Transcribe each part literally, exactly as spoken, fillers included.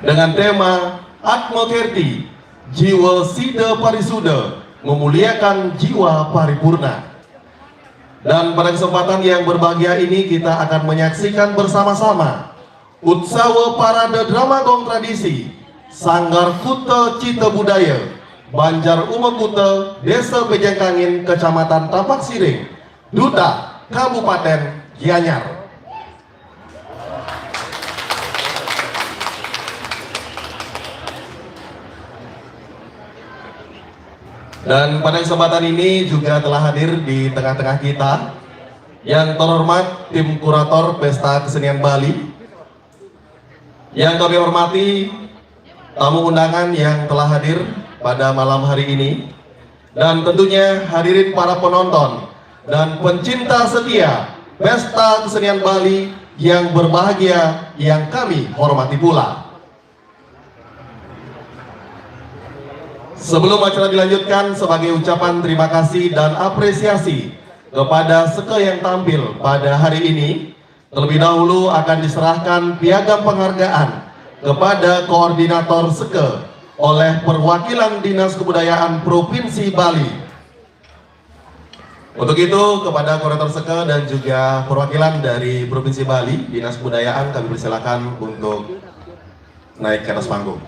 dengan tema Atma Kerti, Jiwa Sida Parisuda, memuliakan jiwa paripurna. Dan pada kesempatan yang berbahagia ini, kita akan menyaksikan bersama-sama Utsawa Parade Drama Gong Tradisi Sanggar Kuta Cita Budaya Banjar Uma Kuta, Desa Pejengkangin, Kecamatan Tapak Siring, Duta, Kabupaten Gianyar. Dan pada kesempatan ini juga telah hadir di tengah-tengah kita yang terhormat tim kurator Pesta Kesenian Bali, yang kami hormati tamu undangan yang telah hadir pada malam hari ini, dan tentunya hadirin para penonton dan pencinta setia Pesta Kesenian Bali yang berbahagia, yang kami hormati pula. Sebelum acara dilanjutkan, sebagai ucapan terima kasih dan apresiasi kepada seke yang tampil pada hari ini, terlebih dahulu akan diserahkan piagam penghargaan kepada koordinator seke oleh perwakilan Dinas Kebudayaan Provinsi Bali. Untuk itu, kepada koordinator seke dan juga perwakilan dari Provinsi Bali, Dinas Kebudayaan, kami persilakan untuk naik ke atas panggung.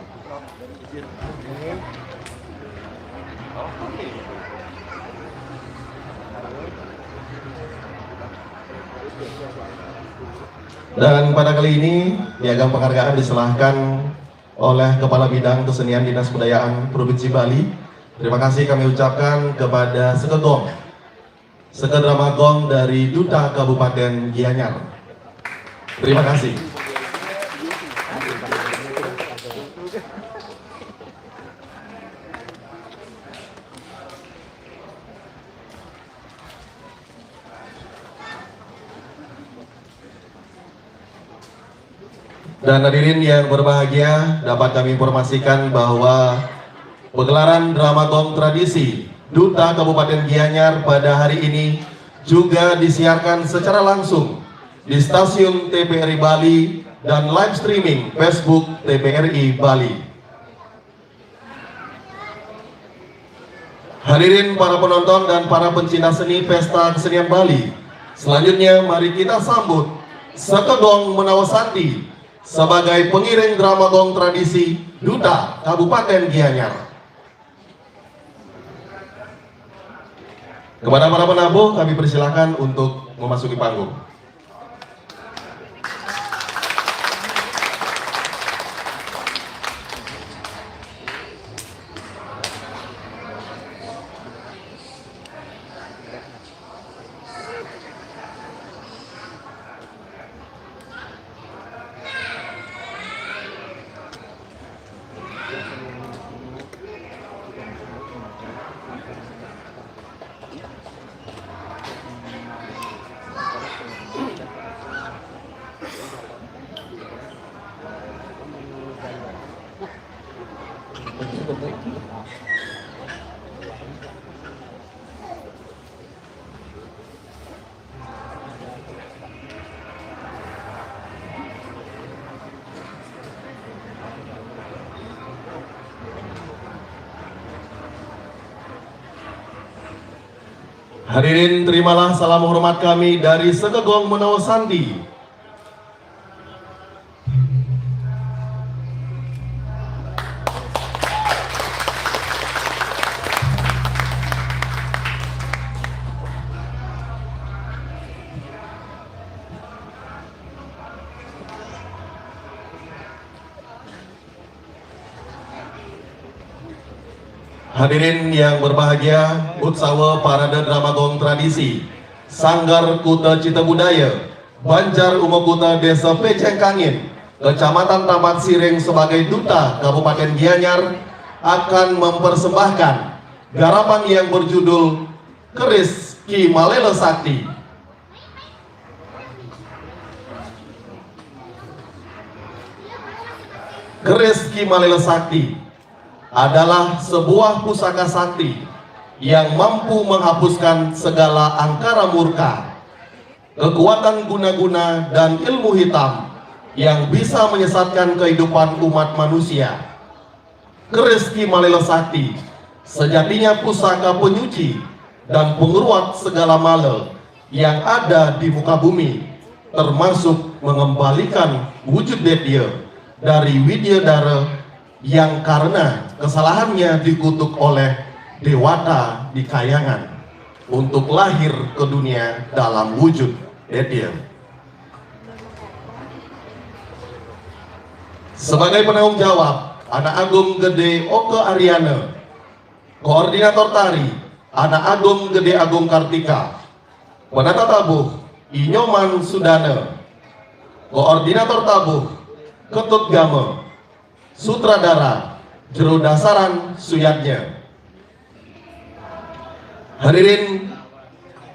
Dan pada kali ini, piagam penghargaan diserahkan oleh Kepala Bidang Kesenian Dinas Kebudayaan Provinsi Bali. Terima kasih kami ucapkan kepada Seke Gong, Seke Drama Gong dari Duta Kabupaten Gianyar. Terima kasih. Dan hadirin yang berbahagia, dapat kami informasikan bahwa pegelaran drama gong tradisi Duta Kabupaten Gianyar pada hari ini juga disiarkan secara langsung di stasiun T V R I Bali dan live streaming Facebook T V R I Bali. Hadirin para penonton dan para pencinta seni Pesta Kesenian Bali, selanjutnya mari kita sambut Seke Gong Menawa Santi sebagai pengiring drama gong tradisi Duta Kabupaten Gianyar. Kepada para penabuh, kami persilakan untuk memasuki panggung. Hadirin, terimalah salam hormat kami dari Seke Gong Menawa Santi. Hadirin yang berbahagia, Utsawa Parade Drama Gong Tradisi Sanggar Kuta Cita Budaya Banjar Uma Kuta, Desa Pejengkangin, Kecamatan Tapat Siring, sebagai Duta Kabupaten Gianyar akan mempersembahkan garapan yang berjudul Keris Ki Malela Sakti. Keris Ki Malela Sakti adalah sebuah pusaka sakti yang mampu menghapuskan segala angkara murka, kekuatan guna-guna, dan ilmu hitam yang bisa menyesatkan kehidupan umat manusia. Keris Ki Malelo Sakti sejatinya pusaka penyuci dan penguat segala mala yang ada di muka bumi, termasuk mengembalikan wujud Dedye dari Widyadara yang karena kesalahannya dikutuk oleh Dewata di Kayangan untuk lahir ke dunia dalam wujud Dedye. Sebagai penanggung jawab, Anak Agung Gede Oke Aryana. Koordinator tari, Anak Agung Gede Agung Kartika. Penata tabuh, Inyoman Sudana. Koordinator tabuh, Ketut Gama. Sutradara, Jero Dasaran Suyadnya. Hadirin,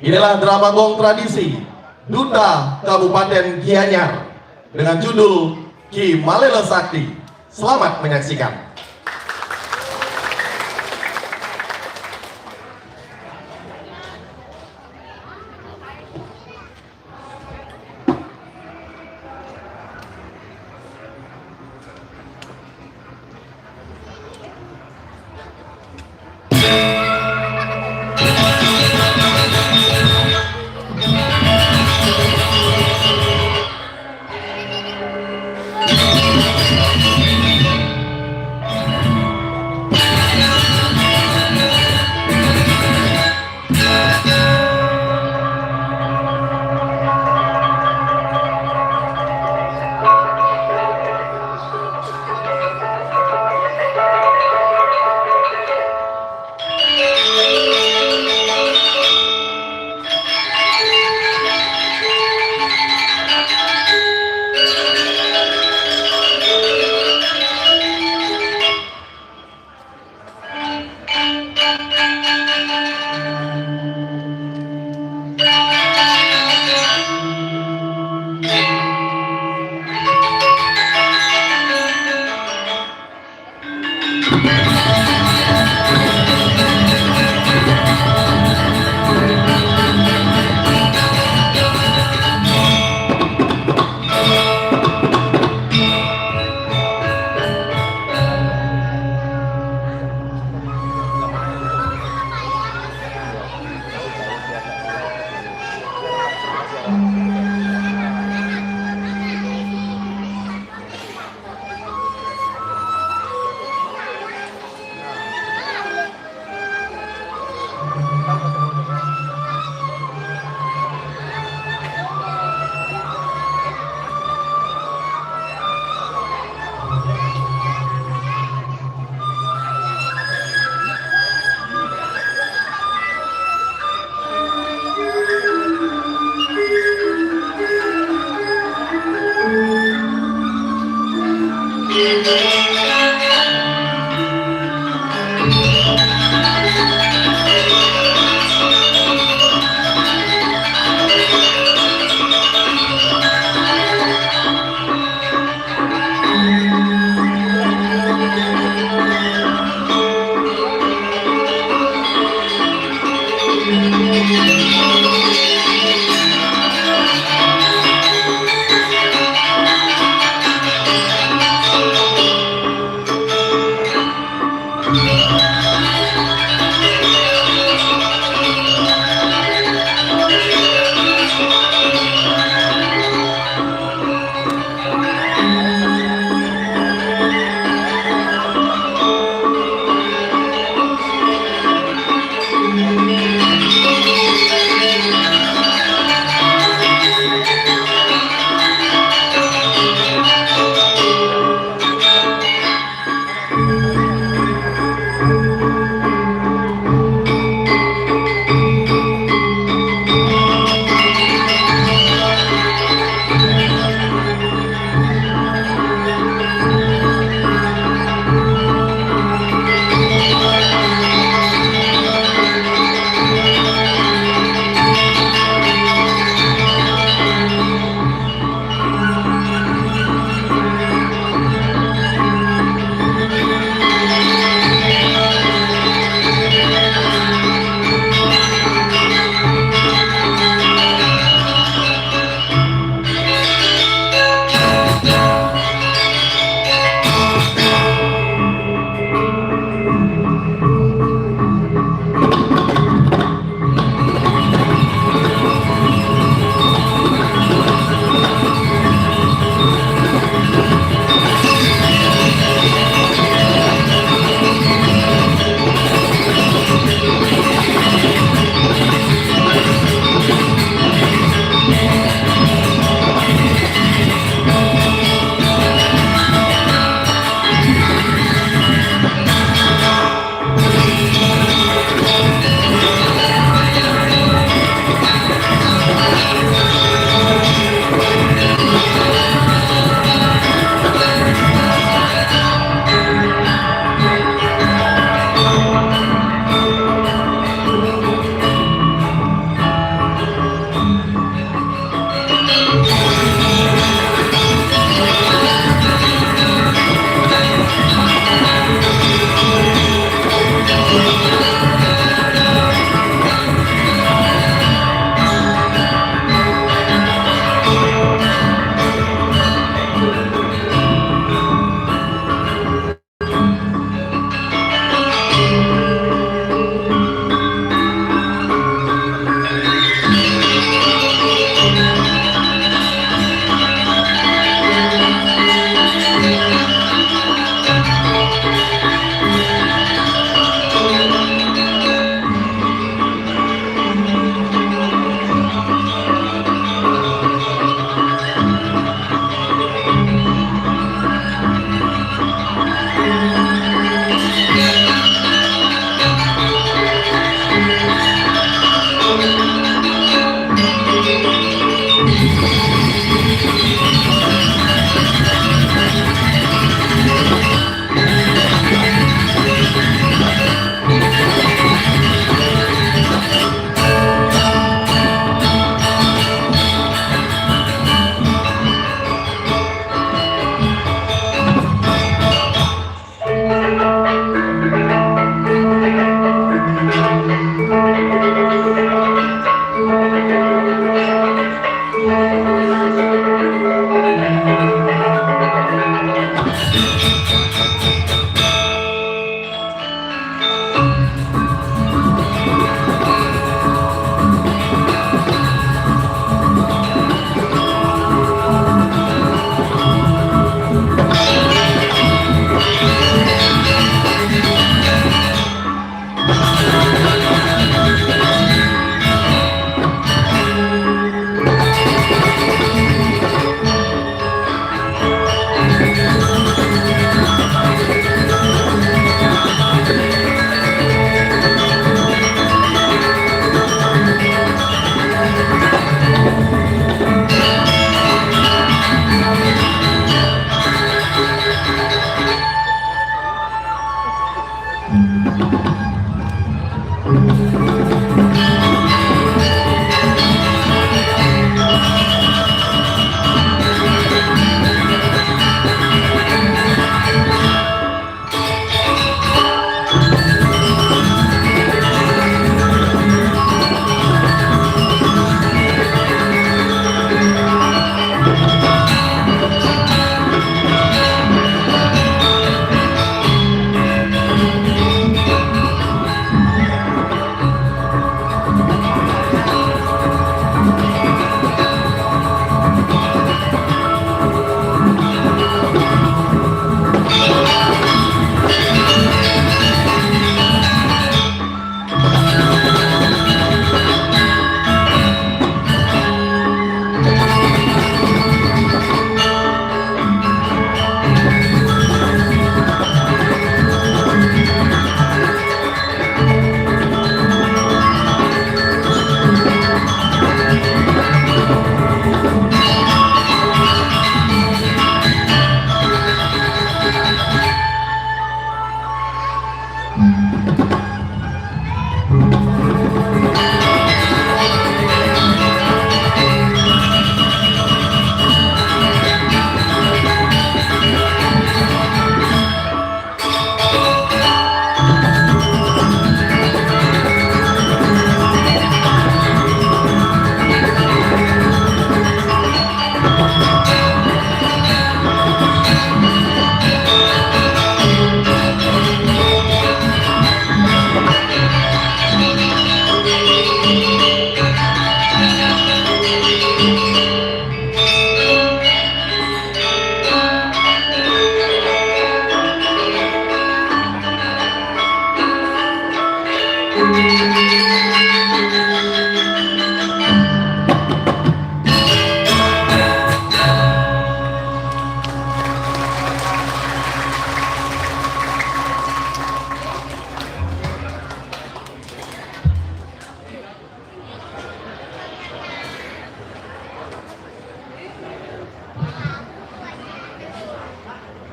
inilah drama gong tradisi Duta Kabupaten Gianyar dengan judul Ki Malelo Sakti. Selamat menyaksikan.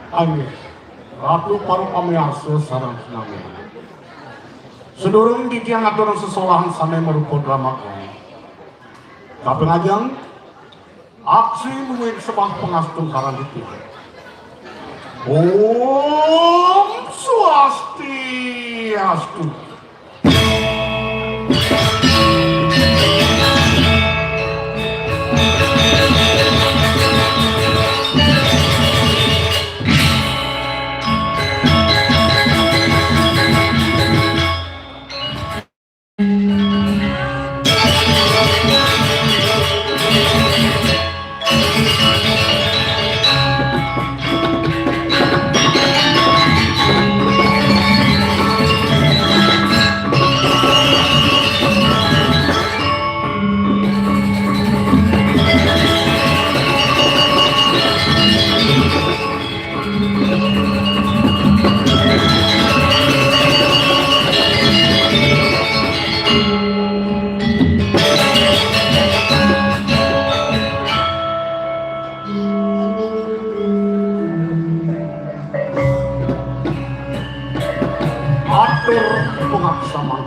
Inggih, Ratu para pamiarsa sareng sinamian. Sadurung titiang ngaturang sesolahan sane marupa drama kang kaping ajeng, aksi mungguing sembah pangastungkaran titiang. Om Swastiastu. Atur pangaksaman.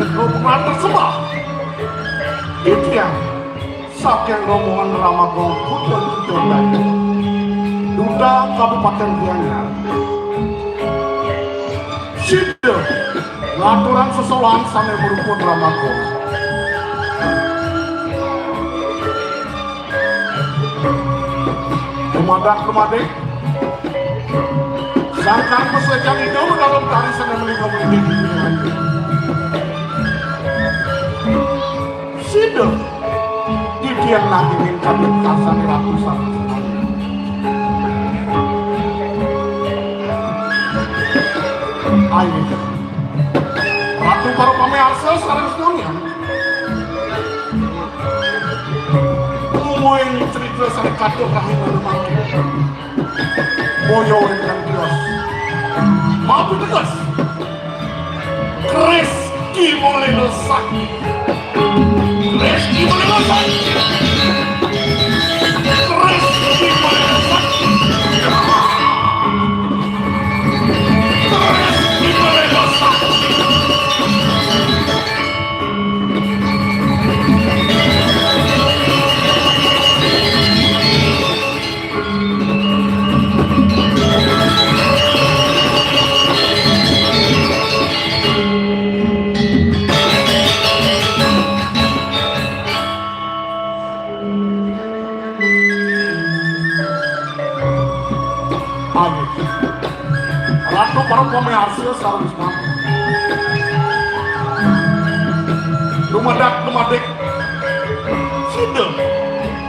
Inggih, pangaksaman. Titiang saking rombongan Rama Gong Putra Kidul Dayu, Duta Kabupaten Gianyar. Sida ngaturang sesolahan sane marupa Rama Gong. Dumadak dumadik, sangkan pasejan Ida Medalem Tari sane mlingga-mlinggi. Sida titiang nagingin kaduk kasane ratu sareng sinamian. Ayo, Ratu para pamiarsa sareng sinamian. Mungguing cerita sane katur rahina mangkin. Boya wenten tios. Mapiteges. Kris Ki Malena Sakti. Kris Ki Malena Sakti. Kris Ki Malena Sakti. Kris Ki Malena Sakti. Ayo. Ratu para pamiarsa sareng sami. Dumadak dumadik. Sida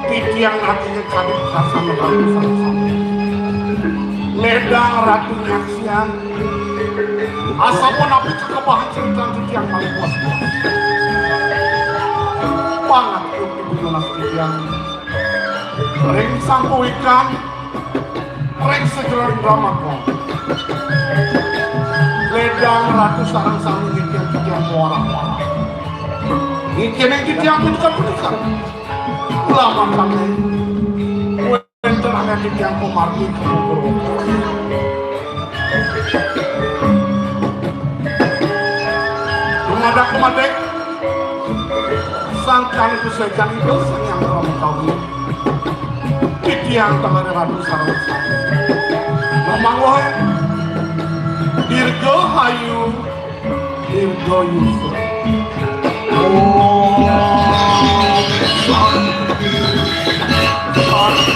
titiang nagingin kaduk kasane ratu sareng sami. Ledang ratu nyaksian. Asapunapi kakebahan cerita titiang malih puas-puas. Banget untuk pinunas titiang. Ring sangkuwikan, ring sajeroning Rama Gong. Ledang ratu sareng sami nitih titiang mawarah-warah. Nitih ning titiang punika-punika. Kula mangkane wenten anggen titiang pamargi ka Guru. Dumadak-dumadik, sangkan pasejan Ida Sang Hyang Rama Kawi. Titiang taler ratu sareng sami. Mamanggohen. Dirgahayu, dirgayusa. Om Santi, Santi, Santi.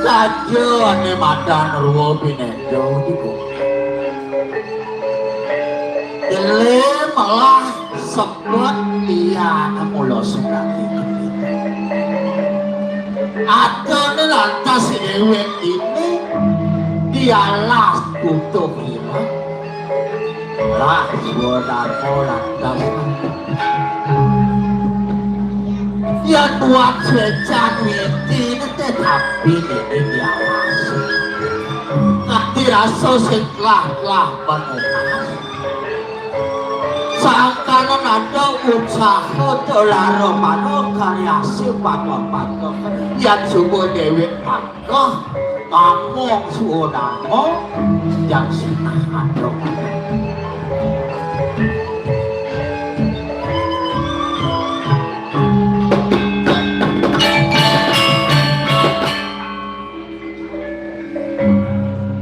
Saja ané madan ruwa bineda iku. Jelé melah sebet liana mula sugati. Adané lantas déwék dini dialas butuh ilang. Lah, Swadarma lantas. Yén buat swécan witi, tetapi déning dialas. Kanti rasa sing telah-telah menunas. Sangkaning ada usaha telara mano karya si patuh-patuh. Yén suba déwék Kah, ngamong suudama, jang sinah adong.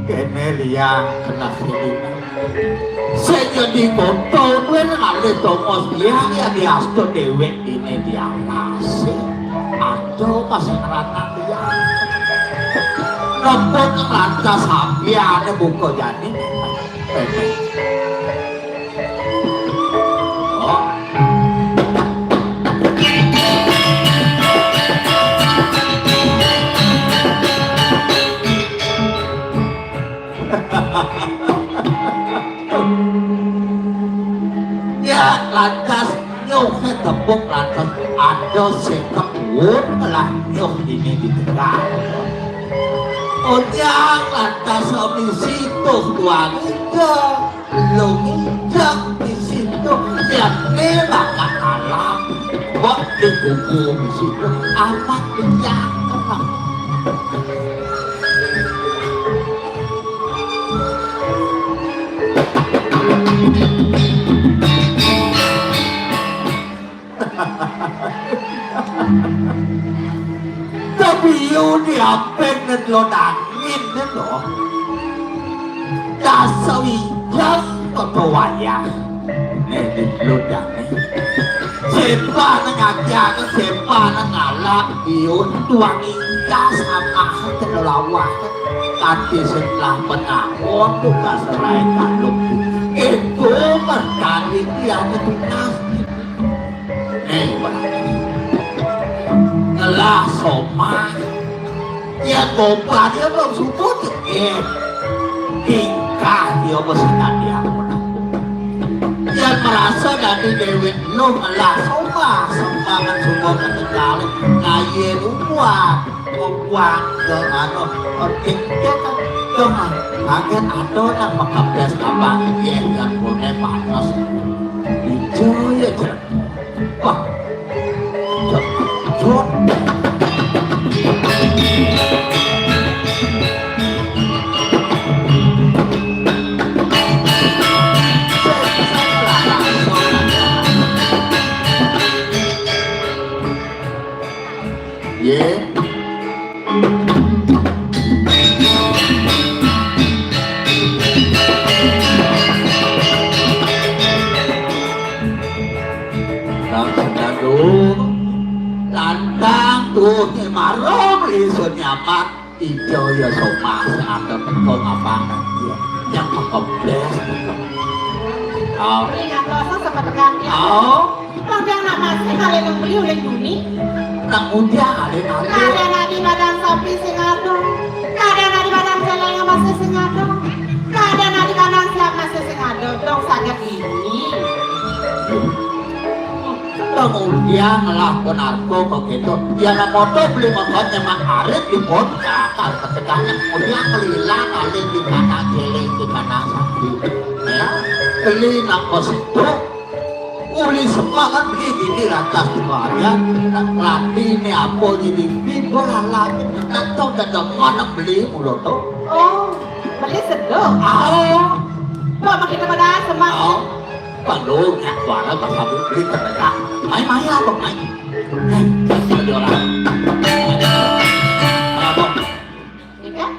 Kéné liang keneh ini. Sing dadi gonto kuwi ngalih tongos liang ya diastu déwék dene diawasi. Aduh, pas ngrana liang. Napa kang lantas sampeyan buka jani? Oh. Ya, lantas nyuh tepuk lantas ada sing kebun lah nyuh ini di tegal. Onyang lantas misi tuh tuang ijang, lung ijang di situ, ya, bakal alam. Wah, di kuku di situ, amat ijang. Tapi yo di apeng ngen lo dangin ngen lo. Daso ijang kota wayah. Nek di lo dangin. Sembah nang ngajak, sembah nang ngalak, yo tuang ijang sama kena lawah. Kanti setelah penakon, tugas serai kalung. Itu berkali dia tunas. Ning, ngelah somah. Ya, gopa dia belum subuh, eh. Tingkah dia mesti tadi aku. Ya, merasa dari Dewi lu ngelah somah, somah kan semua ketegal. Kaya lupa, lupa ke anu, tingkah kan. Cuma, bagian ada nak makapes apa? Ya, yang punya panas. Itu ya, Cek. Wah. Cepet. Ye. Nang senandung, lantang tuh, marung lisun nyaman, ijo ya sopas, ada teko ngabang, ya, yang pekebes, teko. Au. Ini nggak terasa sama tegangnya. Au. Bang, nak masih kali nang beli oleh Yuni. Nang udah kali nanti. Ada nadi badan sapi sing ada. Ada nadi badan celeng masih sing ada. Ada nadi badan siap masih sing ada. Dong sangat ini. Kemudian lah penarko begitu. Ya, nak motor beli motor nyemak arit di pon kakak ketegangan. Kemudian melila kali di kanan celeng di kanan sapi. Ya, beli nak pos itu. Uli semangat iki dadi rakas kemarian, nak latine apa dadi bimbo lalaki, nak tau dadi mana beli mulo to. Oh, beli sedok. Ah, Kok makin pada semangat? Oh, perlu nak suara bahasa beli terdekat. Mai, mai, apa, mai? Eh, ada orang. Apa? Iya kan?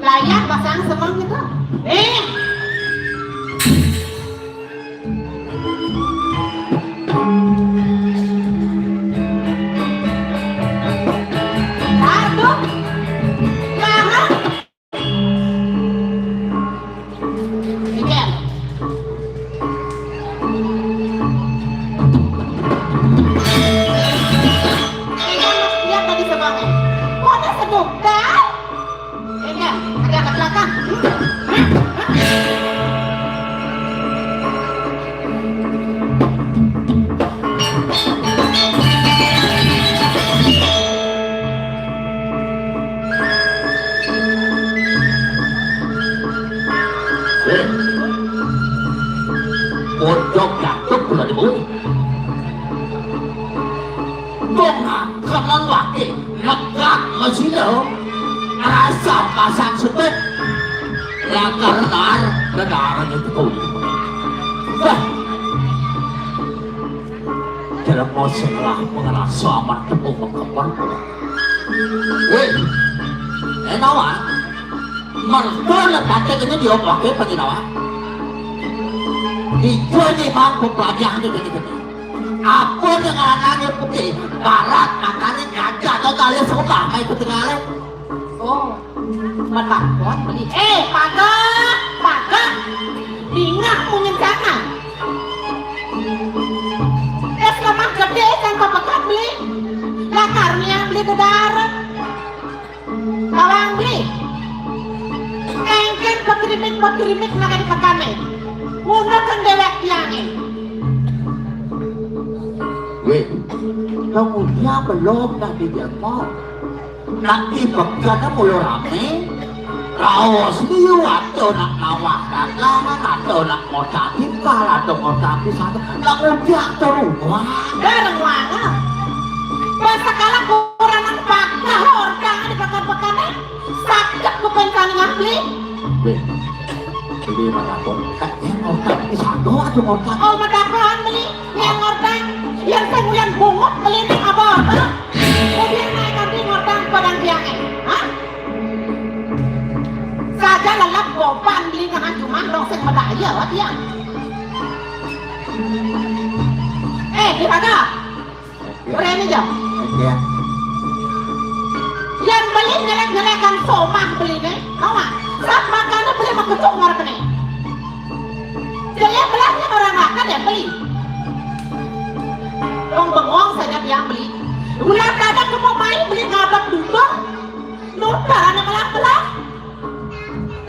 Layak pasang semang gitu. Eh. Aduh. Eh, pojok jatuh pula di bawah. Dong, kanan laki, lekat masih lo. Rasa pasang sebet. Langgar nar, dan arahnya betul. Wah. Jelema sing lah mengerasa amat temu mengkembar. Weh, eh, nawa. Mergo lepate kene dioplake penginawa. Ijo ni mang peplajah ni kene kene. Apa ni ngaranane putih? Barat makane kaja to kali sobah kae ketinggalan. Oh, matakon beli. Eh, pagah, pagah. Dingah munyin jangan. Es lemah gede kan pepekat beli. Lah karunia beli dedar. Bawang beli. Engken pekrimik-pekrimik nang di pekane. Unek kan dewek tiange. Weh, kamu dia belum nak dijemur. Nanti pekana mulu rame. Raos liu atau nak nawah dagangan atau nak ngotak timpal atau ngotak pisang. Nak udah terus. Bareng wangen. Pas sekala kurang pakah ordang di pekan-pekan, eh. Sakit kuping kali ngapli. Weh, beli mana pun. Kan yang ngotak pisang doang tuh ngotak. Oh, matakan beli. Yang ngortang, yang sing uyan bungut beli ning apa-apa. Kemudian naik nanti ngortang padang tiangnya. Hah? Saja lelap boban beli nang cuma dong sing medaya tiang. Eh, di mana? Berani jam. Iya. Yang beli nyelek-nyelekan somah beli nih. Tahu nggak? Sat makanya beli mengkecuk ngarep nih. Jadi belahnya orang makan ya beli. Wong bengong saja dia beli. Ulah kadang ke mau main beli ngadep duduk. Nutar anak belah-belah.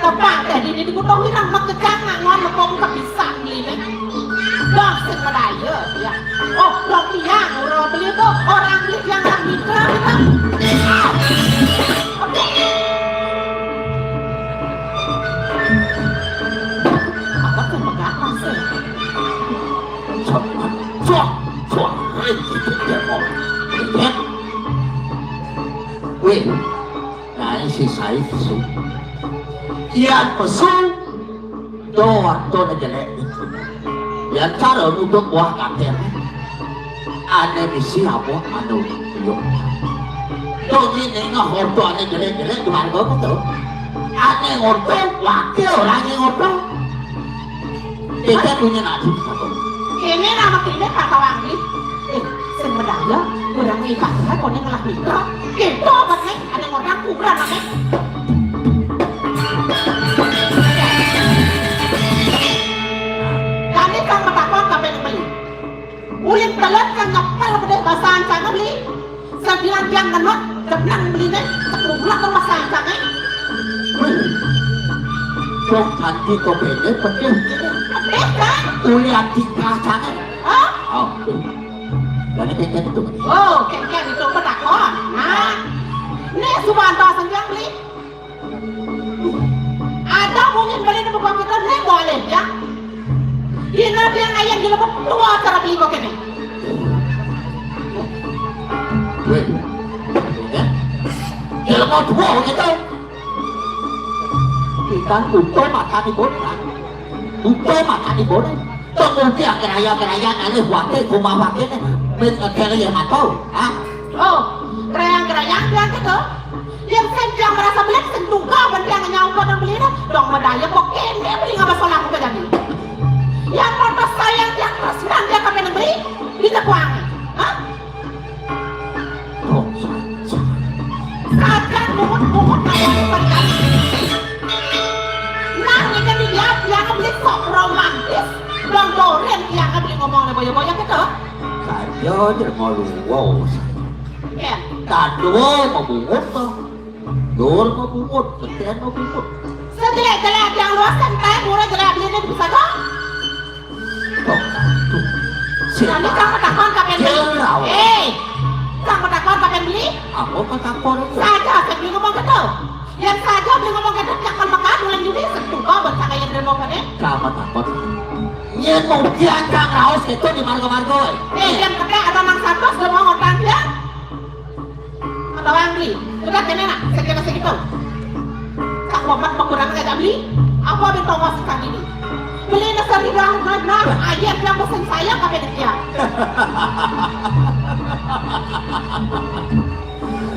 Tepang teh dini dikutohi nang makejang nang ngon lepong kepisan beli nih. Bang sing medaya ya. Oh, dong tiang orang beli tuh orang beli tiang nang mitra gitu. Oke. Apa tuh pegang masih? Cuak, cuak, cuak. Hai, gitu, dia mau. Lihat. Weh, nah, si Said pesu. Yan pesu, do ortone jelek itu. Yan cara nuduk buah kater. Ane misi apa anu yuk. Tuh gini ngorto ane jelek-jelek di warga betul. Ane ngorto, wakil orang yang ngorto. Kita punya nadi. Ini nama kita kata wangi. Eh, sing medaya, orang ibadah kone ngelah mikro. Kita obatnya, ada orang kurang apa? Kami kang matakon kabeh beli. Ulin telat kang ngepel bedeh basaan sana beli. Sabilang tiang ngenot, jeneng beli ne, sekumlak kang basaan sana. Wih. Kok ganti kok bene pedih. Pedih kan? Uli anti kasane. Hah? Oh. Jadi kengken itu. Oh, kengken itu matakon. Nah. Ini subanto sing tiang beli. Ada mungkin beli nemu kok kita nih boleh ya. Dina dia ngayang di lebok tua cara beli kok ini. Weh. Ya. Di lebok tua gitu. Kita utuh mata di bola. Utuh mata di bola. Tunggu dia keraya-keraya aneh wate kuma wate ne. Min keraya matau. Ah. Oh, kerayang-kerayang dia gitu. Yang sing tiang merasa belit sing tunggal ben tiang nyauka nang beli dah. Dong medaya kok kene beli ngapa solah aku jadi. Yang motor sayang tiang terus nang dia kami nang beli di tekuang. Hah? Oh, sajan bungut-bungut kayak seperti. Nah, ini kan dia tiang beli sok romantis. Dong doren tiang beli ngomong boya-boya gitu. Saja aja mau luwes. Ya. Tadul mau bungut to. Dur mau bungut, beten mau bungut. Sejelek-jelek dia Luas kan kae murah jelek beli ini bisa kok. Kok tuh? Siapa? Nanti kamu takon kapan beli? Siapa? Eh, kamu takon kapan beli? Aku kok takon? Saja, saya beli ngomong gitu. Yang saja beli ngomong gitu, jangan makan bulan Juli, setuju kok buat saya yang beli ngomong gitu. Kamu takon? Yen mungkin kang raos itu di marga-marga. Eh, yang kata ada nang satu, sudah mau ngotang dia. Atau Angli, sudah kene nak, sekena segitu. Kak Muhammad pengurangan aja beli, apa beli tongos kang ini? Beli nasari dah, nah, nah, ayat yang pesen saya kami dia.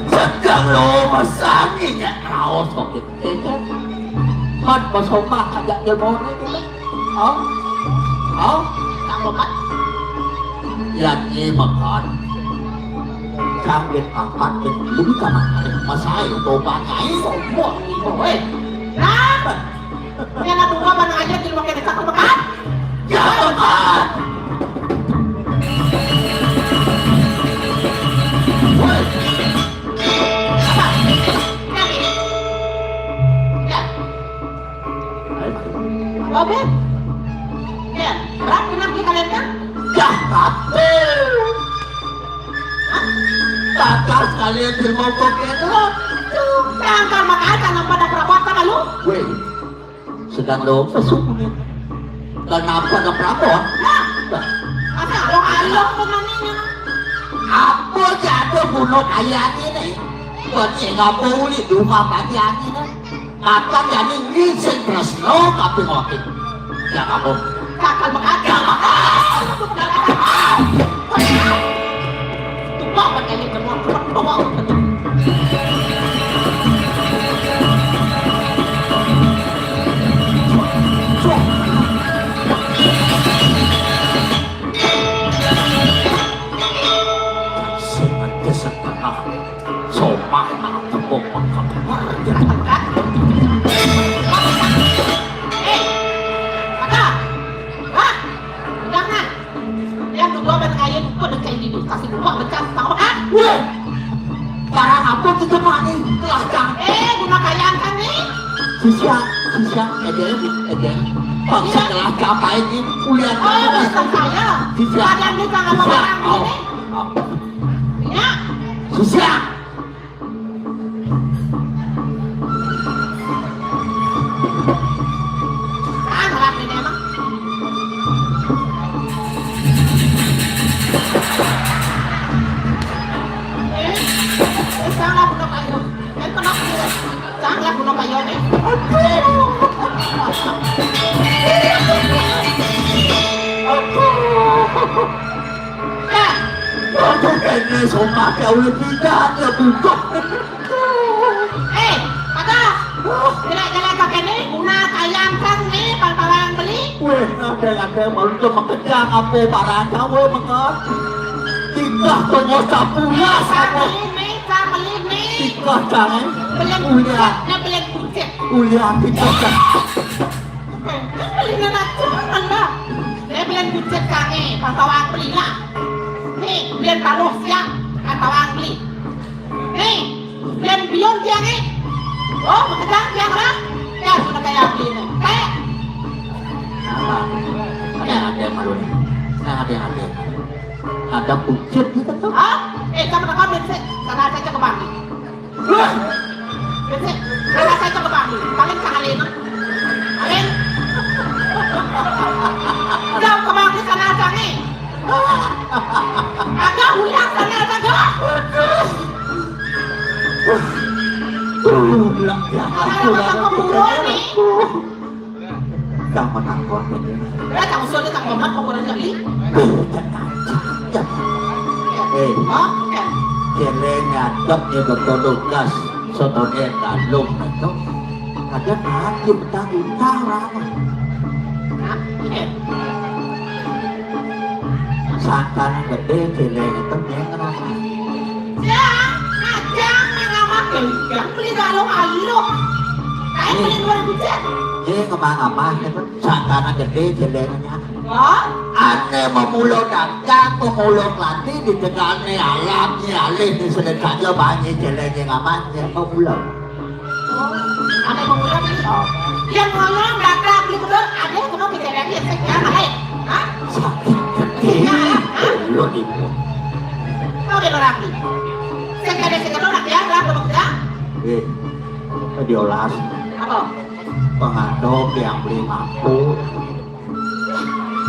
Sedang lo masangi ya, raos kok gitu. Mat, pas omah ajak dia mau nih, gitu. Au? Au? Kang Muhammad? Yan ni makan. Kang bin Ahmad bin Luli kamar. Masai, toba nyai, sombong, gitu, eh. Nah, ini anak buah mana aja di rumah kita, Kang Muhammad? Ya, Muhammad. Woi. Apa? Yang ini? Ya. Oke. Ya, berat benar di kalian kan? Dah, tapi. Hah? Tatas kalian di mau kopi itu. Tuh, kan, kan, makanya kan pada perabot kan lu? Weh, sedang lo sesungguhnya. Kenapa ada perabot? Nah, apa lo alok tuh nanya? Apa jatuh gunung ayam ini? Buat ngapa uli di rumah pagi ini? Kata jani ngising tresno tapi ngopi. Ya kamu. Kakak mengajak. Tukang pakai ini semua, tukang bawa. Sengaja setengah. Somah nang tepuk mengkemar. Eh, Mata. Hah? Udah, nah. Yang kedua, ban kain, kok udah kayak gini? Kasih dua, pecah, sama, ah. Weh. Barang apa kita mani? Telah, Kang. Eh, guna kayaan kan nih? Sisya, sisya, eden, eden. Bangsa. Iya. Telah capai ini, kuliah. Oh, kamu, bisa saya. Sisya. Badan kita nggak mau. Sisya. Barang ini. Oh. Ya. Sisya. Sangat ini emang. Eh, eh, salah guna kayu. Eh, kenapa dia? Salah guna kayu nih. Aduh. Aduh. Ya. Aku kene somah kau lebih jahat ya budak. Eh, Mata. Jelek-jelek kakek ni, guna kayang kang ni, pantawang beli. Weh, ada-ada malu tu makejang apa barang kau, weh, makan. Tingkah tunggu sapu lah, sapu. Beli ni, kang beli ni. Tingkah jangan. Beli kuliah. Nak beli kucing. Kuliah tingkah. Beli nak cuman lah. Dia beli kucing kang ni, pantawang beli lah. Ni, beli taruh siang, pantawang beli. Ni, beli bion siang ni. Oh, makejang siang lah. Ya, sudah kayak beli ni. Kayak. Apa? Ada-ada malu ni. Nah, ada-ada. Ada pucet gitu tuh. Hah? Eh, kamu nak ambil sih? Sana saja ke Bangli. Wah! Sih, sana saja ke Bangli. Paling kang Alin. Alin. Udah ke Bangli sana aja nih. Agak ulang sana aja, gak? Ulang ya. Ada yang makan keburu nih. Kang menakon ini. Eh, kang usul kang Mamat pengurangan lagi. Tuh, jangan, jangan. Eh, hah? Celeng ngadep ya, Dokter Lukas. Sotonya dalem itu. Ada nanti betah-betah lah. Hah? Eh. Sangkan gede celeng itu dia ngerasa. Jang, ajang mengamah gendang beli dalam aluh. Kayak beli dua ribu jen. Dia ngemah-ngemah itu. Sangkana gede jelennya. Hah? Ane memulo dagang, memulo kelati di tegane alam ni alih ni selek saja banyi jelenge ngaman yen memulo. Oh, ane memulo ni? Oh. Yang ngoyong datang di kebun, ada yang mau bicara dia sekarang, eh? Hah? Sakit hati. Hah? Lo ibu. Mau dia orang ni? Saya kena saya kena orang dia, lah, kalau kita. Eh, dia olas. Apa? Pengadop yang beli mampu.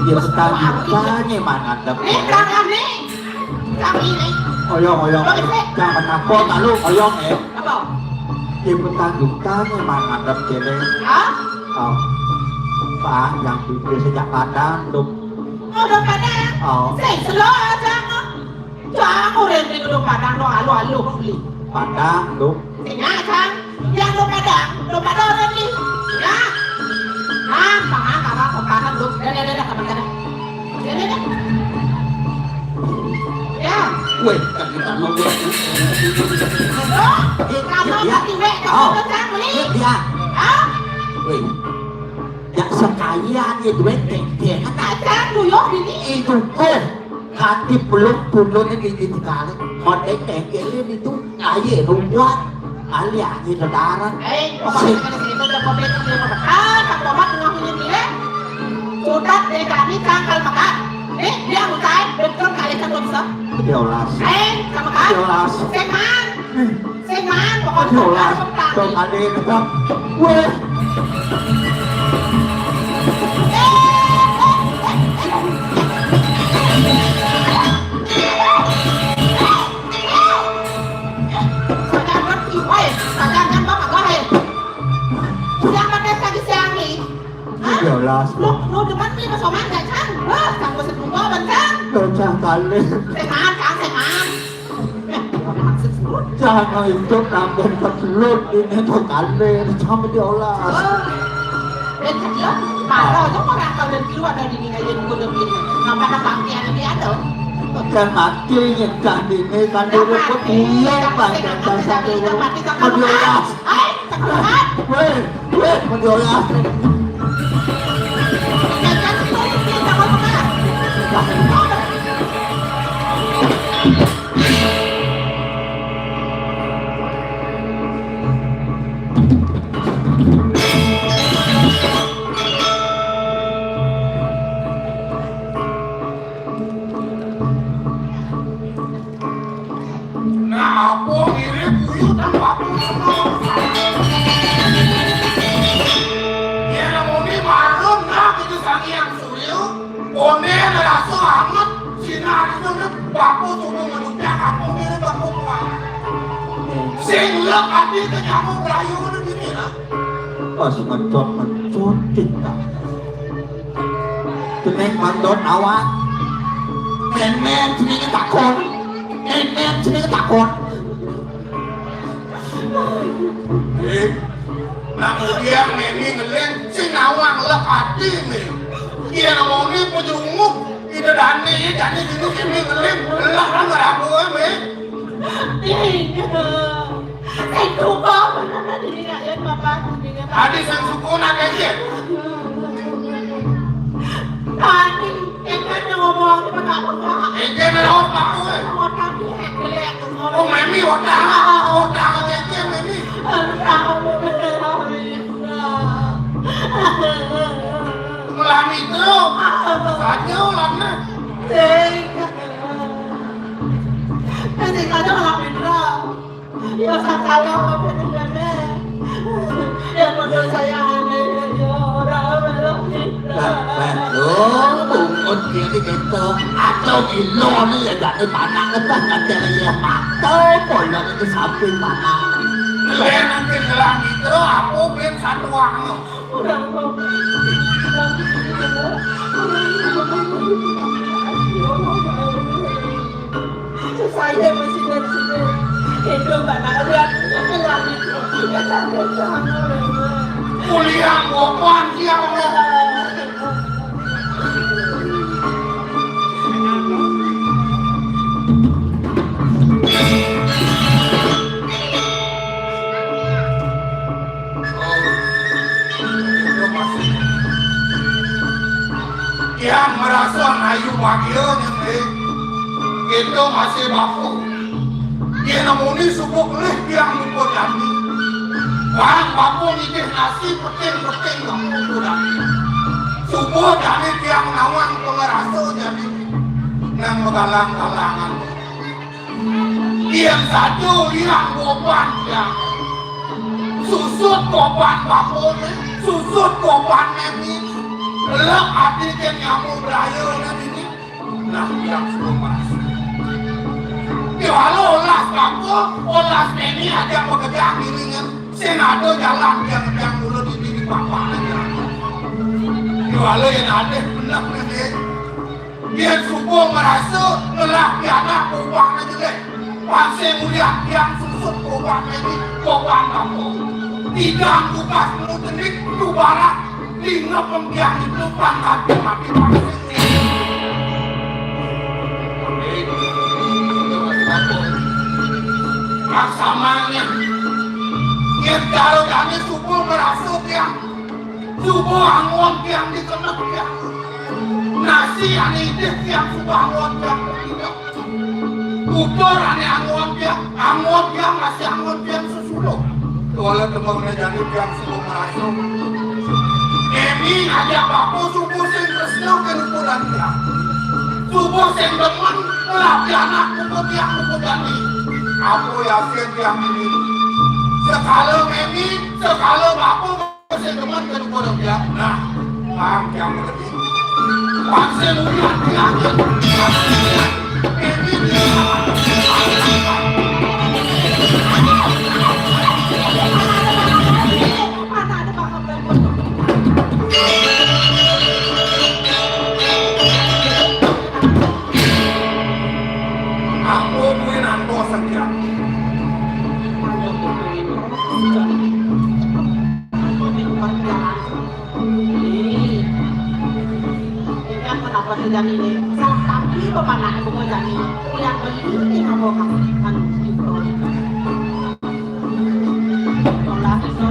Ya, petang juta ni mangadep. Ni, tangan ni. Kami ni. Oyong, oyong. Jangan apa, tak lu, oyong, eh. Apa? Ya, petang juta ni mangadep, cewek. Hah? Oh. Pak, yang pikir sejak Padang, tuh. Oh, udah Padang? Oh. Saya slow aja, no. Jangan orang ni udah Padang, no, alu-alu beli. Padang, tuh. Tengah, kan? Yang lu pada, lu pada orang ni. Ya. Ah, paham, paham, paham, lu. Dah, dah, dah, dah, kapan, kapan. Dah, dah, dah. Ya. Weh, tak kita mau, weh. Lu, kamu mati, weh, kamu datang, weh. Ya. Ah? Weh. Ya, sekalian ya, duit, deh, deh. Kata, kan, lu, yo, ini. Itu, kok. Hati belum turun ini di sekali. Mau deh, deh, deh, itu. Aye, lu buat. Ali aja ke darat. Eh, pokoknya kan sini tuh udah komplit, dia mau, ah, Kang Tomat tengah punya dia. Sudah dari kami cangkal makan. Nih, dia mau cai, betul kali kan belum bisa. Ya Allah. Eh, sama kan? Ya Allah. Seman. Seman, pokoknya. Ya Allah. Harus petang. Tuh, ada yang tetap. Weh. Eh, eh, eh, eh. Sajangan iwai, sajangan bapak gahe. Siang pakai pagi siang ni. Hah? Jelas. Lu, lu depan beli ke soman gak, Cang? Wah, Cang bosan buka, Bang, Cang. Lo Cang kali. Sehat, Cang, sehat. Eh, maksud lu? Cang itu nambah kebelut ini tuh kali. Sama diolah. Oh. Dan kecil, parah tuh orang tahu dan keluar dari ini aja gua udah beli. Nggak pada bangkian ini ada. Kan mati nyegah dini kan dulu kok iya, Bang, dasar dulu. Mau diolah. Weh, weh, mau diolah. Nah, apa mirip buyutan batu semua? Ya, namanya marun, nah, itu Sang Hyang Surya. One rasa anget, sinar itu, nih, batu semua ngeduknya, apa mirip batu semua? Sing lek ati ke nyamuk rayu, ini, nah. Pas ngedot-ngedot, kita. Jeneng mandon awak. Nenek jenenge takon. Nenek jenenge takon. Eh, nak dia meni ngeling sing nawang lek ati ni. Dia namone pejrunguk, ida dane, dane dinu kene ngeling, lek nang rabu me. Iya. Sing suka bener diri rakyat bapak dirinya. Adi sing suku nak kecil. Tadi, ini ngomong apa tak apa. Ini ngomong apa, eh? Ngomong tadi, eh, gelek, ngomong. Oh, memi otak, otak kecil, memi. Tahu bener, Mami. Melami terus. Saja ulamnya. Sing. Sing saja melami terus. Ya, sakala apa nih, Nenek? Ya, menurut saya aneh, ya, orang melok kita. Lah, lah, lho, bungut kene keto. Atau gila nih ya, jadi panak ngetah, ngetah ya, mata, polong itu samping panak. Lah, nanti gelang itu, aku ben satu anu. Orang mau. Saya masih dari sini. Itu mana ada. Kuliah, bopan, siapa? Yang merasa ayu bahagia ni, kita masih bapa. Dia namuni subuh kelih tiang lupa janji. Bang, bapa nitih nasi, peting-peting kamu tu dah. Subuh jani tiang nawang pangrasa jani nang magalang-galangan. Tiang saja ilang goban tiang. Susut goban bapa ni, susut goban Memi. Lek ati ke nyamu beraya nang ini. Nah, tiang suruh masuk. Kewala olas bapa, olas Memi ada pekerjaan ngiringan. Sing ada jalan tiang-tiang mula dini di bapa aja. Kewala yang ada benar ni. Tiang subuh merasa ngelah pianak kubang aja deh. Pasir mulia tiang susut kubang ini, kubang bapa. Tidak bukas mulut tenik, tu barak. Ingat pembiang itu pangkat mati pasti. Laksamanya. Yang taruh kami subuh merasuk yang subuh angon yang dikenek yang nasi yang hidup yang subuh angon yang hidup. Ukur ane angon piang, angon piang masih angon piang sesuluh. Wala tembang ne jani piang subuh merasuk. Emi ngajak bapa subuh sing tresna ke nukuran piang. Subuh sing demen ngelah pianak nukur piang nukur jani. Apa yasin piang ini? Sekala Emi, sekala bapa. Sing demen ke dukur dia. Nah, bang yang lebih. Bang sing mulia dia. Aku kuwi nanto setia. Ih, kan kenapa terjadi ini? Salah kaki kok anak aku mau jadi. Yang begini mau kasih kan gitu. Tolak itu.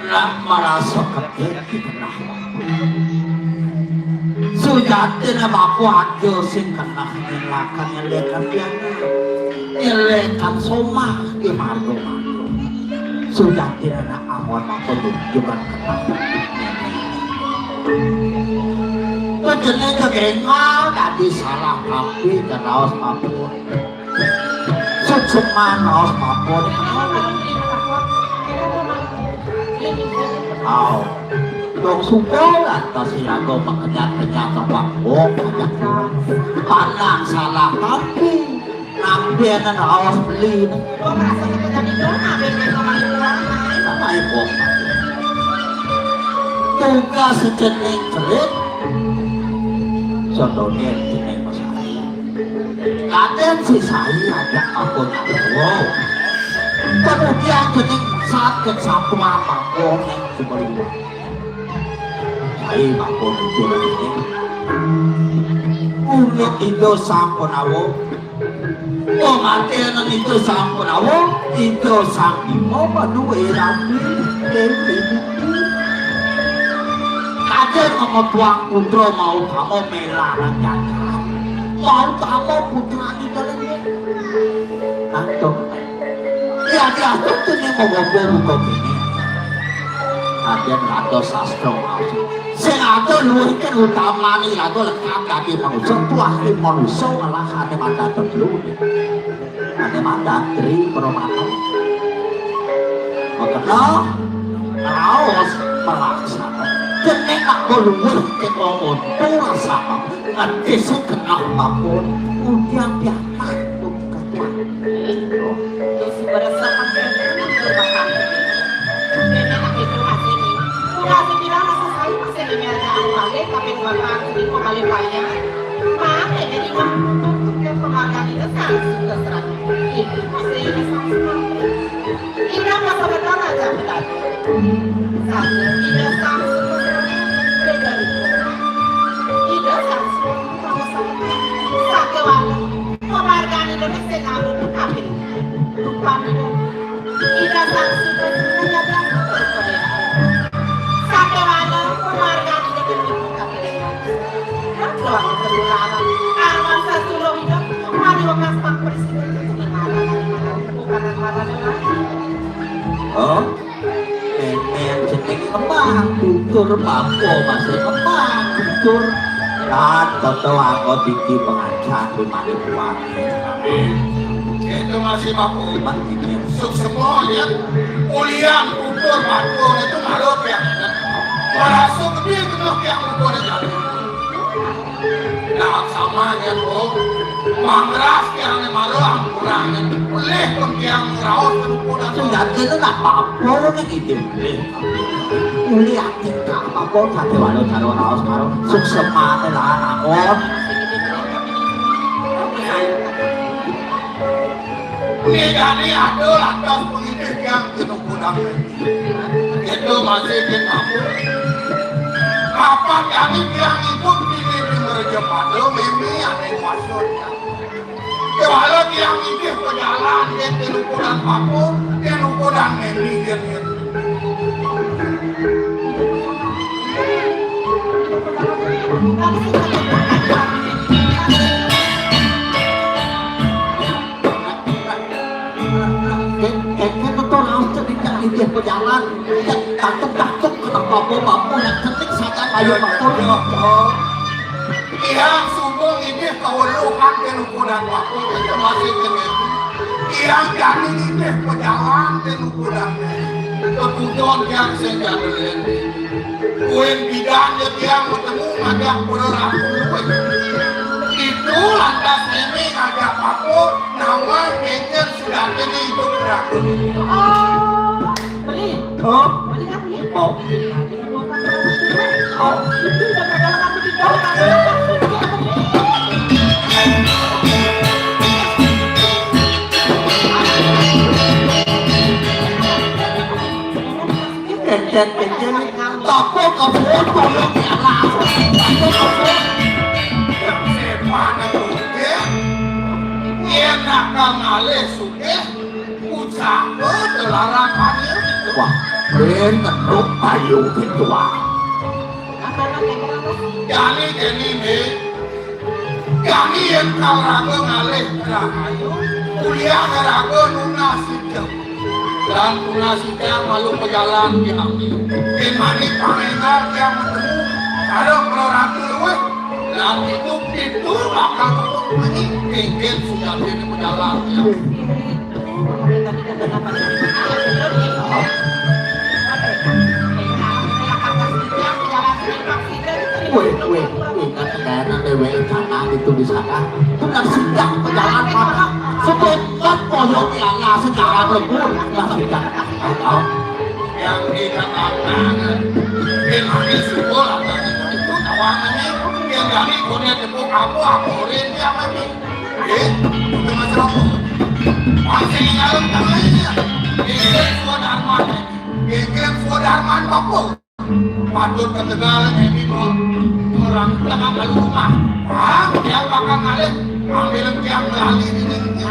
Lah marasa ketut di kenah. Sujatine bapa aja sing kenah nyelakan nyelekan pianak. Nyelekan somah di marga-marga. Sujatine nak awon apa tunjukan kenah. Kejene kegengal dadi salah kapi keraos mabur. Suksman raos mabur. Au. Dong suka lantas iraga makenyat-kenyat tembang wong ajak. Anak salah kapi. Nampianan raos beli. Gua merasa kita jadi dong, abis itu main uang, main. Apa ibu? Tugas sejening cerit. Contohnya jening Mas Ari. Kadén si Sai ajak aku nyawa. Kemudian jening sakit satu apa kok ning Sumberliwang. Sai aku nutur ini. Uluk Ida sampun awu. Pematénan Ida sampun awu. Ida Sang Bima madué rabi. Déwi. Kadén memetuang putra mau kamu melaran jagat. Mau kamu putra di dalam. Ngantuk. Ya, ya, tentunya mau ngobrol buka ini. Kadén ada sastra. Sing ada luwih kan utamane lagu lengkap dadi manusa, tuah ing manusa ngelahane mandat telu. Ane mandat tri pramana. Makena raos pelaksana. Dene nak luwih kena untung sama ngadisi kenah mapun udian pianak. Terus berasa Nenek itu masih ini. Udah dibilang rasa saya masih menyerahkan balik, tapi Bapak ini mau balik banyak. Maaf ya, jadi untuk penghargaan itu sangat terserah. Itu masih ini sama. Tidak masa betul aja betul. Satu, tidak sama. Beda. Tidak sama. Sama-sama. Satu, penghargaan itu masih kamu tapi lupa minum. Ida Sang Suta menyadar betul. Sakéwala penghargaan Ida beri kita. Keluar keluar. Alam sasuluh Ida. Oh, nenek jeneng Kembang, tutur Papo masih Kembang, tutur. Lan toto anggo tinggi pengancam di mani kuat. Itu masih Papo. Cuman gini. Suksema ya. Ulian tutur Papo itu malu ya. Merasa gede itu yang Papo. Nah, sama ya, Bu. Mangras yang malu ampuran. Boleh pun yang raos kerupunan. Sudah itu tak apa-apa kan gitu. Boleh. Boleh aktif tak apa-apa, sate walau caro raos karo suksema lah, namun. Ini jadi ada lantas pengidik yang kerupunan. Itu masih kita. Kapan kami bilang itu pilih di mereja pada mimi aneh maksudnya. Kewala tiang inggih pejalan di tinukudan paku, tinukudan mimi dia. Keke betul harus cerita inggih pejalan. Tatuk-tatuk kena papo-papo yang ketik saja kayu batur. Tiang subuh ini kawuluhan ke lukunan waktu itu masih kene. Tiang jani ini pejalan ke lukunan. Kebutuhan yang sejati. Kuen bidan ya tiang bertemu ngajak berlaku. Itu lantas ini ngajak aku nama pengen sudah ini itu berlaku. Oh, beli. Oh. Beli apa ya? Oh. Oh. Itu udah pada lama di bawah. Kenceng-kenceng. Toko kebun, tolong ya lah. Toko kebun. Yang sepan aku, ya. Dia nakal ngalih sugih, usaha kelarapan ya. Wah, ben ngenduk ayu gitu, wah. Jani, jani, nih. Kami yang kal raga ngalih rahayu, kuliah raga nunas sida. Dan nunas sida malu pejalan di kami. Di mani pangenal yang bertemu, ada peroratu luwih. Dan itu, itu bakal ketemu mani, mungkin sudah jadi pejalan ya. Weh, weh, weh, kadang-kadang dheweke jana itu di sana. Benar sidak pejalan mana? Sebentar koyok ya, ya, secara lembur. Benar sidak. Yang dikatakan, yang habis syukur, itu tawangannya, yang dari konya tepuk apa, apa, orange, apa, nih? Eh, itu Mas Romo. Masih di dalam tangannya. Ini Sudarman. Ini Sudarman Bapak. Patut ketegal ini, Bro. Orang tengah lalu rumah. Ah, dia bakal ngalih. Ambil tiang melali di dirinya.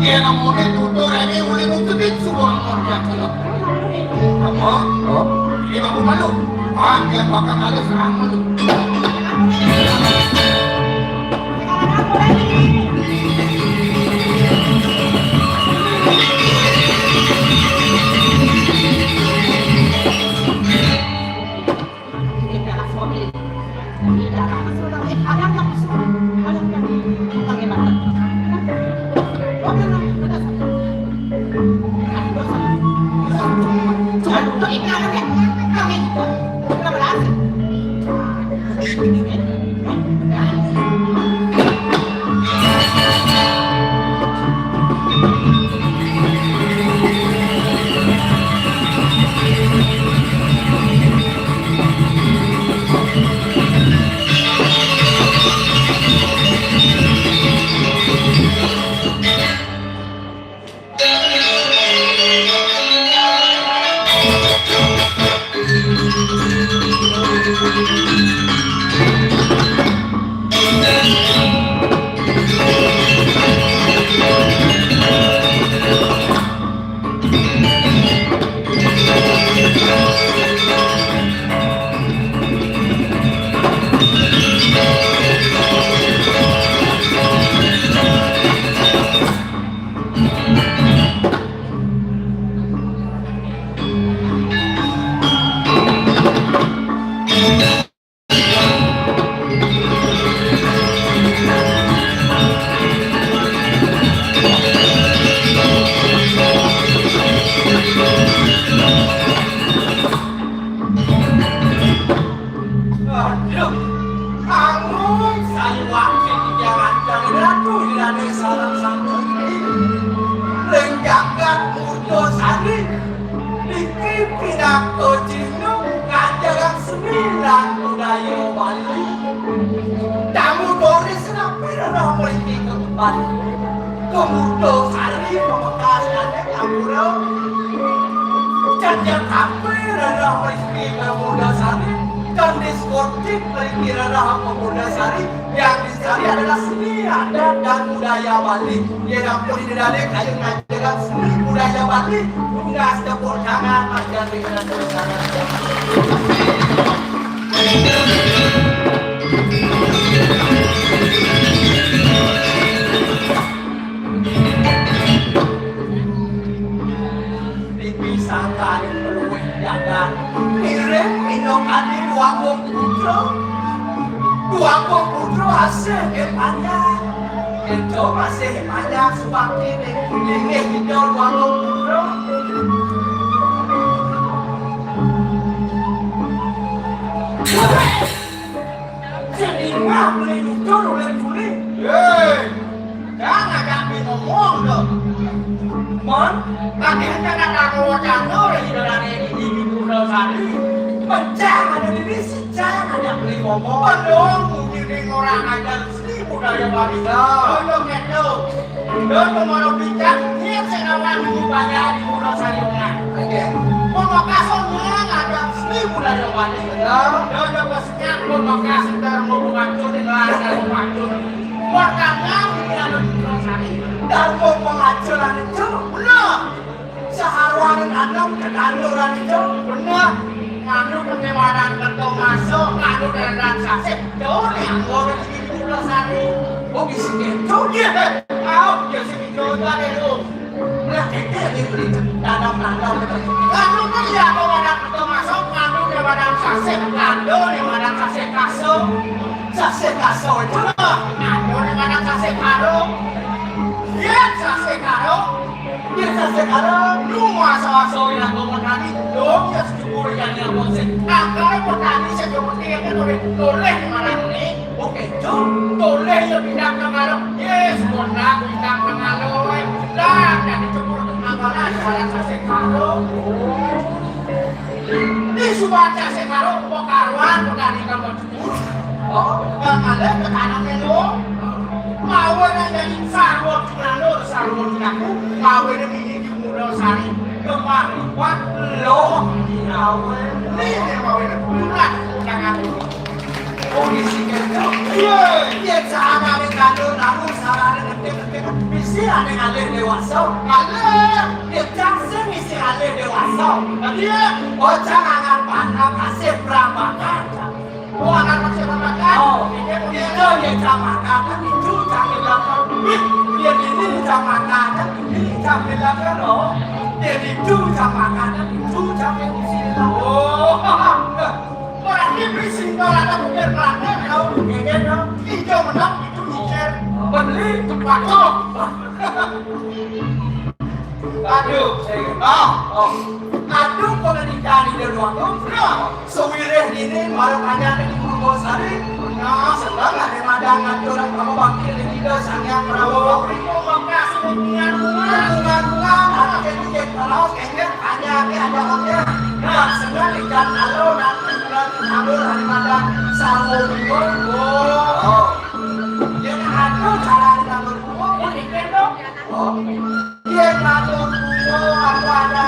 Dia namanya tutur ini uli mukti semua orang yang kena. Apa? Oh? Ini aku malu. Ah, dia bakal ngalih serang malu. Aduh, angun saya wakil di jalan-jalan, aduh, di lantai salam santun. Lenggakan muda sari, niki pinaka cihna ngajarang seni lan budaya Bali. Tamu turis napi rereh mriki ka Tuban. Kemuda sari pamekas anak ampura. Cecek kape rereh mriki kemuda sari. Dan diskotik mriki rereh kemuda sari. Yang dicari adalah seni adat dan budaya Bali. Yen ampun Ida Dané kayun ngajarang seni budaya Bali, tunas tepuk tangan, margiang dengan tepuk tangan. Niki sangkaning pelungguh jagat. Ngiring minakadi Dwagung Putra. Dwagung Putra asih nggih panjang. Ento masih panjang subakti ning linggih Ida Dwagung Putra. Sing ingah beli jujur oleh Juli. Hei, jangan ajak ngomong tu. Mon, lagi hanya nak tahu wacana lagi dari ini di Pulau Sari. Pecah ada di sini, jangan ajak beli ngomong. Belum mungkin orang ajar seni budaya Bali. Belum itu. Dadi mara picak, nyen sing awak nunggu bayar di Pulau Sari Tengah. Oke. Pamekasan nyen ada seni budaya Bali. Benar. Dadi pesenyak pamekasan Dharma Pengacur di Lara Dharma Pengacur. Pertama, ini ada di Pulau Sari. Dharma Pengacur ada tu. Benar. Saharuan anom ketanduran itu. Benar. Nganu pengewaran betul masuk, nganu daerah sasih. Jauh nih, anggur di Pulau Sari. Oh, bisa gitu. Iya, eh. Tahu, ya, si Mijo itu ada itu. Nah, kita di beli tanam-tanam. Lalu kan ya, ada wadah kita masuk, lalu dia wadah sasih, lalu dia wadah sasih kasung. Sasih kasung itu, lalu dia wadah sasih karung. Iya, sasih karung. Dia sasih karung. Lu masa-masa yang gua petani, lu dia secukur yang dia konsep. Nah, kalau petani seperti itu, boleh, boleh marang ni. Oke, Cong. Toleh ya pindah ka Ngalo. Yes, kona pindah ka Ngalo, eh. Lah, dadi cemur ka Ngalo, lah, salah sasih Ngalo. Di Sumatera Sekaro, pekaruan, petani kamu cemur. Oh, bang ada ke tanam melo. Mawe na dadi sarwa Ngalo, sarwa aku. Mawe na bini di Muda Sari. Kemari, Pak. Loh, mawe. Ni, mawe na. Murah, jangan. Oh, isi kento. Iya. Iya, cara ni kalau naruh sarana ngetik-ngetik. Bisi ada ngalih dewasa. Ngalih. Iya, cang sing isi ngalih dewasa. Iya. Oh, cang angan panah kasih perambakan. Oh, angan kasih perambakan. Oh, iya, iya, cang makan, kan itu cang bilang. Iya, ini cang makan, kan ini cang bilang, kan, oh. Iya, itu cang makan, kan itu cang yang isi. Oh. Berarti beli singkong ada bukan pelanggan, kalau bukan, no. Hijau menang itu mikir. Beli tempat kok. Aduh, saya, ah, oh. Aduh, pendidikan di luar negeri. Sewireh ini, baru hanya di Purwosari. Nah, sedang ada madang ngatur apa bakil di kita, sangnya perawa. Bunga-bunga, ada kecil kalau kayaknya ada, ada orangnya. Nah, sedang ikan kalau nanti bulan Abdul Ramadan sahur. Oh. Dia kan ada cara dengan berbuat. Oh, ini kan dong. Oh. Dia kalau bulan aku ada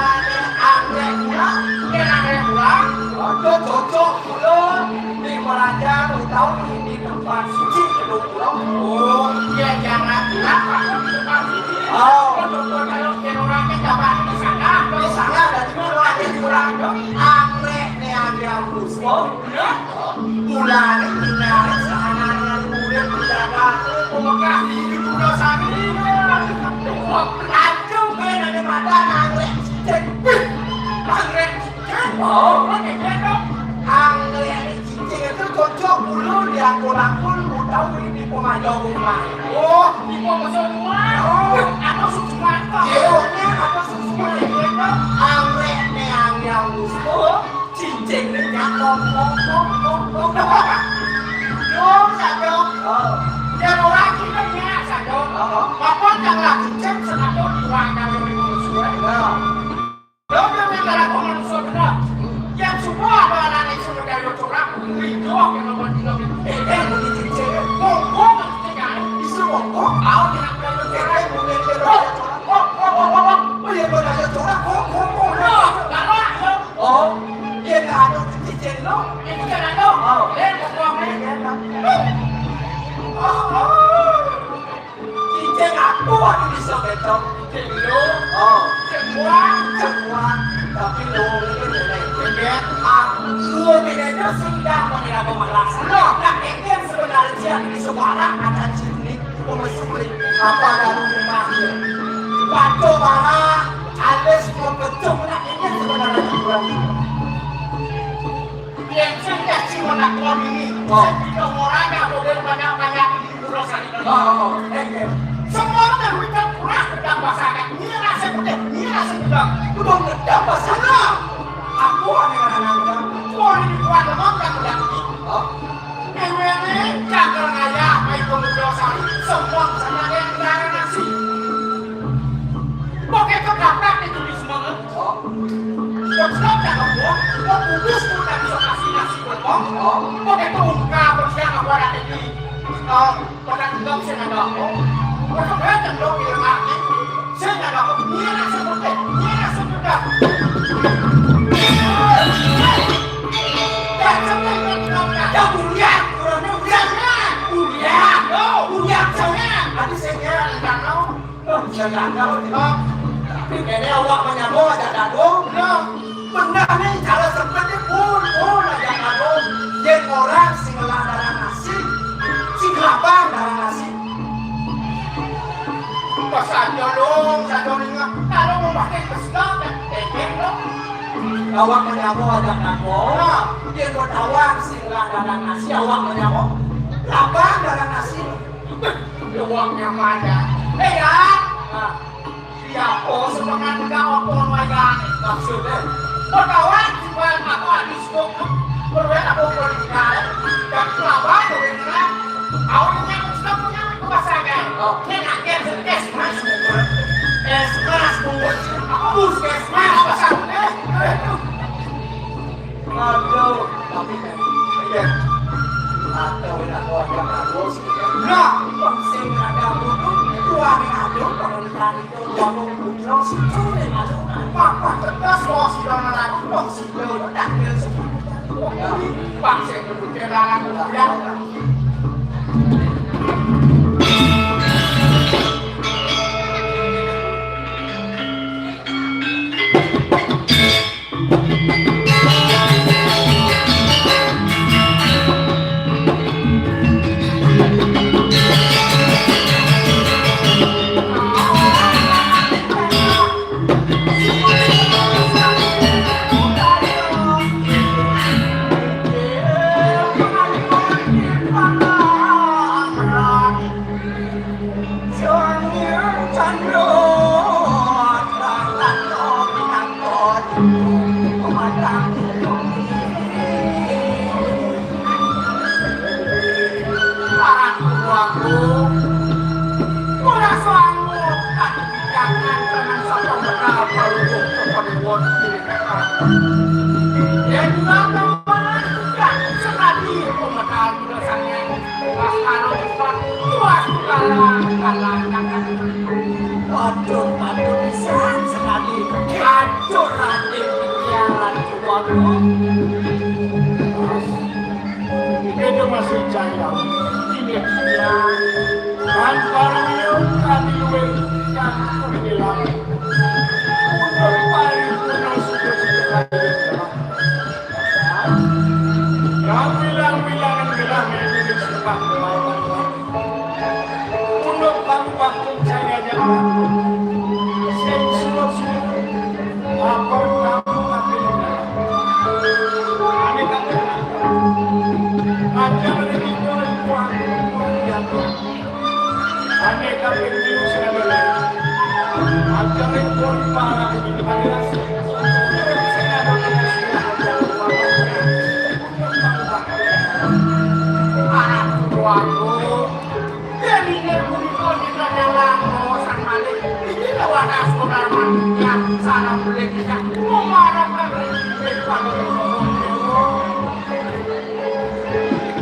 anggrek pulang. Dia anggrek pulang. Ada cocok pulang di Meraja, tahu di tempat suci kedua pulau. Oh, dia jangan pulang, Pak, di tempat suci. Oh. Kalau orang kita di sana, di sana ada di pulau, ada di pulau. Anggrek ni ada puspa. Mulane menarik sahanane murid mendadak pemekah di Pulau Sari. Aduh, ben ada mata anggrek cicing. Anggrek cicing? Oh, pakai gendong. Anggrek Langkul-langkul, lu tahu ini pemain rumah. Oh, ini pemain rumah. Oh. Apa susu mata? Iya, apa susu mata? Iya, kan? Anggrek nih, anggrek. Oh, cincin nih, ya, kong, kong, kong, kong, kong. Yo, Sajo. Oh. Ya, orang kita nya, Sajo. Oh. Bapak yang lagi cek, Sajo, di ruangan yang di musuh, ya. Lho, kowe ora kok manungsa bener. Yen sumpah apa anane sing gawe curang, ridho kena mati-mati. Eh, eh, muni cincin. Monggo mesti kae. Iso monggo, tau kena gawe curang, muni cincin. Oh, oh, oh, oh, oh, oh, iya, bener aja curang. Oh, oh, oh, oh. Lho, lho, lho. Oh, iya, gak ada cincin, lho. Ini kan ada. Oh. Eh, monggo, eh. Iya, iya. Oh, oh. Cicing aku ada bisa betok. Cicing lu. Oh. Cicing gua. Cicing gua. Tapi lu ini tidak ikut ya. Aku tidak ada sudah mengira pemalasan. Loh, nah, ini yang sebenarnya di suara ada ciri pemesulit. Apa ada rumahnya? Batu bara, alis mau pecuk, nah, ini yang sebenarnya kurang. Yen sing dadi monakon iki, oh, sing bisa ora kabeh banyak-banyak iki kula sakit. Oh, oh, oh. Eh, eh. Semua terwujud kurang berdampak sangat. Ini rasa putih, ini rasa hitam. Itu mau berdampak sana. Aku aneh-aneh. Wah, ini kuat lemah kan udah. Oh. Ini, ini, cakar ngayah, main pemuda sari. Semua sana yang nasi. Pokoke kok gampang nek tulis semangat. Oh. Kok sebab tak ngomong, kok putus pun tak bisa kasih nasi buat kong. Oh. Pokoke kok ungkap, kok siang aku ada ini. Oh, kok tak ngomong sih nggak ngomong. Kok sebenarnya cenderung di rumah ini. Saya nggak ngomong, dia langsung seperti, dia langsung sudah. Ya, seperti itu, ya, bulian, kurangnya bulian, bulian, oh, bulian, saya. Tadi saya kira nggak tahu. Loh, jangan tahu, Bang. Tapi kene awak menyambung aja dagong. Loh, benar nih, cara seperti pun, pun aja dagong. Yen orang sing ngelah darah nasi, sing kelabang darah nasi. Pas aja dong, saya dong ingat. Kalau mau pakai kesedak, ya, eh, eh, dong. Awak menyambung aja dagong. Nah, yen buat awak sing ngelah darah nasi, awak menyambung. Labang darah nasi. Uangnya mana? Eh, ya. Nah, siapa semangat kau pun wayang? Maksudnya, perkawan jual apa di stok? Perwela pokok di kau. Dan kelapa tu yang kena. Awalnya aku sudah punya aku pasangan. Oh. Ini nak dia setes mas. Es mas bungkus. Aku puskesmas pasang. Eh, eh. Aduh, tapi kan, iya. Atau nak keluarga bagus, gitu kan. Nah, sing ada butuh, tuan ada pemerintahan itu, bangun putra, si curi, aduh, papa tegas, bos, jangan lagi, bos, si Pak, saya berpikir, ya. Waduh, waduh, pisan sekali. Aduh, Raden Pikiran, waduh. Itu masih jaya. Ini dia. Dan para minum kami luwih dan kami hilang. Untuk paling putus untuk Kawilang-wilangan gelah milik sembah kemauan. Punduk batu-batu cahaya jalan. Sing suruh-suruh. Lapor kamu tapi. Kami tak pernah. Hanya menitipkan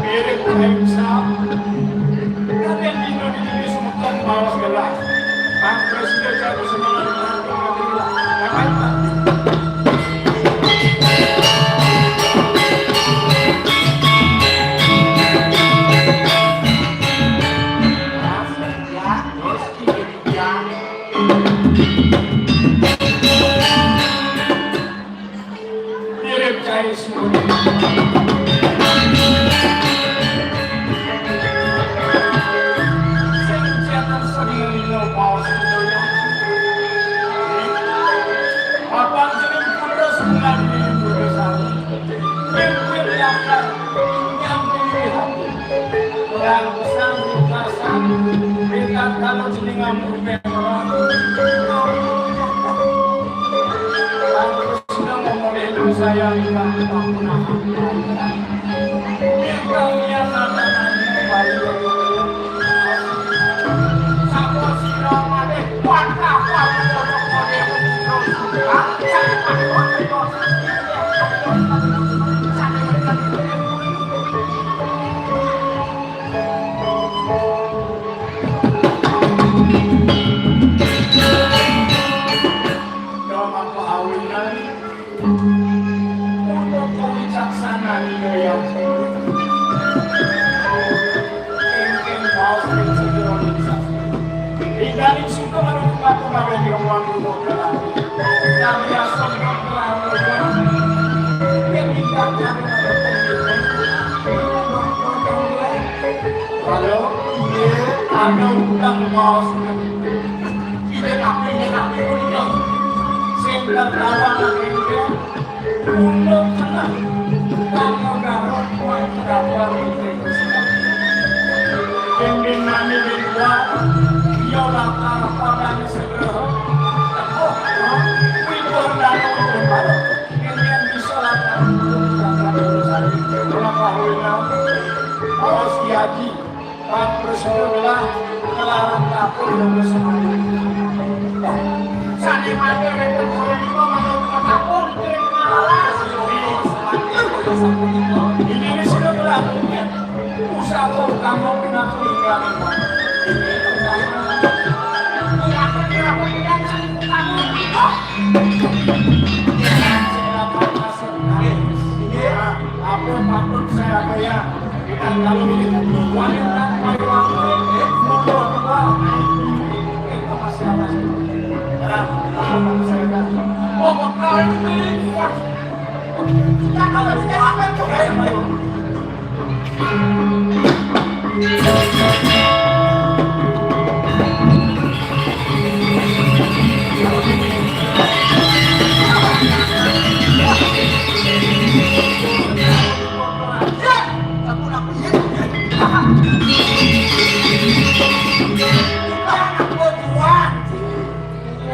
Mirip kayak misal, kalian di Indonesia ini semua kan malas gelas. Bang Presiden saya bisa malas gelas. Yang lain, Bang. Ya, terus ini dia. Mirip cai semua. Sing jangan sendiri lo mau sebenarnya. Abang sering putus bulan ini putus hari. Mimpi yang kan yang dilihat. Orang pesan di pasar, minta kalau jenengan bukan orang. Aku sudah ngomong itu saya lima tahun. Kita lihat anak-anak bayi. Sama si Rama deh, patah, patah, patah, patah, patah. Dong apa awinan? Untuk kewicaksanaan gaya. Kengkeng baos ring segera ningsah. Ing daning suka manungkak kemawon ing ruang guru kelari. Kami asung kelawan. Yen ingkang nyami manungkak. Halo, iya, anu utang baos. Ide tapi, ide tapi punika. Sing tertawa nang ide. Unduk tenang. Kamu garut kuat terdapat ide. Dinding nami di luar. Iya lakar padang segera. Tepuk, wibur dan unduk baru. Yang bisa lakar unduk dan unduk sari. Kenapa wina? Awas diaji. Pak Presiden lah kelaran kapur dan bersama. Sani mati wonten punika manut kapur terima alas. Ini sudah berlaku. Usaha kamu pinatu ingkang. Aku kira aku ingkang sing kamu. Apa patut saya bayar? Kita kalau ini wanita paling waktu, eh, monggo, monggo. Itu masih aman. Nah, apa saya dah? Oh, bekal ini kuat. Kita kalau tidak akan coba yang baru.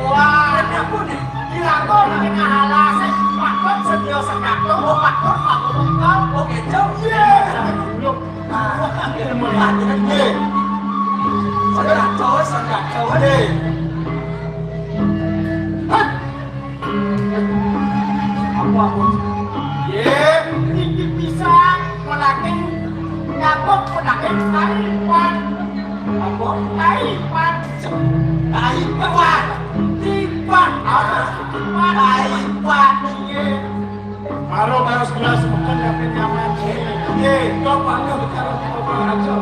Wah, aku nih, dilakukan dengan alasan, patut sedia sekato, oh, patut, patut, engkau, oh, gitu. Iya. Nah, ilmu lagi, iya. Sekato, sekato, iya. Hah? Apa, Bos? Iya, ini bisa melatih, nyangkut, melatih, taipan. Apa? Taipan. Taipan. Tipan. Apa? Tipan. Taipan. Iya. Karo, karo sebelah semeton dapet nyaman. Iya, kok bangga bicara di kota aja.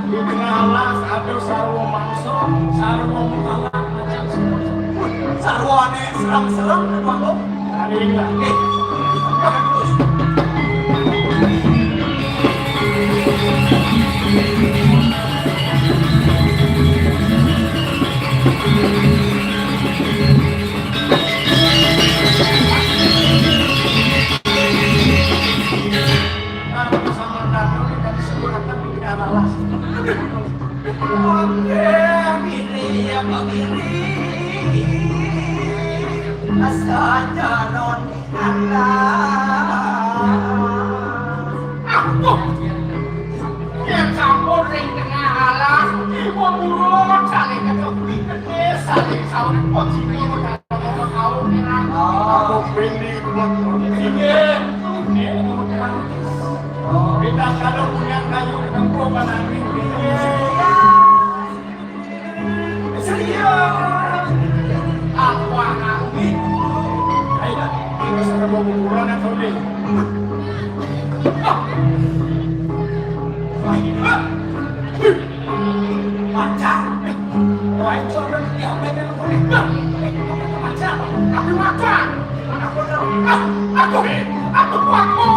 Di tengah alas ada sarwa mangsa, sarwa mengkala macam semua. Sarwane serem-serem, Bang. Hari ini lah. Eh, bagus. Nah, sama Daniel ini tadi sebuah kata bikin anak las. Oke, Aku beli buat sini. Kita kalau punya kayu, tempo, panani. Iya. Aku anak ini. Ayo, kita sudah mau kuburan atau nih? Macam. Wah, itu ada yang pengen kulit. Macam. Tapi macam. Aku, aku, aku, aku, aku, aku, aku,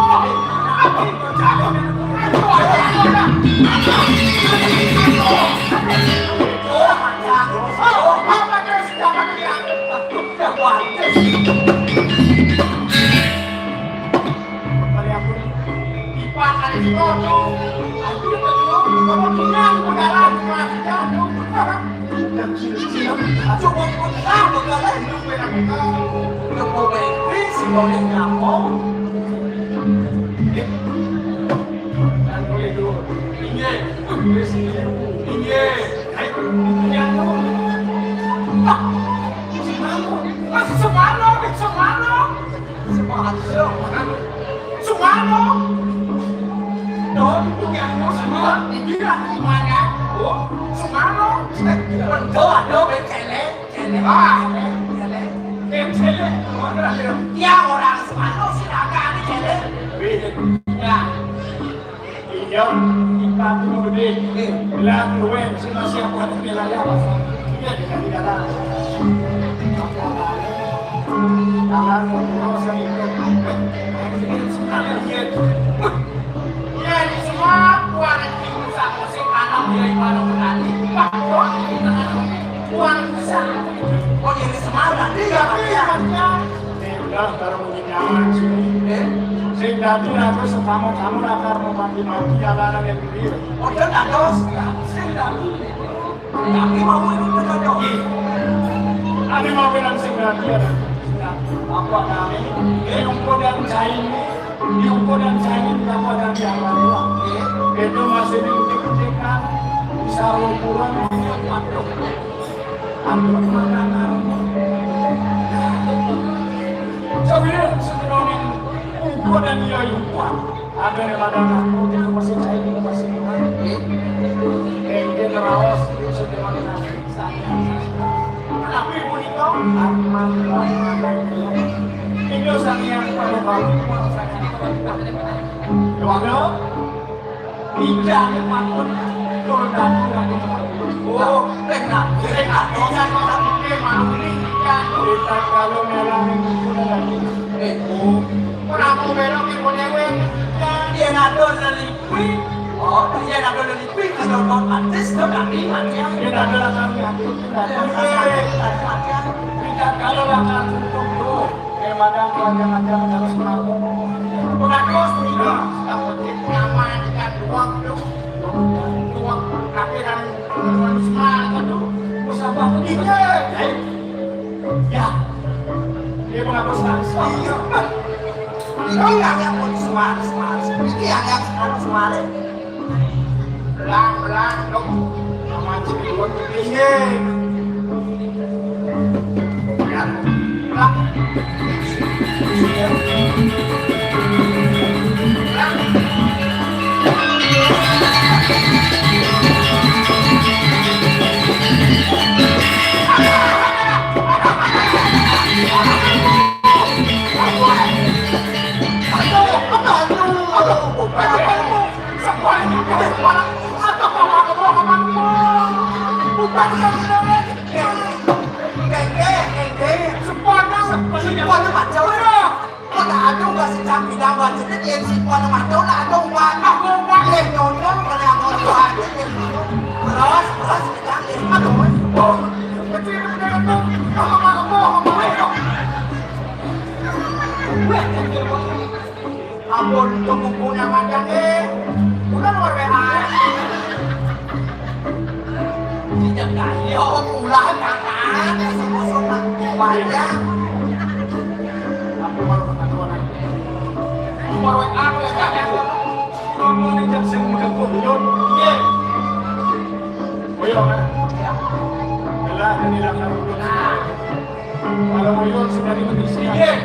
Semano, semano, semano. Doon po yan mo, semano. Hindi na, semano. Oh, semano. Doon, doon, kele, kele. Ah, kele, kele. Kele, kele. Ya, orang semano, silakan, kele. Ya. Iya, ipa ko mo gede. Lahat ko, eh, sino siya po at nilaya. Iya, di ka nilala. Dalan mo po sa ito. Iya, di semua po ang nagtiwala sa ako sa anak nila, iba na po natin. Bakit? Buwan sa. O, di semua, di ka. Iya, iya. Eh, udah, baru mau nyaman sini. Eh? Sing dadi aku sing kamu, kamu lakar mau mati-mati, ya, larang yang gede. Oh, dia nggak tahu sih, ya. Sing dadi. Tapi mau ini betul, dong. Iya. Aku mau bilang sing dadi, ya. Apa kami? Eh, Ungko dan Cai ini, di Ungko dan Cai ini, kamu ada di awal. Iya. Itu masih di utik-utikan, bisa ukuran, waduh. Aku makanan. Sawiran sejeroning Ungko dan Yayuan. Ada yang ada aku, dia masih cair, dia masih mati. Eh, dia ngerawas, dia sudah mati. Tapi punika, aman, aman. Ini sang yang pada bau, Waduh. Tidak ada patut turun daging lagi. Oh, nek nak, nek nak, jangan malah mikir malu ini. Kita kalau melarang itu lagi. Eh, oh. Kenapa belok ibu dewe? Dia nak dosa lipwi. Oh, dia nak dosa lipwi. Kalau kau artis, kau kami mati. Dia nak dosa kami, aku tidak ada. Kita kalau akan tutup, eh, madam, keluarga macam harus melakukan. Bagus, tidak. Nyaman, kan, waktu. Waktu, tapi kan, harus melakukan. Usaha begini. Ya. Dia menghapus langsung. Ini yang, yang mau disuara, suara. Ini yang, yang harus suara. Belang, belang, dong. Sama cewek gua tuh tinggi. Ya. Belang. Terus, terus, aduh. Ampun, tunggu punya macam, eh. Udah luar W A. Tidak kaya, ulah makan, semua-semua. Banyak. Aku baru ketahuan. Nomor W A aku ya, Kak, ya. Nomor ini jam sing udah kumpul. Iya. Oh, iya, Kak. Iya. Kalau mau yun, sudah diberi siap.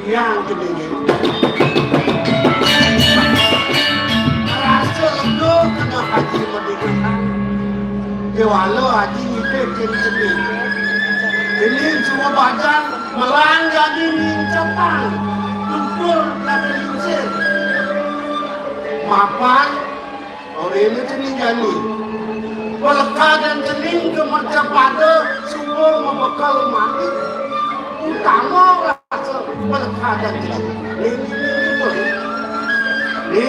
Yang jenenge. Rasa lega kena Haji Madinah. Kewala Haji nitih cening. Cening semua badan melang jadi nincepan. Tutur kata lincir. Mapan Orene cening jani. Pelekadan cening ke mercapada suba mabekel mani. Utama rasa pelekadan cening. Ni, ni, ni, ni, ni. Ni,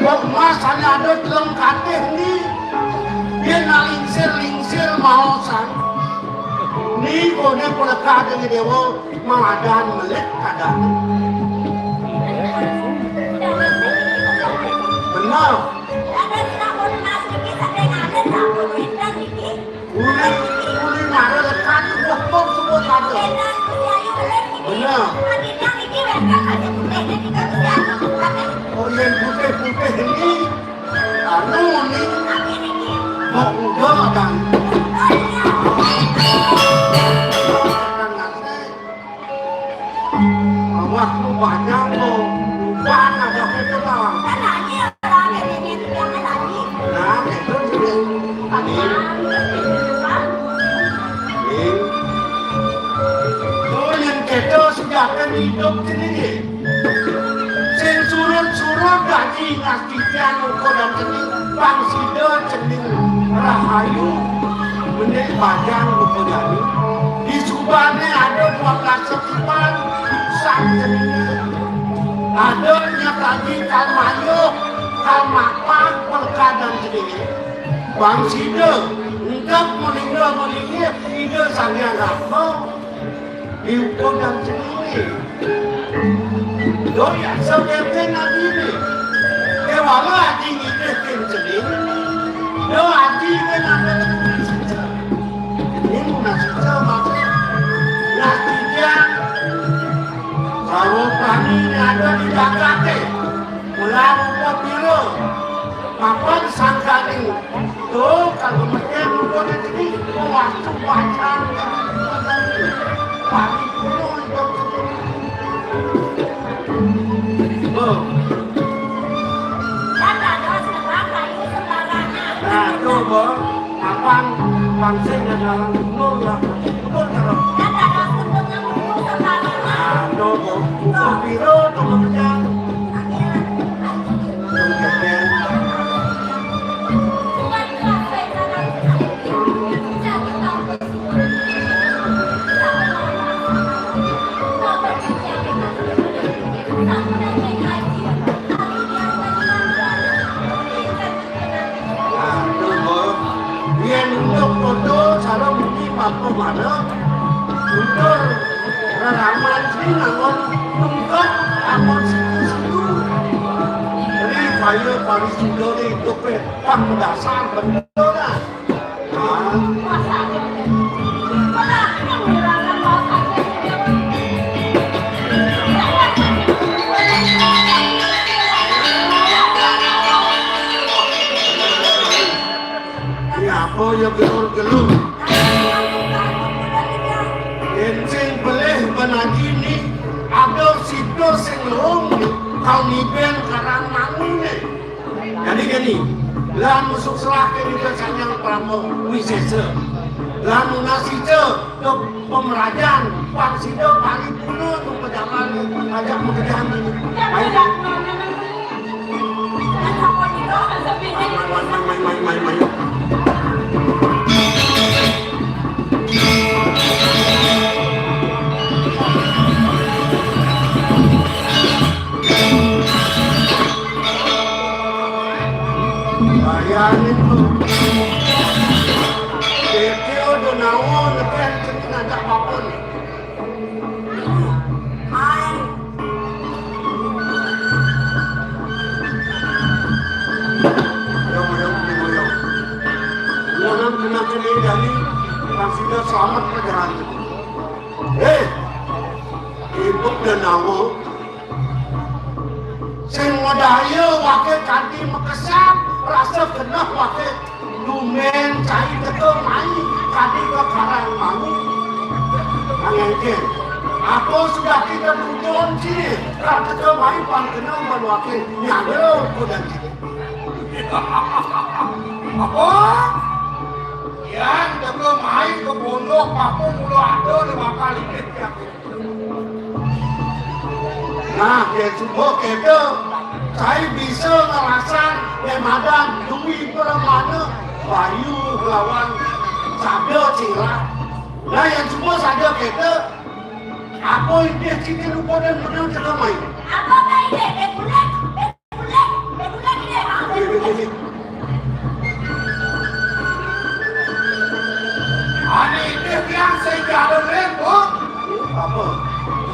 kok emas ane ada telung katih ni. Dia nak lingsir-lingsir maosan. Ni kone pelekadan dewa. Madan melek kadang. Benar. Uli, uli mara lekat, bok-bok semua ada. Benar. Oh, yang putih-putih ini, anu ni, bok udah makan. Awas lu banyak lu. Lupa ada itu tawang. Nah, itu juga. Ini. Ini. Tuh yang kita sudah akan hidup sendiri. Sing surut-surut dadi ngasdian uga dadi pang sida cening rahayu menik bajang uga jani. Di subane ada dua belas setipan sang ceninge. Ada nyatagi kal mayuh, kal mapah, pelekadan ceninge. Pang sida entep melingga-melingga Ida Sang Hyang Rama. Diukur dan sendiri. Oh ya, sakéwala adini. Kéwala adi ngidih kén cening. Yo adi kén anak sida. Ini nasida maksud. Nah, titiang sarwa prani né ada di jagaté. Ulah rupa pira. Mapan sangkaning to, kalau mesti rupa di sini, waktu wajah. Pagi puluh itu. Bo. Nah, to, Bo. Mapan pang sing adalah gubernur lah. Gubernur terus. Nah, to, Bo. Piro to kerja? Nah, to, Bo. Yén unduk foto, cara muni mampu mana? Unduk raraman sini nangon tungkep, nangon siku-siku. Jadi, kaya paling sudah di itu, Pé. Pang dasar bener lah. Ya apa ya gelur-gelur. Yén sing pelih benagi ni ada sida sing lung kang ngibén karang manguné. Jadi gini, lan musuh serah ke juga sanyang prama wisesa. Lan nunas sida ke pemerajan, pang sida paripurna tu pejalan ajak pekerjaan ini. Baik. Mai, mai, mai, mai, mai, mai. Bayangin tuh. Déwa Denawa nekén cening ajak bapa né. Mai. Ayo, ayo, ayo, ayo. Jangan kena kena jani, pang sida selamat pelajaran. Héh, Ibu Denawa, sing madaya waké kanti makesang, rasa genah waké. Tumbén cai teka mai kadi ka karang mangu. Nanging kén, apa sudah kita tuntun ci, ra teka mai pang kena maluaké nyaga kudan ci. Apa? Yan teka mai ka pondok apa mula ada di bakal ini. Nah, yén suba kéto, cai bisa ngrasang, yén madan duwi pramana, bayu lawan sada cirak. Nah, yén suba sada kéto, apa idih ciné rupané menang teka mai? Apa kaidih? Eh, bulan, eh, Ané idih tiang sing jalan rén, Bu. Apa?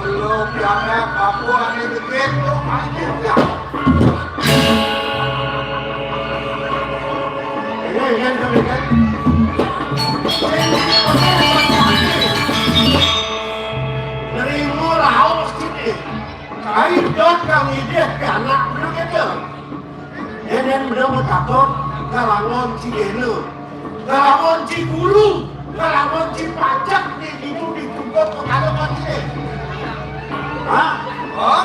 Lu pianak apa ané dikit, lu ané tiang. Ini, ini, ini, ini. Nerima raos sini. Kai dot kang idih pianak bener kéto. Yén, yén bener matakon, kalangon ci Déna, kalangon ci Guru, kalangon ci Pajek di ditu ditungkut pekalangon ci Déna. Hah? Hah?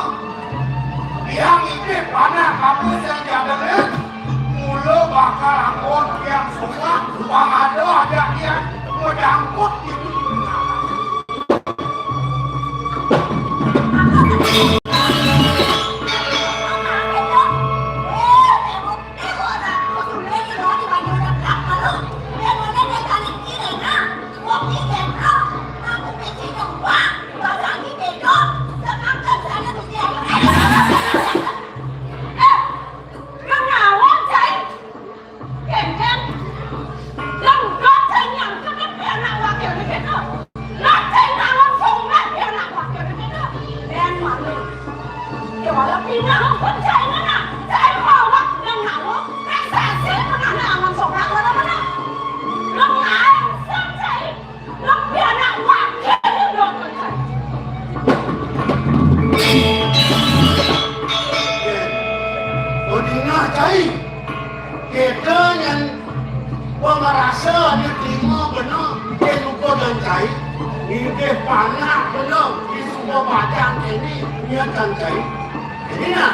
Yang ini panah kamu yang jadengnya, mula bakal angkon yang semua, bang ada aja yang ngejangkut gitu. Kénkén, dong dot sing nyangkut pianak wakilné kéto. Dot sing ngalon sungkan pianak wakilné kéto. Yén manut. Yo Kalau pindah pun cai mana? Cai mawak nang hawa, raksasa mana nang angon sobrak mana-mana. Nang langsung cai, nang pianak wakil nang doang cai. Odinah cai. Kita nyan pamarasa adi timo bena, ken muka dan cai. Inggih panak bena, di suba bajang kini, niat dan cai. Jadi nah,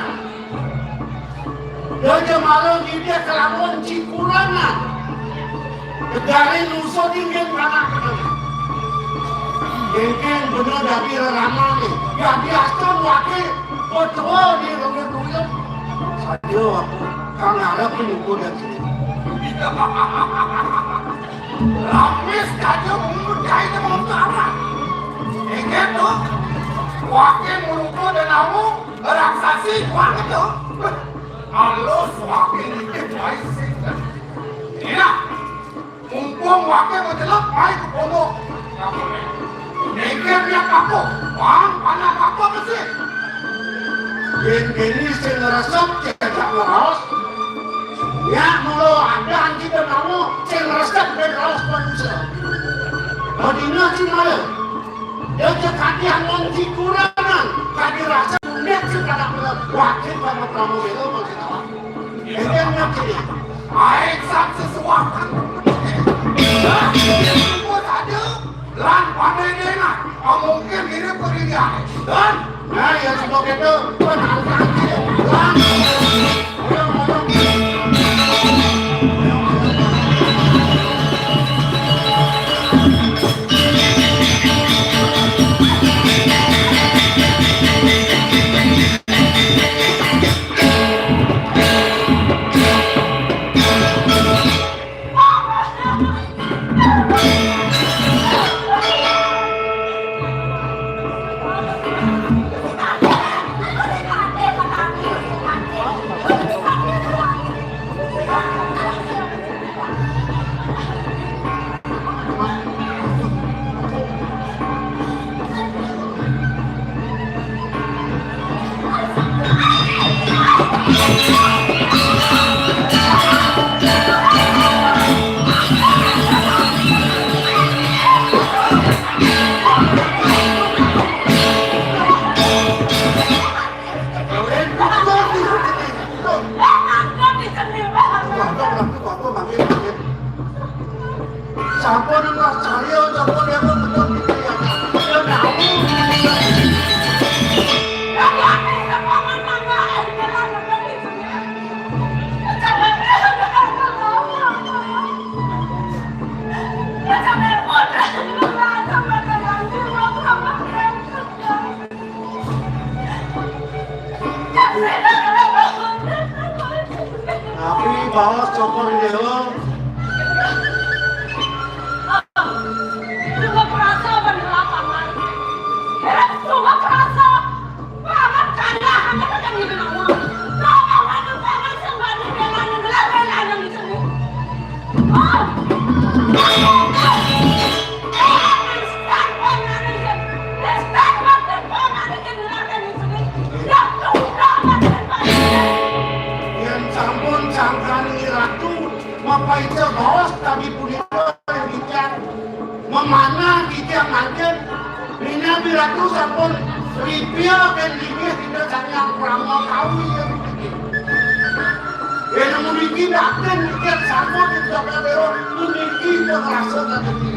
Raja Mala ngidih kelawan cikuranan. Negari nusa dingin panak bena. Dingin bena dadi reraman ni. Dadi astun wakil, betua di rengit ruyuk. Saja aku, kang ngarep penyukur dan sini. Lapis kaja mungut jahit mengutara. Ingat tu, wakil merupa dan awung, raksasi, kuang tu. Alus wakil nitip baik sih. Inilah, mumpung wakil mencelak, baik ke pondok. Mikir dia kapok, bang, panah kapok ke sih. Yen kene sing ngresep cecak ngeraos. Nyak mula adan kita mau sing ngresep ben raos manusia. Odina sing mala. Dia cekati angon cikuranan, kadi rasa unik sing pada mula. Wajib sama Pramono Belo maksud awak. Enten nyak sini. Baik, sang sesuatu. Nah, tunggu saja. Lan pandai dengar, mungkin mirip kejadian. Dan, nah, yang sebagai itu, penantang dia. Lan, Tapi baos Cokor Dewa. Cuma kerasa bener lapangan. Cuma kerasa. Banget kalah, hanya kan yang gitu nama. Kau mau banget, banget, sembah, bela, bela, bela, yang gitu. Oh. Yen sampun sangkani ratu, mapaica baos tadi punika ring titiang, mamanah titiang mangkin, minab ratu sampun ripia ken linggih Ida Sang Hyang Brahma Kawi ring titiang. Yen nemu niki dakten titiang sampun ring Cokor Dewa, puniki ida ngrasa kagetih.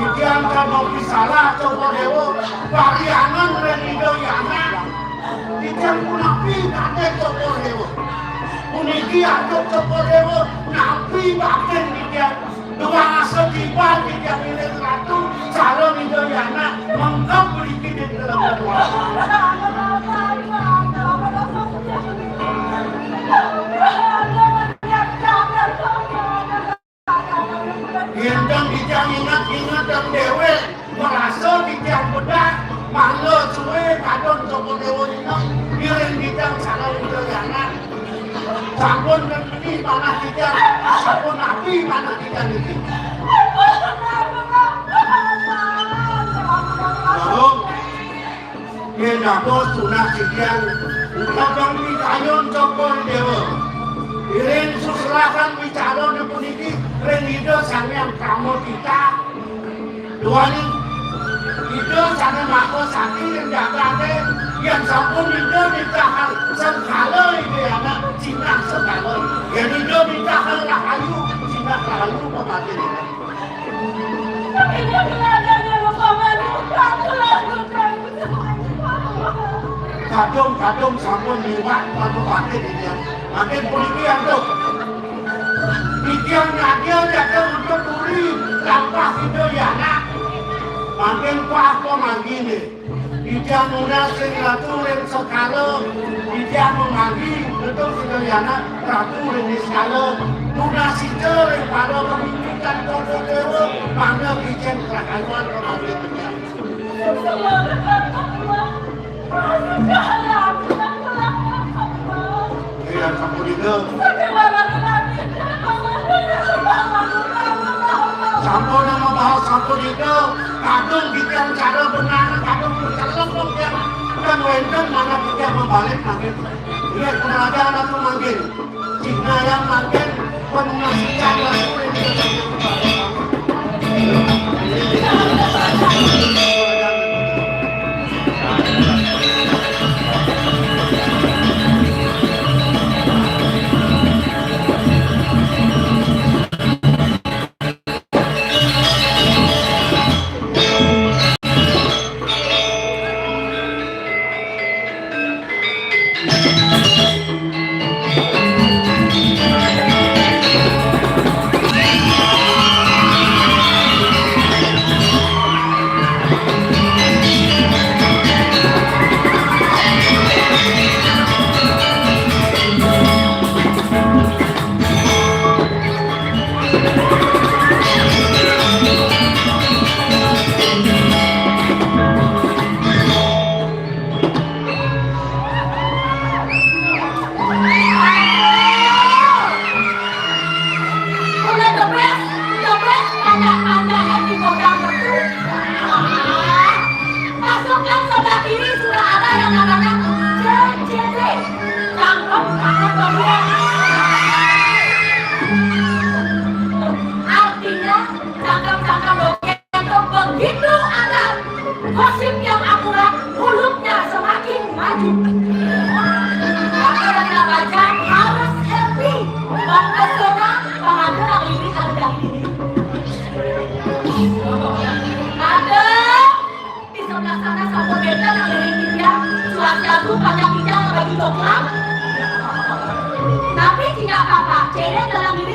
Titiang kadopi salah, Cokor Dewa, pariangan ring Ida Yana. Titiang punapi bakten Cokor Dewa. Puniki antuk Cokor Dewa, napi bakten titiang. Duang asa tiban titiang ngiring ratu, calon Ida Yana, mengkeb mriki ring dalem. Yen titiang inget-inget titiang déwék, marasa titiang bedak, mangda sué kadén Cokor Déwa nyeneng, ngiring titiang salah Ida Sampun meni manah titiang, sampun napi manah titiang niki. Lalu, yen dados tunas titiang, kadang pitayun Cokor Dewa. Iring susulahan wicarane puniki ring Ida Sang Hyang Pramodita. Duaning Ida sane maha sakti ring jagate, yen sampun Ida nitahang sengkala Ida anak, jinah sengkala. Yen Ida nitahang rahayu, jinah rahayu pamati. Kadung-kadung sampun liwat pamati. Mangkin puniki antuk. Titiang ngadil jatuh untuk duri, lampah Ida anak. Mangkin pah pamanggine. Titiang nunas ring Ratu ring Sekala, titiang mamanggih Ratu Sedayana, Ratu ring Niskala, nunas sida ring para pamimpinan Pada Dewa, mangda kicen rahayuan pamanggi titiang. Iya, sampun Ida. Sampun nama bahas sampun Ida. Kadung titiang cara benar, kadung celep dong tiang. Dan wenten mana titiang membalik mangkin. Iya, kemerajaan aku mangkin. Cina yang mangkin penunas ikan lalu. Udah the best, the best, banyak-banyak yang digodang betul. Masukkan sebelah kiri sudah ada yang namanya C C T. Cakep, cakep, bagus. Artinya, cakep-cakep, oke. Begitu ada gosip yang akurat, mulutnya semakin maju. Maka yang baca harus happy. Bang Pesona, Bang Agus, Bang Lili, ada Bang Lili. Ada di sebelah sana satu beda yang dari India, suatu banyak tidak bagi coklat. Tapi tidak apa-apa, cewek dalam diri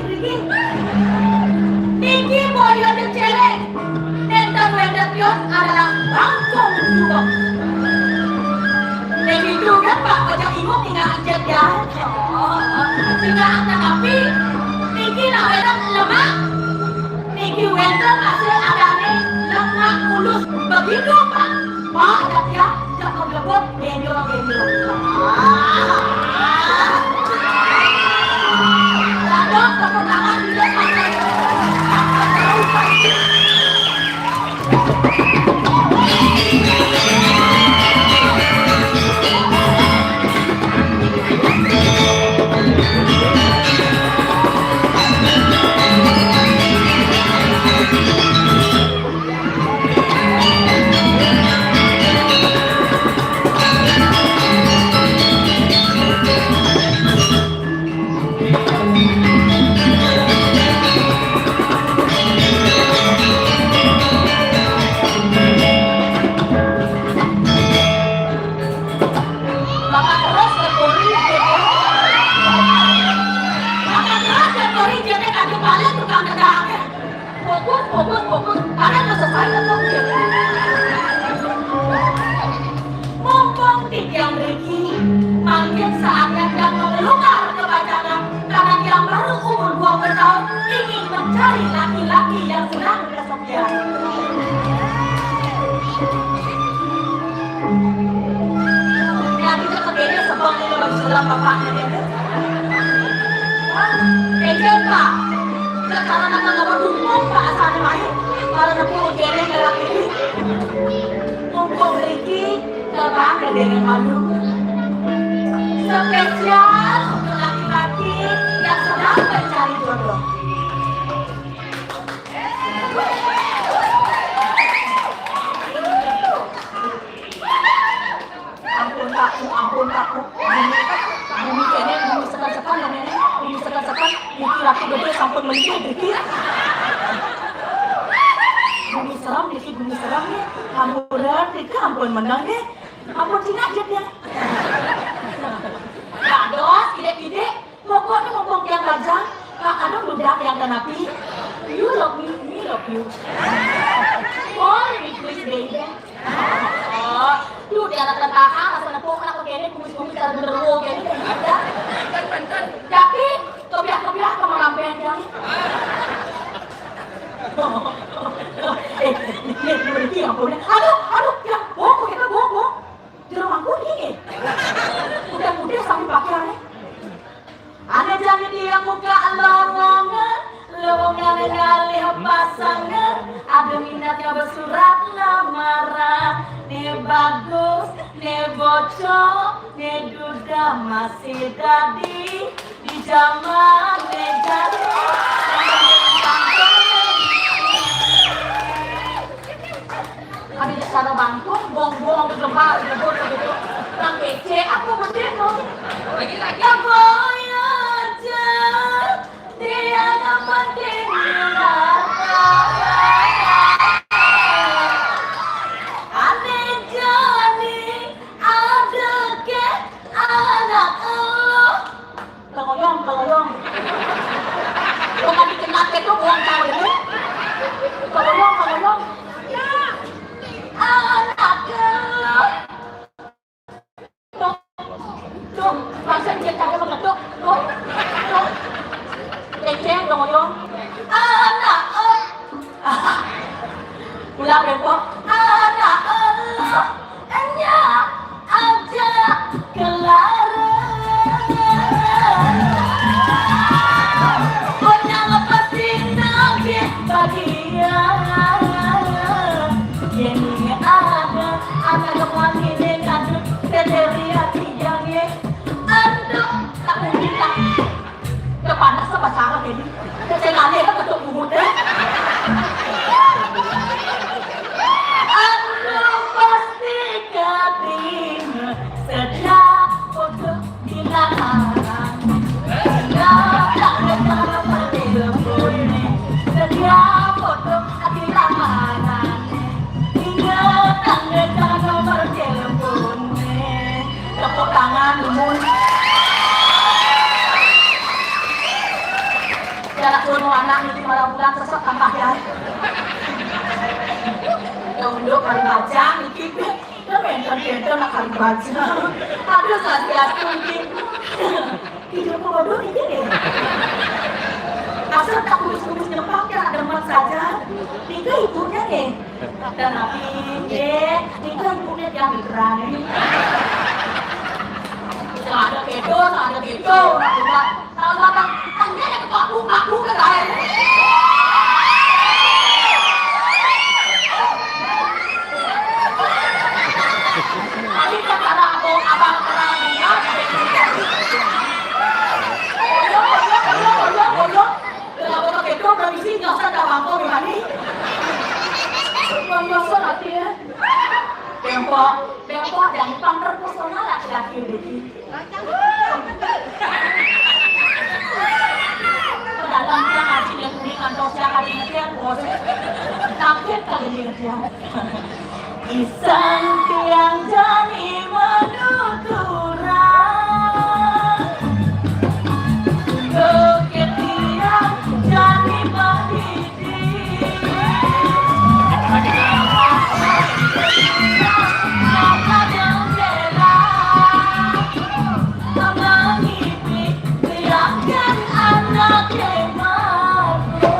Niki boyo de cewek. Nenten wendet pion adalah bangkong juga. Niki juga Pak Ojek Imuk tinggal ijek ya. Tinggal angkat api. Niki nak wendet lemak. Niki wendet hasil adane lemak mulus. Begitu Pak. Pak, ya, ya. Cakep lebur, gendong, gendong. Dadong, tepuk tangan, tidak pakai. Makan terus ya, Puri. Makan terus ya, Puri. Jadi kaki balik tukang gedang. Fokus, fokus, fokus. Karena udah selesai, tetap dia. Mumpung di tiang Ricky, mungkin saatnya dia mengeluar ke pacaran. Karena dia baru umur dua puluh tahun, ingin mencari laki-laki yang sedang Ya, kita kepede sebang ini bagi sulam bapaknya itu. Énjén, Pak. Kekarenan ngawur dumpung, Pak, asane wae. Para nepuk kene ngelak iki. Mumpung mriki, kebang gedene malu. Spesial untuk laki-laki yang sedang mencari jodoh. Ampun, Pak, ampun, Pak. Bumi, bumi kene, bumi sekan-sekan, bumi, bumi sekan-sekan, niki ratu gede sampun mendidih, niki. Bumi serem, niki bumi serem, nih. Ampuran, niki ampun menang, nih. Ampun, cina aja, nih. Dados, ide-ide. Pokoknya mumpung tiang bajang, Pak Kadung dudak tiang kenapi. You love me, me love you. Call me please, baby. Oh, lu tiang anak tentara, asal nepuk anak kene, kumis-kumis, asal genderuwo kene. Tapi, kebiah-kebiah, kemarampean tiang. Eh, ini, ini, ini, ampun. Aduh, aduh, ya, bohong, kita bohong, bohong. Jero mangku ini. Udah-udah sambil pakai aneh. Ane jani dia muka lowongan, lowongan ngalih pasangan, ada minatnya bersurat lamaran, ne bagus, ne bocok, ne duda masih dadi, di zaman ne jani. Ada di sana bangkung, bong-bong, gegembar, gebur, begitu. Nang becek, aku begitu. Lagi-lagi. Apa ya, Cak? Dia nang penting. Ane jani, ada ke anak lo. Keloyong, keloyong. Bukan dikenal ke tuh, buang tahu ini. Keloyong, keloyong. Anak keloyong. Tuh, tuh, masa dia cari mengetuk, tuh, tuh. Keceng, keloyong. Anak, eh. Ulah bengkok. Anak, eh. Enya aja kelar. Onyang pasti nagih bagian. Yen ada anak kematian kadut teteri hati jange. Aduh, tak mungkin tak. Kepanas apa salah ini? Saya nanya ke ketuk bubut deh. Anu pasti kating sedia untuk dilarang. Ingat tak ada nomor telepon. Sedia untuk dilarang. Ingat tak ada nomor telepon. Tepuk tangan, Umun. Jarak turun anak niki malam bulan sesek tambah ya. Tunduk kali baca niki. Kita benten-benten nak kali baca. Aduh, swastiastu niki. Hidup bodoh niki nih. Asal tak kubis-kubis nyempang ya, demen saja. Niki ibunya nih. Dan tapi, nggih, nika ibunya tiang migran. Ada kedo, ada kedo, nak buka. Kalau datang, tanya ke kaku, kaku ke saya. Tadi kan ada abang, abang perang, ya. Boyong, boyong, boyong, boyong, boyong. Kenapa pakai dok dan isi nyasar dah bangkong gimana? Bang nyasar hati ya. Bengkok, bengkok dan pang terpesona laki-laki ini. Dalam dia ngaji yang kuning atau siapa di ngertian bos. Takut kali di ngertian. Isan tiang jani menuturan. Bukit tiang jani pendidik. Mengipi tiang kan anak yang mampu.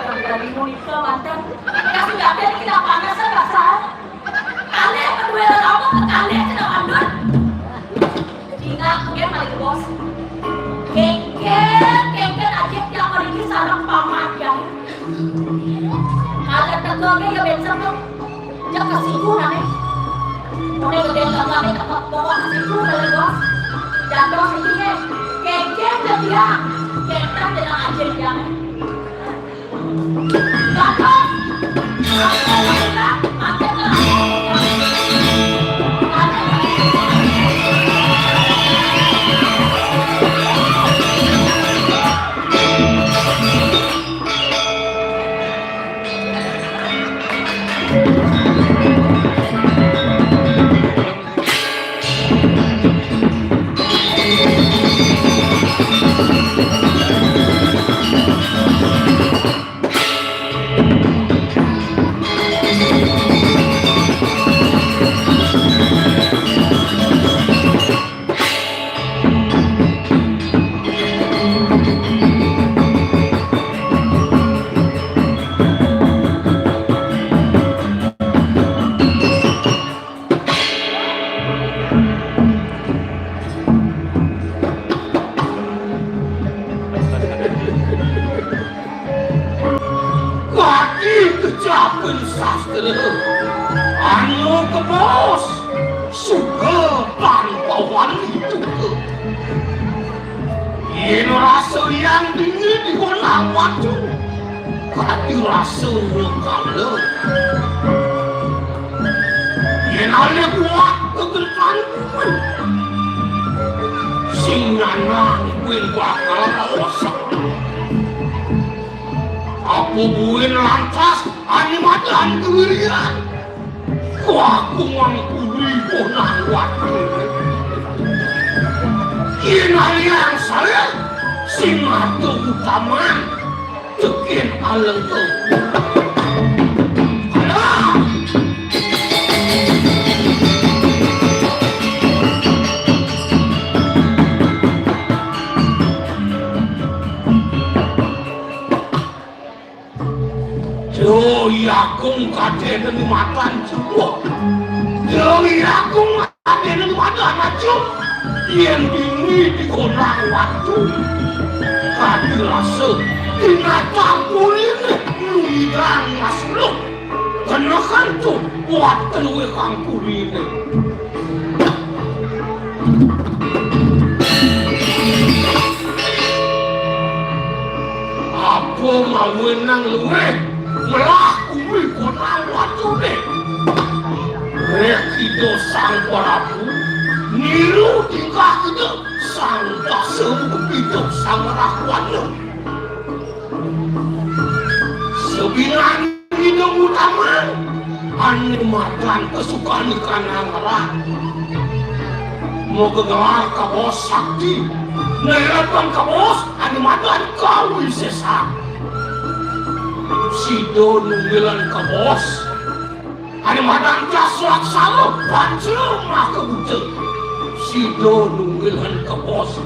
Dari munika manten, kasih gaten kita panas rasa. Kalih kedua lama kekalih kita mandut. Ingat, dia paling bos. Kengken, kengken aja tiap hari ini sarang paman ya. Kalau teka ke ya bensin tuh. Jaka siku nane. Mune gede tambah nih, teka bawa siku kali bos. Jatuh siku nih. Kengken ke dia. Kengken dengan aja dia. Kadi kecapen sastra, anu kebos, suka tanpa wani duka. Yen rasa yang dini digonang watu, kadi rasa nyekala. Yen ale kuat kegentan kuwi, sing nyanang kuwi bakal rosak. Apa buin lantas ane madan kewirian? Kuaku mangkuri gonang watu. Yen alian saya sing ngatur utaman. Tekin alengku. Alah! Dewi Agung kadene matan jumbo. Dewi Agung kadene matan aja. Yen dini digonang watu. Kadi rasa binatang kuline luwiran mas lu. Kena kantu kuat keluwe kang kuline. Apa mawenang luwih melah kuwi konang wacune? Rek Ida Sang Prabu niru tingkah kita Sang Tasemu Ida Sang Rahwana. Sebingan Ida Utama ane madan kesukaan ikan ngarah. Moga gelar kabos sakti. Nerapan kabos ane madan kawisesan. Sida nunggelan kabos ane madan jas laksana panca maka buta. Sida nunggelan kabos.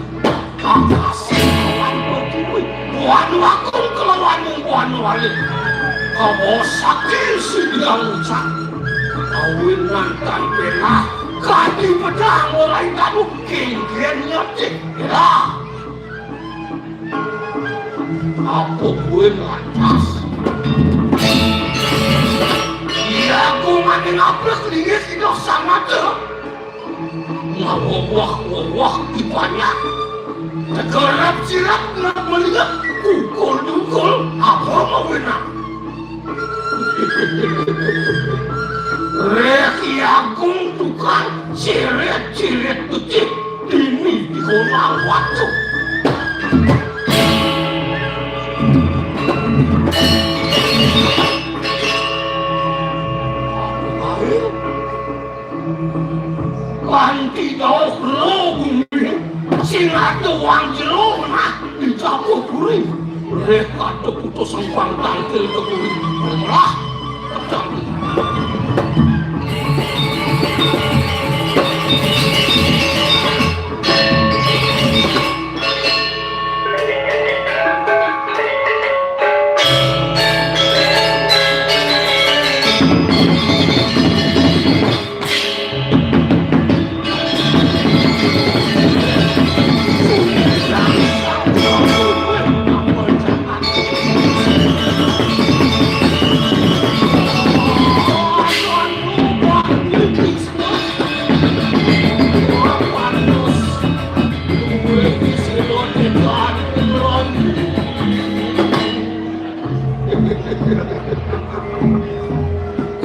Kakasi kawan bertiwi. Buan wakung kelawan buan wali. Kabos sakti sida ngucap. Awinan tan penah. Kadi pedang mulai tanu kengken nyetik. Ilah. Apa kuwi lantas? Iya, aku mati nabrak lingis iduh samada. Ngawawah-wawah dibanyak. Tegerap sirap nak melihat kukul-dukul apa mau enak. Rek Agung tukang cirit-cirit becik dini digonang watu. Kanthi dauh lo bumi, sing atuh wang jero nah dicabuh puri. Rek atuh putus sempang tangkil ke puri. Lah, tangkil.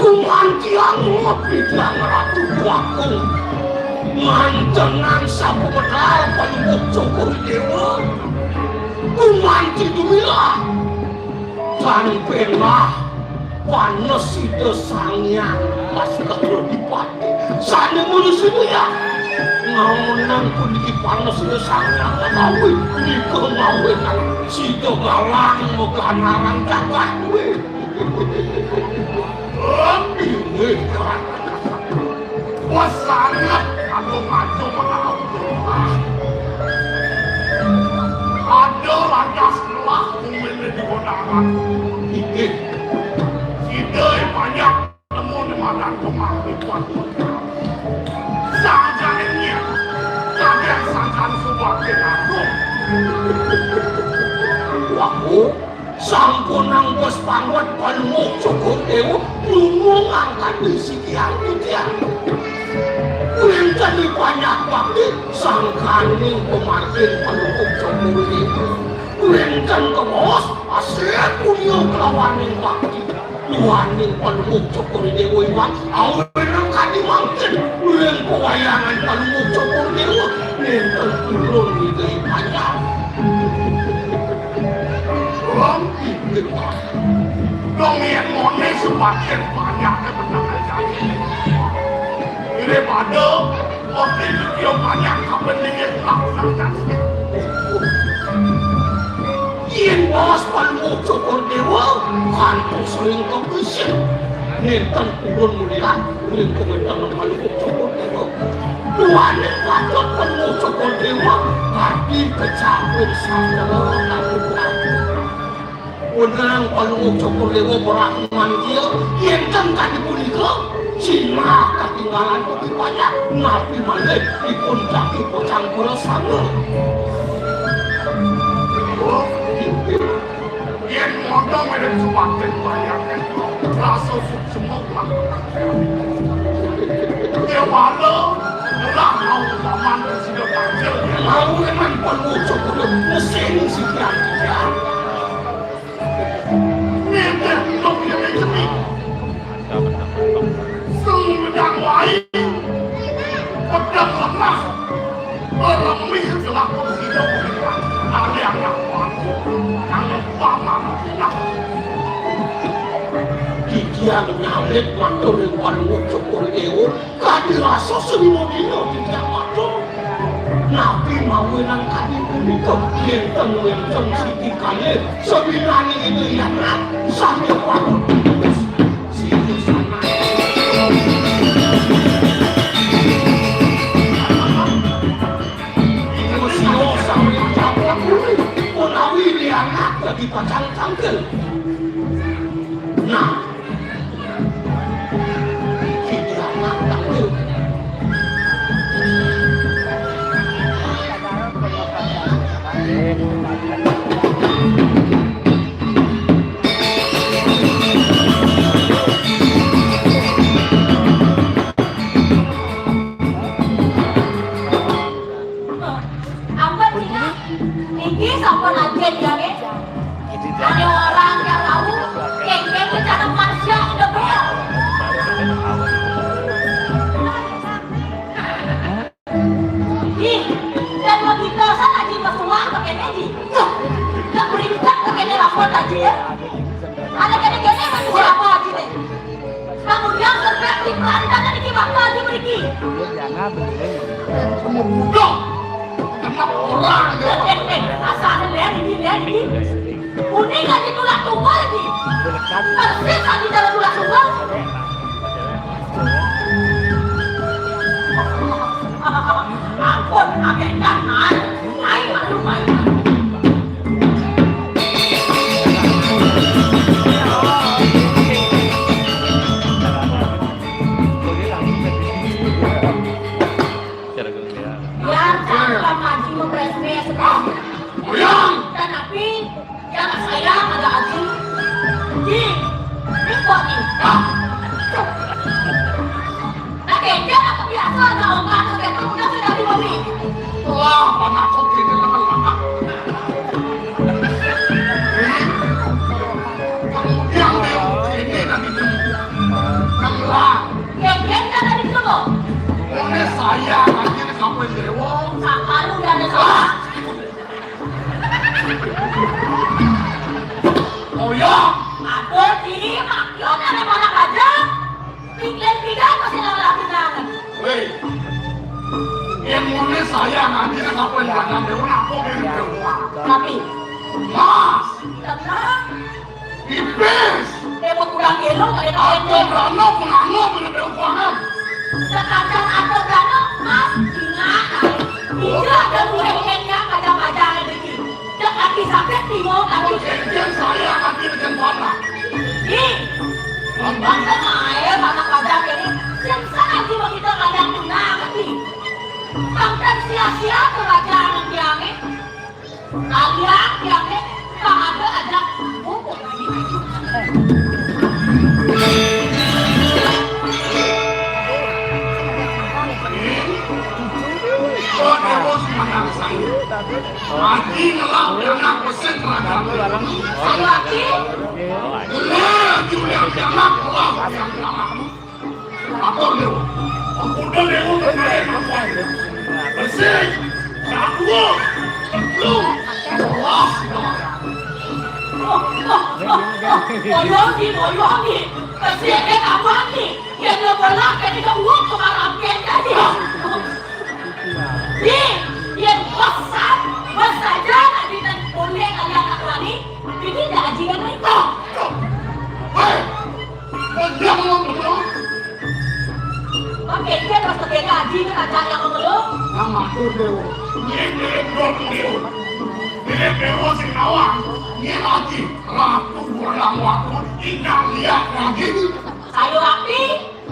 Gumantiang bidang Ratu Bagong, mantengan sapemedal Palungguh Cokor Dewa. Gumanti dumilah tan penah panes Ida Sang Hyang Baskara Dipati. Sane mula sida ya. Ngamenan puniki panes Ida Sang Hyang Balawi, nika ngawinan sida galang maganarang jagat kuwi. Inggih, Kak. Wah, sanget aku ngaco menawa. Ada lantas telah kuwene di kondangan. Inggih. Sida banyak nemu di madan kemah di kuat. Sangkane, sangkan subatin aku. Waku, sampunang bos pangwat Palungguh Cokor Dewa nyumbung angkat di sikian titian. Wenten di panyak bakti sangkaning pemargin Palungguh Cokor Dewa. Wenten kebos asih punya kelawaning bakti. Duaning Palungguh Cokor Dewa iwang, awenang kadi mangkin, ring pawayangan Palungguh Cokor Dewa, nenten turun Ida Hyang Panjang. Lam inggih. Dong yen mone sebagian banyak ke benang aja. Ini pada, waktu itu dia banyak kapan dingin langsung. Yen baos Palungguh Cokor Dewa, kantos ring kabesin. Nenten purun mulian, ring kawentenan Palungguh Cokor Dewa. Duaning patut Palungguh Cokor Dewa, kadi kecapin sastra kabupaten. Wenang Palungguh Cokor Dewa berang manggil, yenten kadi punika, sinah katinggalan bagi banyak, napi malih ipun jagi pacang kurasana. Yen modong yen suwatin banyak, rasa suksma. Dewala, ngelah mau paman sida kancil. Mau memang pun musuh kudu mesin si Hyang. Nitih nong yang cemik. Sumedang wae. Pedang lemah. Lemih selaku sida. Ada anak paman. Anak paman. Titiang nyawit matur ring Palungguh Cokor Dewa, kadi rasa srimo dina titiang matur. Napi mawinan kadi punika, nenten wenten siti kalih, sabinaning Ida Hyang Anak, sami patut. Siti sanak. Ida Sira sami patut. Punawi Ida Hyang Anak dadi pacang tangkil. Nah, ampun, Cina. Niki sampun ajin ya, nggih. Ada orang yang tahu, kengkeng rencana manusia in the bell. Ih, dan begitu saya lagi bersuah ke kene, di. Tuh, tak berintak ke kene lapor tadi, ya. Ada kene-kene manusia apa lagi, nih? Kemudian sampai di perantakan ini bakal dimiliki. Dulu Diana beli. Mudah. Kenapa orang dia? Eh, eh, eh, asal lihat ini, lihat ini. Uning lagi tulah tunggal ini. Persis lagi jalan tulah tunggal. Ampun, agak kan, naik, naik, malu, malu. Ih, maklum ada para kaja. Iklan tiga masih lama-lama. Wéh. Yang mulai saya nanti sampai yang ada aku yang keluar. Tapi Mas, tenang. Ipis. Dia mau kurang elok, ada kau. Aku rano penganggap ada keuangan. Sekadar atau rano, Mas, ingat. Tidak ada mulai yang kadang-kadang ada. Dek ati sakit, bingung ati. Jangan saya ati dengan mana? Ih, bangsa ae, anak kadang ini. Sing saat cuma kita kadang tenang ati. Sampai sia-sia kerajaan tiangnya. Kalian tiangnya, tak ada aja. Buku. Ati ngelak anak mesin terhadap. Ayo, Ati. Ngelak, Julian, anak, ngelak, ngelak. Apa dia? Aku udah lewat kemarin, apa? Mesin, aku, lu, wah. Boyong ni, boyong ni. Mesin, eh, apa ni? Yang lo bola, kan kita uang ke malam, kan tadi. Di, yang besar, besar jangan di dan boleh kalian nak lari. Ini dah ajian ni. Hei, kau jangan ngomong. Pakai dia dah pakai gaji ke tak ada yang ngomong. Nama tu dia. Dia dia dia dia. Dia dia sing awak. Dia lagi. Ratu orang waktu indah lihat lagi. Sayur api,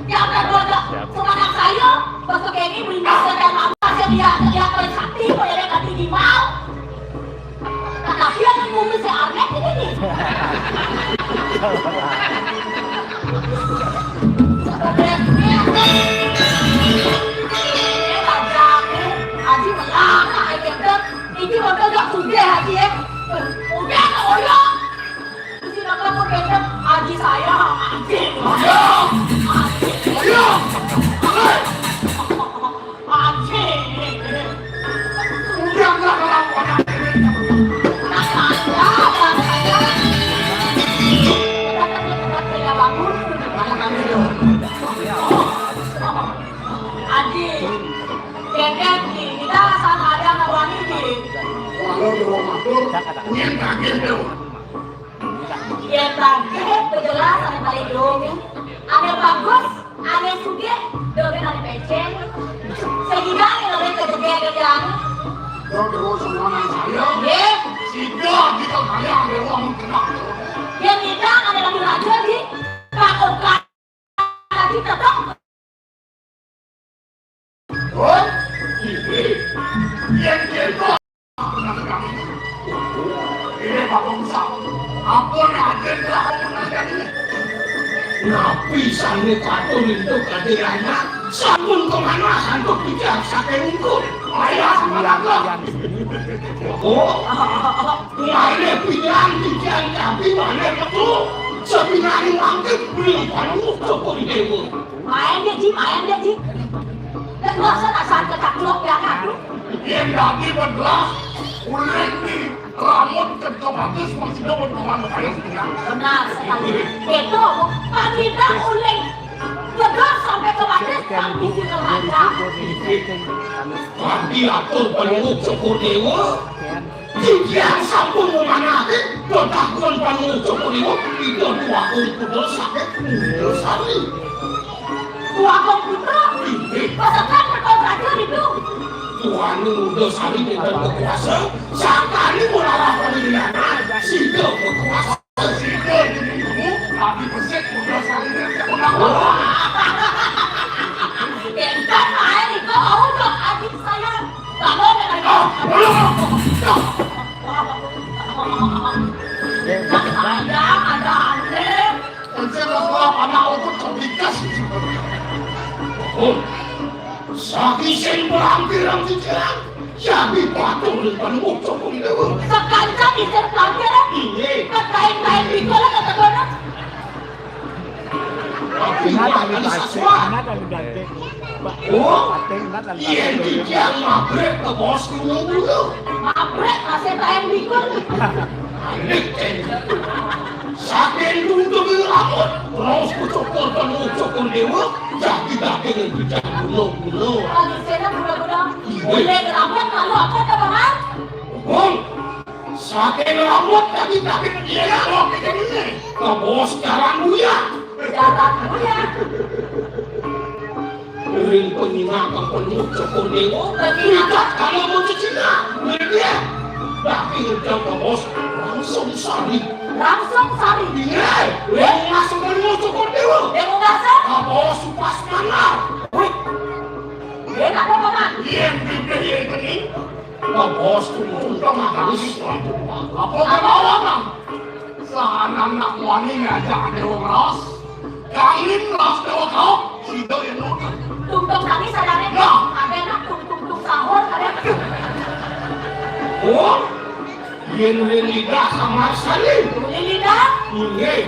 yang terbodoh. Semangat saya, besok ini beli nasi dan apa saja dia, dia kau sakti, kau yang kati di mau. Tetapi yang ngomong si Arnet ini nih. Aji melana, aja kan. Ini waktu gak sudah, Aji, ya. Udah, kau ya. Terus dia bilang, "Kok gendong?" "Aji saya, anjing." "Ayo! Ayo! Anjing!" Udah, udah, udah, udah. Nah, saya, nah, saya. Kita, kita, kita, kita bangun. Aji, gendong, Ji. Kita sama ada anak wani, Ji. Kalau di rumah tuh, punya kaget tuh. Yen tagih, jelas ane paling dongeng. Ane bagus, ane sugih, dongeng ane pecen. Sehingga ane dongeng kejege-kejege ane. Dongeng terus semuanya saya. Nggih. Sida kita kaya ane wong kenal. Yen kita ane lagi raja di Pak Oka lagi tetep. Oh, ini. Yen kita Ini Pak Bangsa, apa nak ada telah menangani? Napi sane patut lintuk kadirana? Sampun kemana antuk pijak saking ungkul? Ayah, semangatlah. Oh, mane pijak, pijak, tapi mane metu? Sepinani mangke beli panu Joko Dewa. Main dia, Ji, main dia, Ji. Dan masa tak sangka tak blok dia ngadu. Yen dadi bebelah, uling di rambut kerja bagus masih dapat teman saya. Benar sekali. Itu, Pak Gita uling. Betul sampai ke batis, kami di neraka. Pati atur penunggu Joko Dewa. Titiang sampun memanahke petagon pangucuk niku, Ida Tuakung Putra saking Mundasari. Tuakung Putra? Inggih. Pesekan Perkong Raja niku. Tuan Mundasari pinten kekuasa, sakali mulalah panjenengan sida kekuasa. Sida niku lagi pesik Mundasari. Wah. Entar ae niku, oh, dok, adik saya. Saking sing pirang-pirang pikiran, jadi batur ning panungkung dewa. Sekancang isih pelanggaran. Iya. Kekain-kain ritual kata kono. Tapi malah ada saswa. Oh, iya, dia mabrik ke bos dulu dulu. Mabrik masih taen bikun. Aneh, Cen. Saking dulu dulu Déwa, dadi daging ing bidang guna-guna. Kondisine guna-guna. Iya. Boleh ngeramut malu apa to, Paman? Wong, saking rambut dadi daging iya, kok iki. Kabos jaran buya. Jaran buya. Ring penyinakan penuh Cokor Déwa. Penyinakan? Tidak, kalau mau cecina. Iya. Daging ing kabos langsung sari. Langsung sari. Iya. Wong masuk penuh Cokor Déwa. Déwa masuk. Kabos supas mangar. Wih. Enak apa, Paman? Iya, iya, iya, iya. Kabos tungtung kang halus. Apa kang lawan? Sanan nak wani ngajak Déwa Ngeras. Kangin Ngeras Déwa Kaok. Sida yen ngoten. Tungtung kami sadane. Nah. Ada nak tungtung sahur ada. Oh, yen ring lidah samar sari. Ring lidah? Inggih.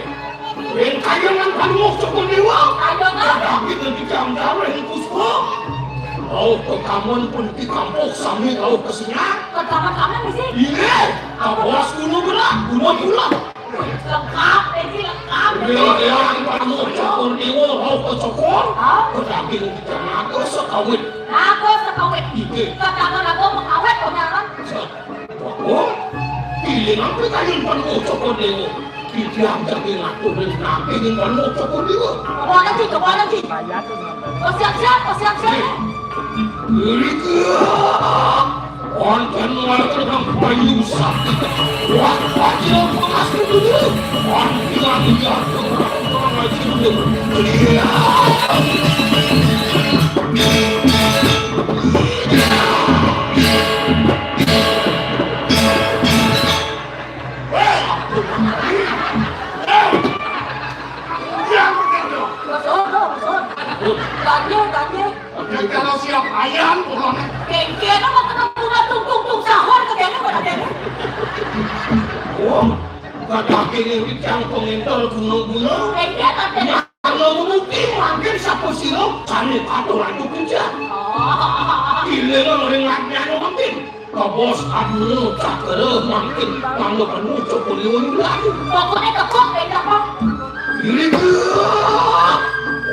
Ring kayungan Panguh Cokor Déwa. Kayungan? Kadang kita di jam darah ing puspa. Rauh kekaman pun ditampuh sami rauh kesingan. Kekaman-kaman mesti? Inggih. Kabos kuno berak, kuno pulang. Lengkap, ini lengkap. Iya, iya, Panguh Cokor Déwa, rauh kecokor. Hah? Kedaging naga sekawit. Naga sekawit. Inggih. Kekaman naga mekawit, penyaran. Oh, pilih apa kayun Panguh Cokor Déwa? Titiang jagi ngatur ring nanging Panguh Cokor Déwa. Kemana sih, kemana sih? Bersiap-siap, bersiap-siap. Irika! Wonten wonten kang payu sakti. Wah, pacul pengas dulu. Wah, iya, iya. Iya. Ganjil, ganjil. Kalau siap ayam, pokoknya. Kengkena mau ketemu tung, tung, tung, sahur ke kene, pada kene. Oh, kata kene wicang pengentel guna-guna. Kengkena, kengkena. Kalau bukti mangkin sapa sira sane patuh lanjut kerja. Oh. Gile ring latnyane mangkin. Kabos anu cakra mangkin mangga penuh cokor liwang lagi. Pokoknya kekok beda kok. Ini kuat.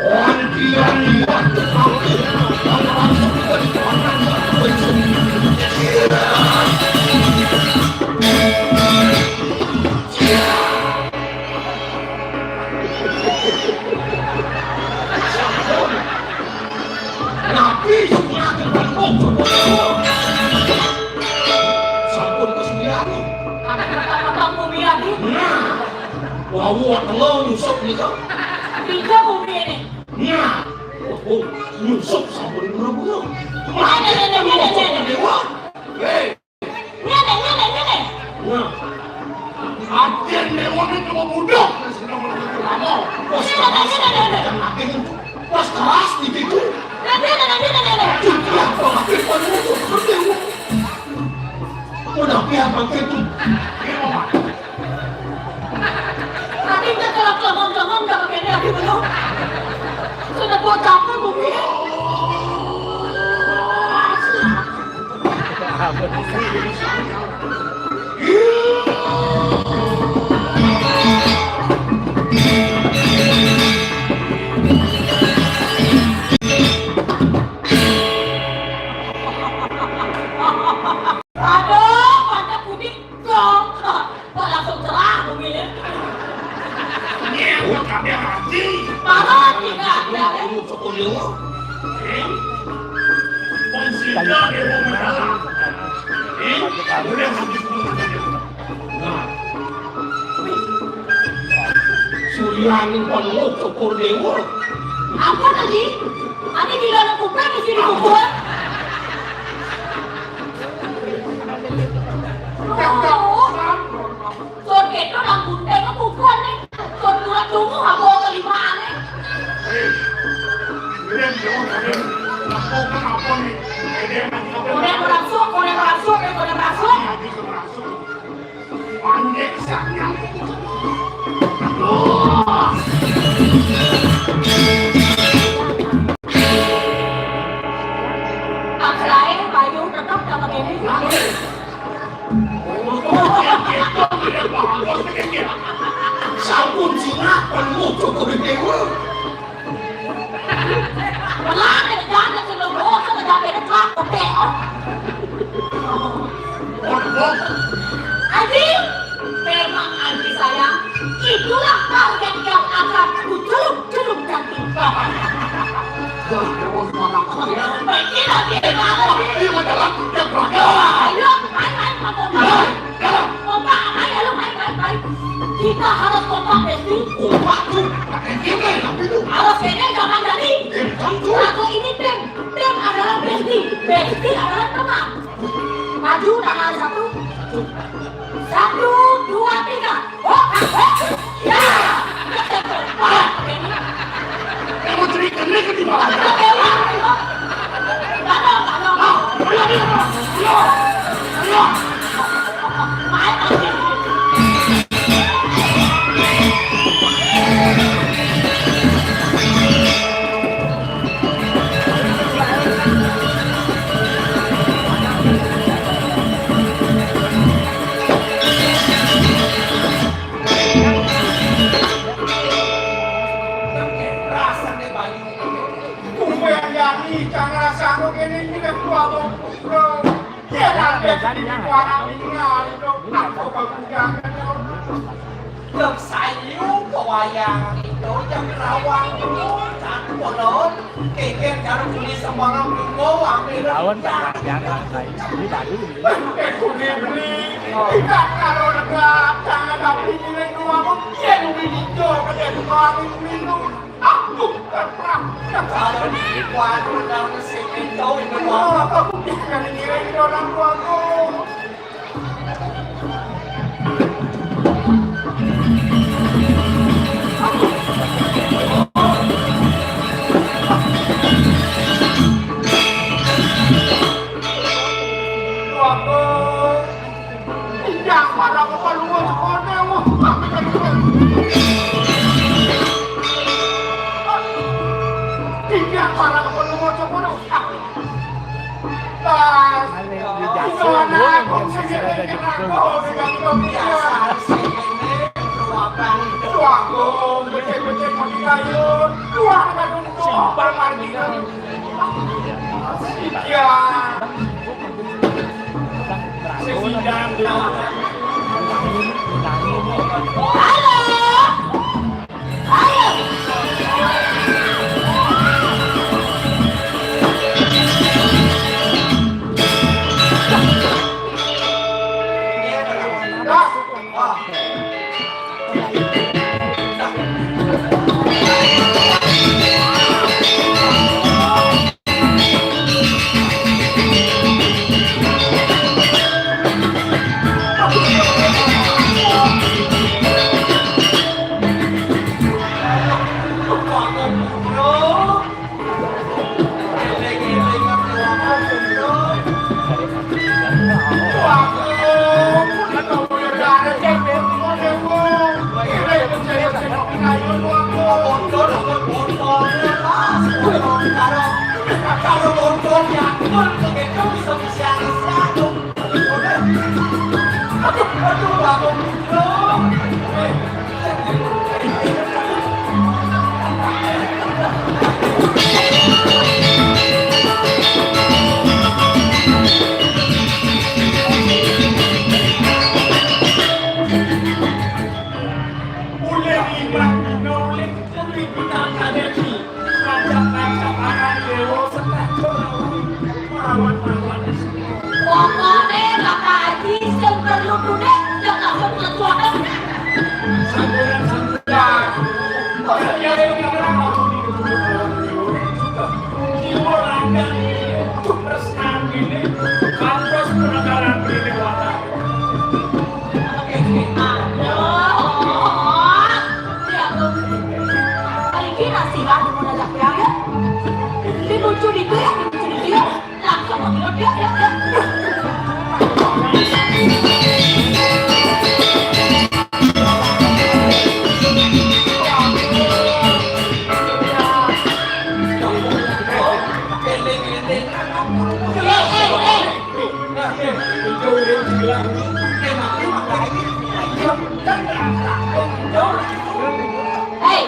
Antian liwat mangkin. Orang seperti orang yang Napi sing ngatur Panguh Cokor Déwa? Sampun kesulian. Ada kata-kata bumi lagi. Nah, wau tengah nyusup nika. Tiga bumi ini. Nah, oh, nyusup sampun guna-guna. Mana ini, ini, ini, ini. Dewa? Hei. Ngene, ngene, ngene. Nah. Ajen dewa ne cuma budok. Ngene, ngene, ngene, ngene. Pas keras di situ. Ngene, ngene, ngene, ngene. Juga apa lagi penuh seperti itu. Udah biar begitu. Ini apa? Ati nyekel congong-congong ndak kene aku ngono. Sudah buat apa bumi? Aduh, pada kuning dong. Kok langsung cerah mobilnya? Ini yang mau kami hati. Parah tidak ada. Ini untuk ulung. Ini. Pun sida dewa mendalam. Ini. Boleh habis dulu. Nah. Suryaning Panguh Cokor Déwa. Apa tadi? Ane di dalam kuping mesti dikubur. Oh. Tur keto nang gunting kukuhan nih. Tur turut dungu apa kelimane. Hei, kalian jauh dari apa nih? Kalian masih apa? Kalian merasuk, kalian merasuk, kalian merasuk. Panjek saknya. Akhirnya Bayu tetap dapat ini. Sampun sinah penuh cukup dewa. Aji, memang Aji sayang, itulah target yang akan kuceluk-celuk nanti. Jangan emosi sama aku ya. Baik, kita tidak mau. Ini masalah kerja berangkat. Ayo, main, main, main, main. Kompak, ayo, ayo, main, main, main. Kita harus kompak, Besti. Kompak tuh, pakai gini, tapi tuh. Harus kayaknya jangan jadi. Tim tentu. Aku ini tim. Tim adalah Besti. Besti adalah teman. Maju, tangan satu. Satu, dua, tiga. Hop, hop, hop. Ya. Kamu jadi kena ketimbang. Rasane banyu. Kumpul yang jadi, jangan rasanya kene iki kan tua bro. Yen ade sing kuwi anak tinggal itu, aku kebujangan. Lho, sayu kok wayang itu, jam rawang itu, satu kono, kengken karo kulit sembarang minggu, ambil. Lawan tak jangan, saya. Ini tadi. Eh, kulit beli, tidak kalau lega, jangan tapi nilai dua, kok dia yang beli hijau, kayak tukang minum. Aku terperang. Kalau di warung daun sini, kau ini. Oh, aku jangan nilai orang tuaku. Injak para keperluan sekolah, wah, sampai keluar. Injak para keperluan sekolah. Pas. Itu anak aku segini kenapa dengan Indonesia. Suaku, becek-becek mau dikayun. Keluar kan untuk bermargin. Iya. Pokokne Bapak Haji sing perlu duit ya langsung ketuakan. Sampeyan, sampeyan. Kok saya yang bilang aku di Jiwa langgan ini, terus nang ini, kampus penanggalan ini, wadah. Aduh, ya ampun. Kali ini nasib aku mau ngajak dia, ya. Ini lucu di dia, lucu di dia. Langsung mau bilang, ya, ya, ya. Hei.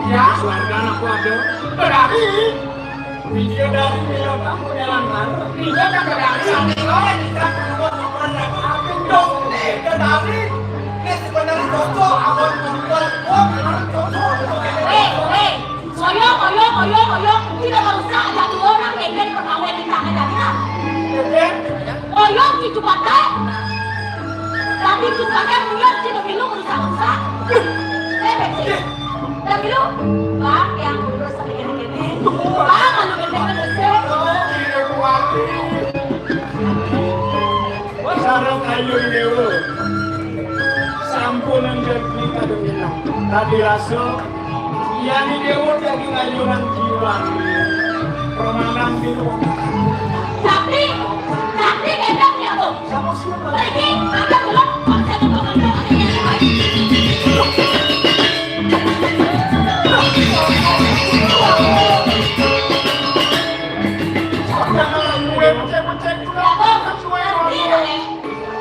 Ya, keluarga anak keluarga. Berarti video dari Milo kamu jalan lalu. Iya, kan berarti sampai kau yang kita perlu orang yang dong. Tetapi ini sebenarnya cocok, awal membuat gua memang cocok. Weh, weh, koyok, koyok, koyok, koyok. Kita nggak usah ada dua orang yang pegawai di tangan jadinya. Oke. Oyong si Cupata. Tapi Cupata punya si Demilu rusak-rusak. Eh, Besi. Demilu. Bang, yang urus sama gini-gini. Bang, anu gede-gede. Sareng ayu dewa. Sampunan jadi kadang minang. Tadi rasa, iya ni dewa jadi ngayunan jiwa. Permainan di ruang. Tapi, tapi bedanya tuh. Pergi, ada gelap, ada gelap.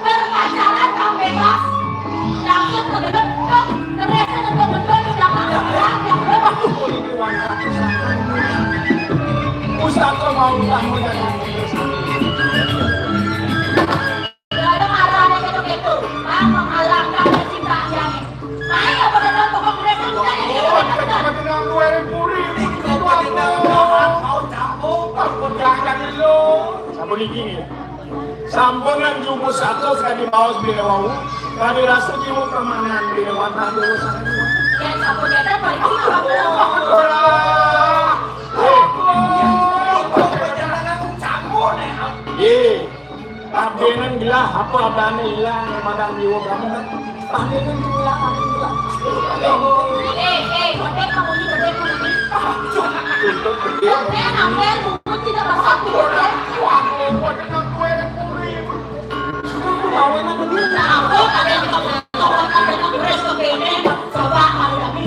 Berpacaran kang bebas. Takut kegedetok, kerasa kegedetok di belakang orang yang bebas. Ustaz kok mau tamu dan Gak ada marahnya gitu-gitu. Bang, menghalalkan cinta aja nih. Saya benar-benar pokok mereka juga yang gitu. Sampun iki nih. Sampun iki nih. Sampungan jumbo satu sekali baos bile wau. Kami rasa jiwa permanen bile wau tadi. Ya, sampun ya, kan, Pak. Ye. Abdenan gelah, apa abdane ilang, madang jiwa kamu kan? Abdenan gelah, abdenan gelah. Eh, eh, gede kamu ni, gede kamu ni. Gede, ambil, bungut tidak basah, gede. Wah, gua dengan gue yang puri. Aku mau enak begini. Nah, aku ada yang kamu tolong, ada yang beres ke bene. Coba, kamu lagi.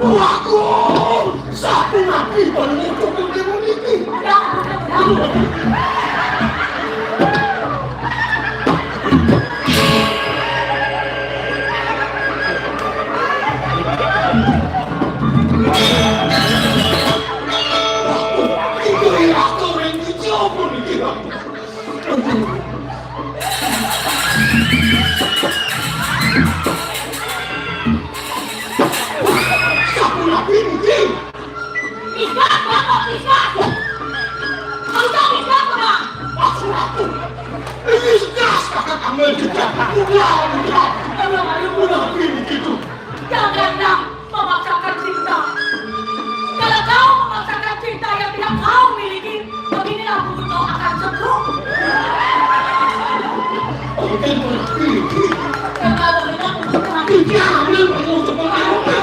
Waduh, satu lagi paling untuk ilmu ini. Itu ya, aku yang dicoba nih. Sapu lagi mungkin. Isbat, Bapak, Isbat. Kau tahu Isbat, Bapak? Maksud aku, ini sekeras kakak kamu yang kejam. Udah, udah. Emang ada munafik begitu? Jangan, Nak, memaksakan cinta. Kalau kau memaksakan cinta yang tidak kau miliki, beginilah buku kau akan setruk. Jangan, Nak, untuk mengaruhkan.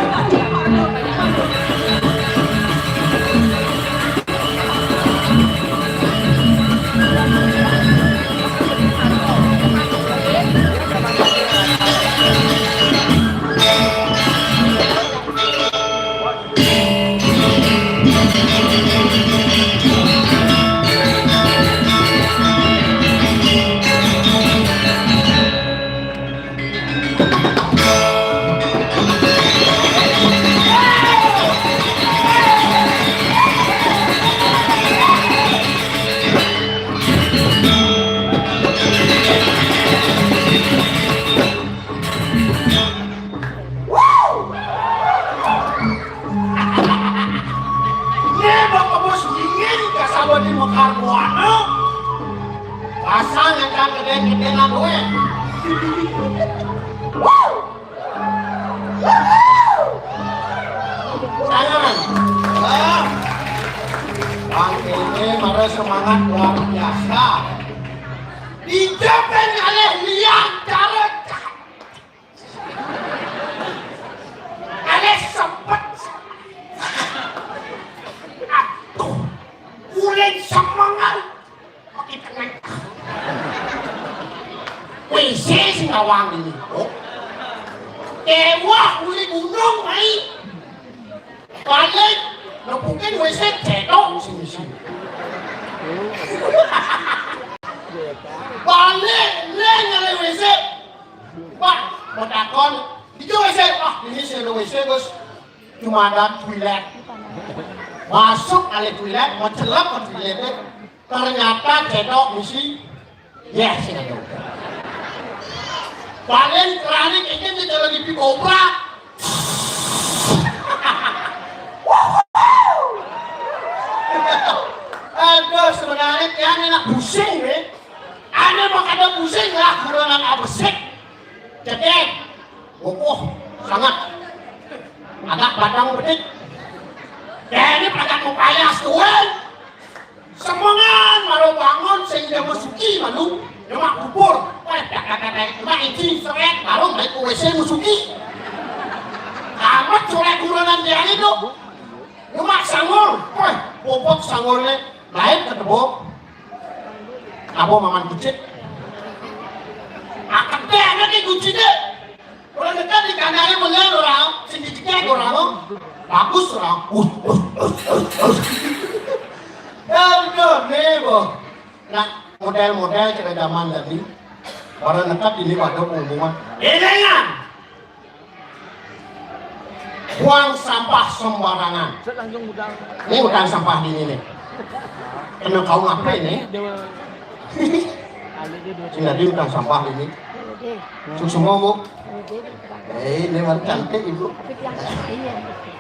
Di mekar buana. Pasang yang kan gede-gede nang duit. Wuh. Tangan. Ah. Bang ini mara semangat luar biasa. Dijepit alih liang cara. Alih sepet. Aduh. Ulin semangat. Pakai tangan. W C sing awang ini. Oh. Ewah, uli gunung, mai. Balik, nepukin W C, cedok sini sini. Balik, leng nyari W C. Pak, mau takon, itu W C. Ah, ini sih ada W C, Gus. Cuma ada toilet. Masuk alih toilet, mau celep ke toilet. Ternyata cedok misi. Ya, sih ada. Paling terakhir ini kita lagi di kobra. Aduh, sebenarnya tiang enak pusing, nih. Ane mau kada pusing lah, kurang abesik. Cedek. Kukuh sangat. Agak badang bedik. Dene pagat mupayas tuan. Semengan malu bangun sehingga masuki malu. Cuma kubur. Wah, dak, dak, dak, dak. Cuma izin seret, baru naik ke W C masuki. Amat sore kurangan dia itu. Cuma sangul. Wah, bobot sangulnya. Lain ketemu. Apa maman kucit? Akan teh ada nih kucitnya. Orang dekat di kandangnya melihat orang, sing dicekek orang, oh. Bagus orang. Uh, uh, uh, uh, uh. Aduh, nih, boh. Nah, model-model kita zaman tadi. Orang dekat ini pada pengumuman. Ini kan? Buang sampah sembarangan. Ini bukan sampah di ini, nih. Kena kau apa ini? Ini tadi bukan sampah ini. Susu momok. Eh, ini baru cantik, Ibu.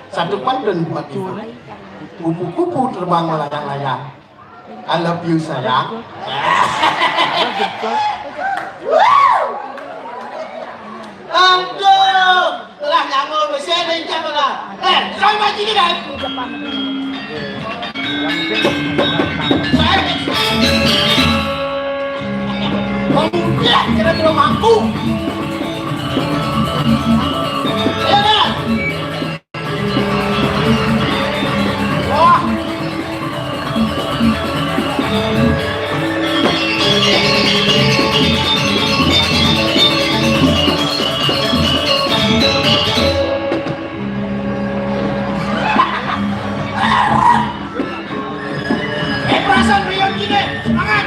Satu pantun buat Ibu. Kupu-kupu terbang melayang-layang. I love you, sayang. Aduh, lah nyamuk mesin ini siapa lah? Eh, saya mati ke dalam. Saya, oh, ya, kira-kira mampu. Ya, dah. Wah. Eh, perasaan Rian gini, semangat.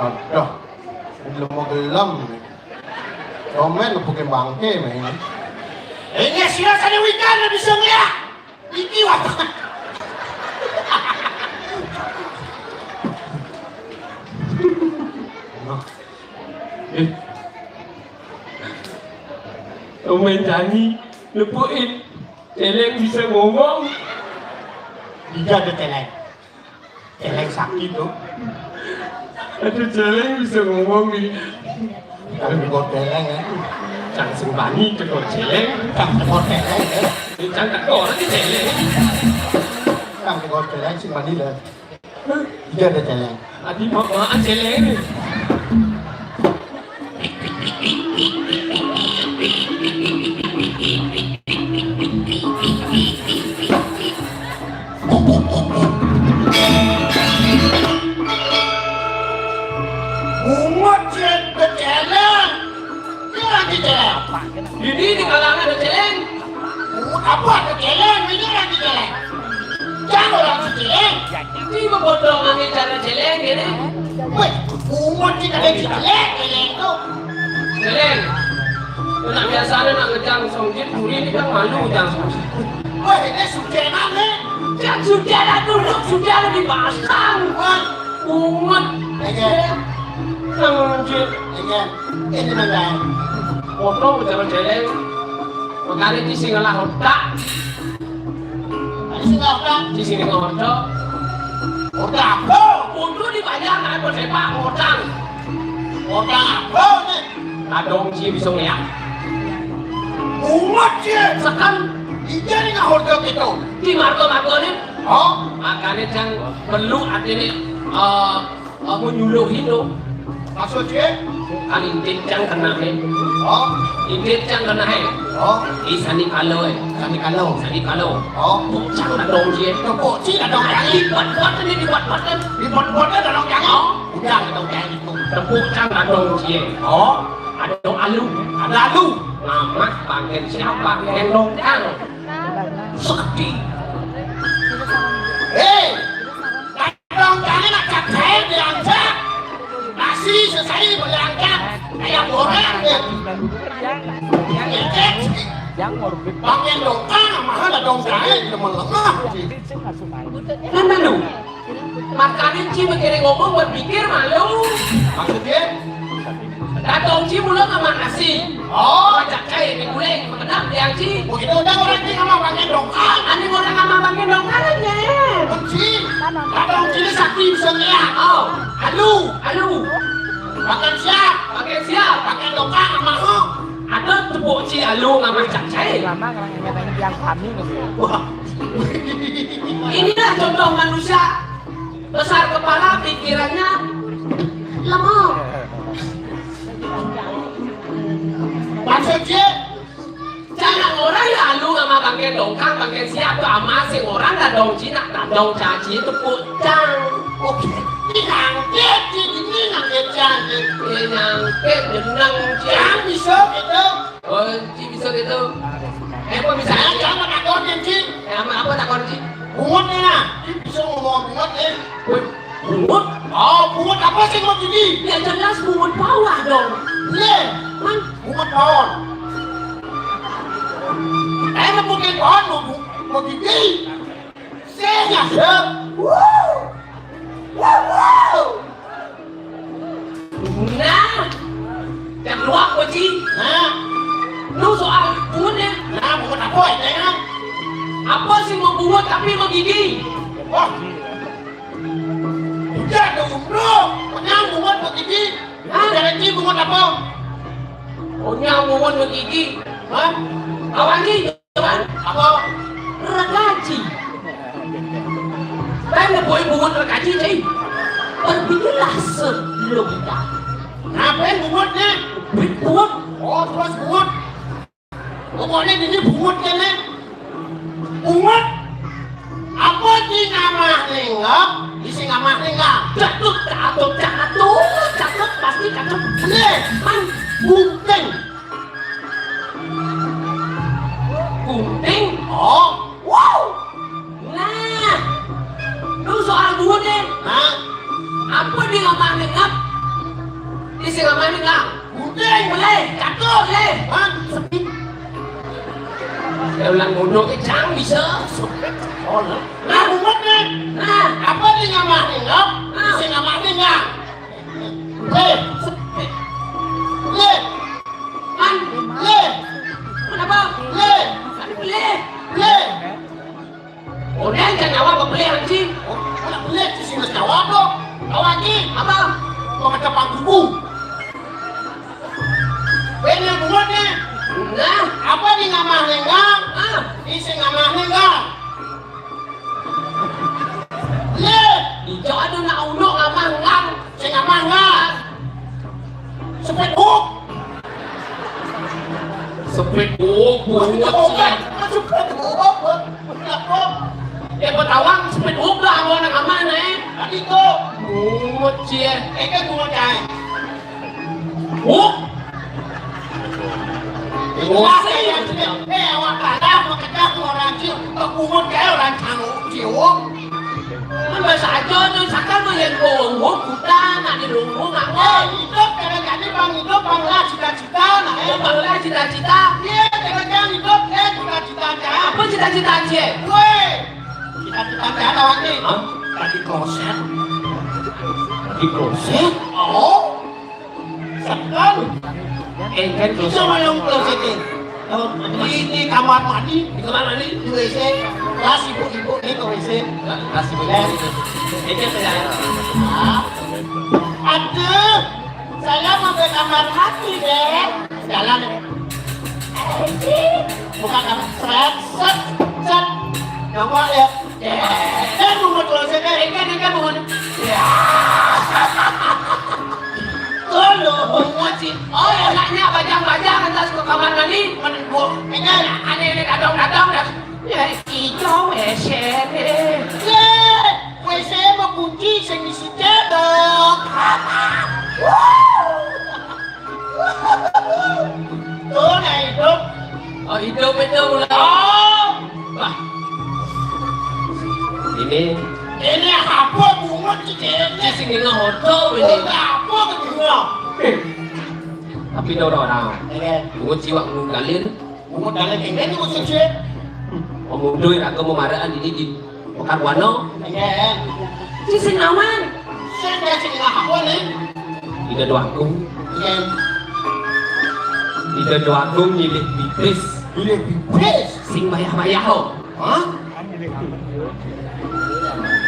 Aduh, belum mau gelem. Komen bukan bangke, men. Ini sila sana wikan lebih sengya. Iki wah. Eh. Komen Jani, lepukin. Celeng bisa ngomong. Iya, ada celeng. Celeng sakti tuh. Aduh, celeng bisa ngomong nih. Kan tekor celeng, ya. Cang sing bani tekor celeng. Cang tekor celeng, ya. Cang tekor aja celeng. Cang tekor celeng sing bani lah. Iya, ada celeng. Adi mau, mau celeng. Bungut sih, beceleng. Ini lagi celeng. Ini di kalangan ada celeng. Bungut apa ada celeng? Ini lagi celeng. Jangan orang si celeng. Ini membodoh ngambil cara celeng ini. Weh, bungut sih ada celeng, celeng tuh. Geleng. Nak biasane nak ngejang songjit, buri ini kan malu ngejang songjit. Wah, ini sudah mana? Yang sudah dah duduk, sudah lebih pasang. Wah. Unget. Iya. Songjit. Iya. Ini mana? Potong jalan geleng. Makanya di sini lah otak. Di sini otak. Di sini otak. Otak apa? Untuk dibayar apa sepak otak? Otak apa nih? Kadong ci bisa ngeliat. Umat ci. Sekan. Iya nih nggak otak itu. Di marco-marco nih. Oh? Makanya cang perlu artinya eh, Aku nyuluhin lo. Maksud ye? Kan intit cang kena he. Oh? Intit cang kena he. Oh? Di sani kalo he. Sani kalo. Sani kalo. Oh? Tepuk cang dadong ye. Tepuk ci dadong ye. Lipat-lipat ini, lipat-lipat. Lipat-lipat dadong ye. Oh? Udah dadong ye itu. Tepuk cang dadong ye. Oh? Ada alu. Ada alu. Nama panggil siapa? Gendong cang. Sakti. Hei! Dongkang ini nak cacain diangkat. Nasi selesai berangkat. Kayak orang deh. Ngecek. Bang Endongkang mahal dongkang ini lemah-lemah. Kan malu. Makanya ci mikirin ngomong berpikir malu. Maksudnya? Datang ci mula sama nasi. Oh. Macam cai, mie guling, mengenap, yang ci. Begitu udah orang ci sama Bang Endongkang. Ani orang sama Bang Endongkang aja. Kunci. Kadang sini sakti bisa ngeliat. Oh. Alu. Alu. Makan siap. Makan siap. Makan lokal sama ho. Ada tepuk ci alu sama cak cai. Lama orang yang yang kami gitu. Wah. Inilah contoh manusia besar kepala, pikirannya lemah. Maksudnya Cang nak ngorang ya alu sama bangke dongkang, bangke siap tu ama sing ngorang dadong ci nak dadong caci tepuk cang. Oke. Ini nangkep ci, ini nangkep cang. Ini nangkep jeneng ci. Cang bisa gitu. Oh, ci bisa gitu. Eh, apa bisa? Saya cang mau takon ci. Eh, apa, apa takon ci? Bungut ni lah. Ci bisa ngomong bungut ni. Bungut? Oh, bungut apa sih bungut ini? Ya jelas bungut bawah dong. Ye. Man, bungut pohon. Eh, bungut pohon mau bu-, mau gigi. Saya ya. Wow. Wow, wow. Nah, yang luar kau ci. Nah. Lu soal bungut ya? Nah, bungut apa ya? Apa sih mau bungut tapi mau gigi? Wah. Udah ada umroh, kenyang bungut begini. Hah? Jangan ci bungut apa? Kenyang bungut begini. Hah? Awan ni, Wan. Apa? Regaji. Kan boleh bungut regaji, cai. Berpikirlah selogika. Ngapain bungut ni? Bungut. Oh, terus bungut. Pokoknya ini bungut kene. Bungut. Apa di ngamah nengok? Isi ngamah nengok. Catut, catut, catut, catut, pasti catut. Nih, kan gunting. Gunting? Oh, wow. Nah, lu soal bungut ni. Hah? Apa di ngamah nengok? Isi ngamah nengok. Gunting. Boleh, catut, boleh. Hah? Sepi. Ya ulang bodoh ke cang bisa. Oh, nah. Nah, bungut ni. Nah. Apa ni ngamah ni, ngap? Ah. Isi ngamah ni, ngap. Leh. Sepi. Leh. Man. Leh. Kenapa? Leh. Aduh, leh. Leh. Oneng kan nyawa bebelih anjing. Oh, anak beli di sini nyawa dong. Tahu anjing? Apa? Kau macam pangkubu. Bener bungut ni. Nah, apa ni ngamah nenggang? Ah, ni si ngamah nenggang. Ye, ijo ada nak unuk ngamah ngang. Si ngamah ngang. Sepet hook. Sepet hook, bungut. Sepet hook. Sepet hook. Ya, kau tawang sepet hook dah, awak nak ngamah ni. Tadi tu. Bungut cie. Eh, kan bungut cai. Huh? Wah, saya sudah, eh, awak kalah, mau kejar tu orang cium, kau pungut kayak orang canggung cium. Kan bahasa aja tu, sakal mah yang bohong, buta, nak dilunggu, nak. Eh, hidup, kadang jadi bang hidup, bang lah, cita-cita, Cita-cita. Woi. Cita-cita ada lagi. Hah? Tadi kloset. Tadi kloset? Oh. Sekarang. Eh, kan kloset. Itu yang kloset ini. Oh, ini, ini kamar mandi. Di kamar mandi? Di W C. Kelas ibu-ibu ini ke W C. Kelas ibu-ibu. Eh. Ini apa ya? Ah. Aduh. Saya mau ke kamar mandi, deh. Jalan. Buka kamar, seret, set, set. Nongol ya. Eh, bungut klosetnya, ikan, ikan bungut. Ya. Tolong, bungut sih. Oh, enaknya bajang-bajang, entar ke kamar mandi. Meneguk. Ikan, aneh-aneh, datang-datang, dah. Ya, itu W C deh. Ya, W C mau kunci, sing isi cedok. Tuh, nah, hidup. Oh, hidup itu ular. Oh. Wah. Ini. Ini apa bungut kecilnya? Sing ini hoto ini. Oh, apa kecilnya? Eh. Tapi ada orang. Iya. Bungut siwak ngunggalin. Bungut dalam ini bungut kecil. Pemuda yang aku memaraan ini di Pekan Wano. Iya. Ci sing awan. Sing sing apa nih? Ida Dwagung. Iya. Ida Dwagung milih pipis. Milih pipis. Sing bayah-bayah, oh. Hah?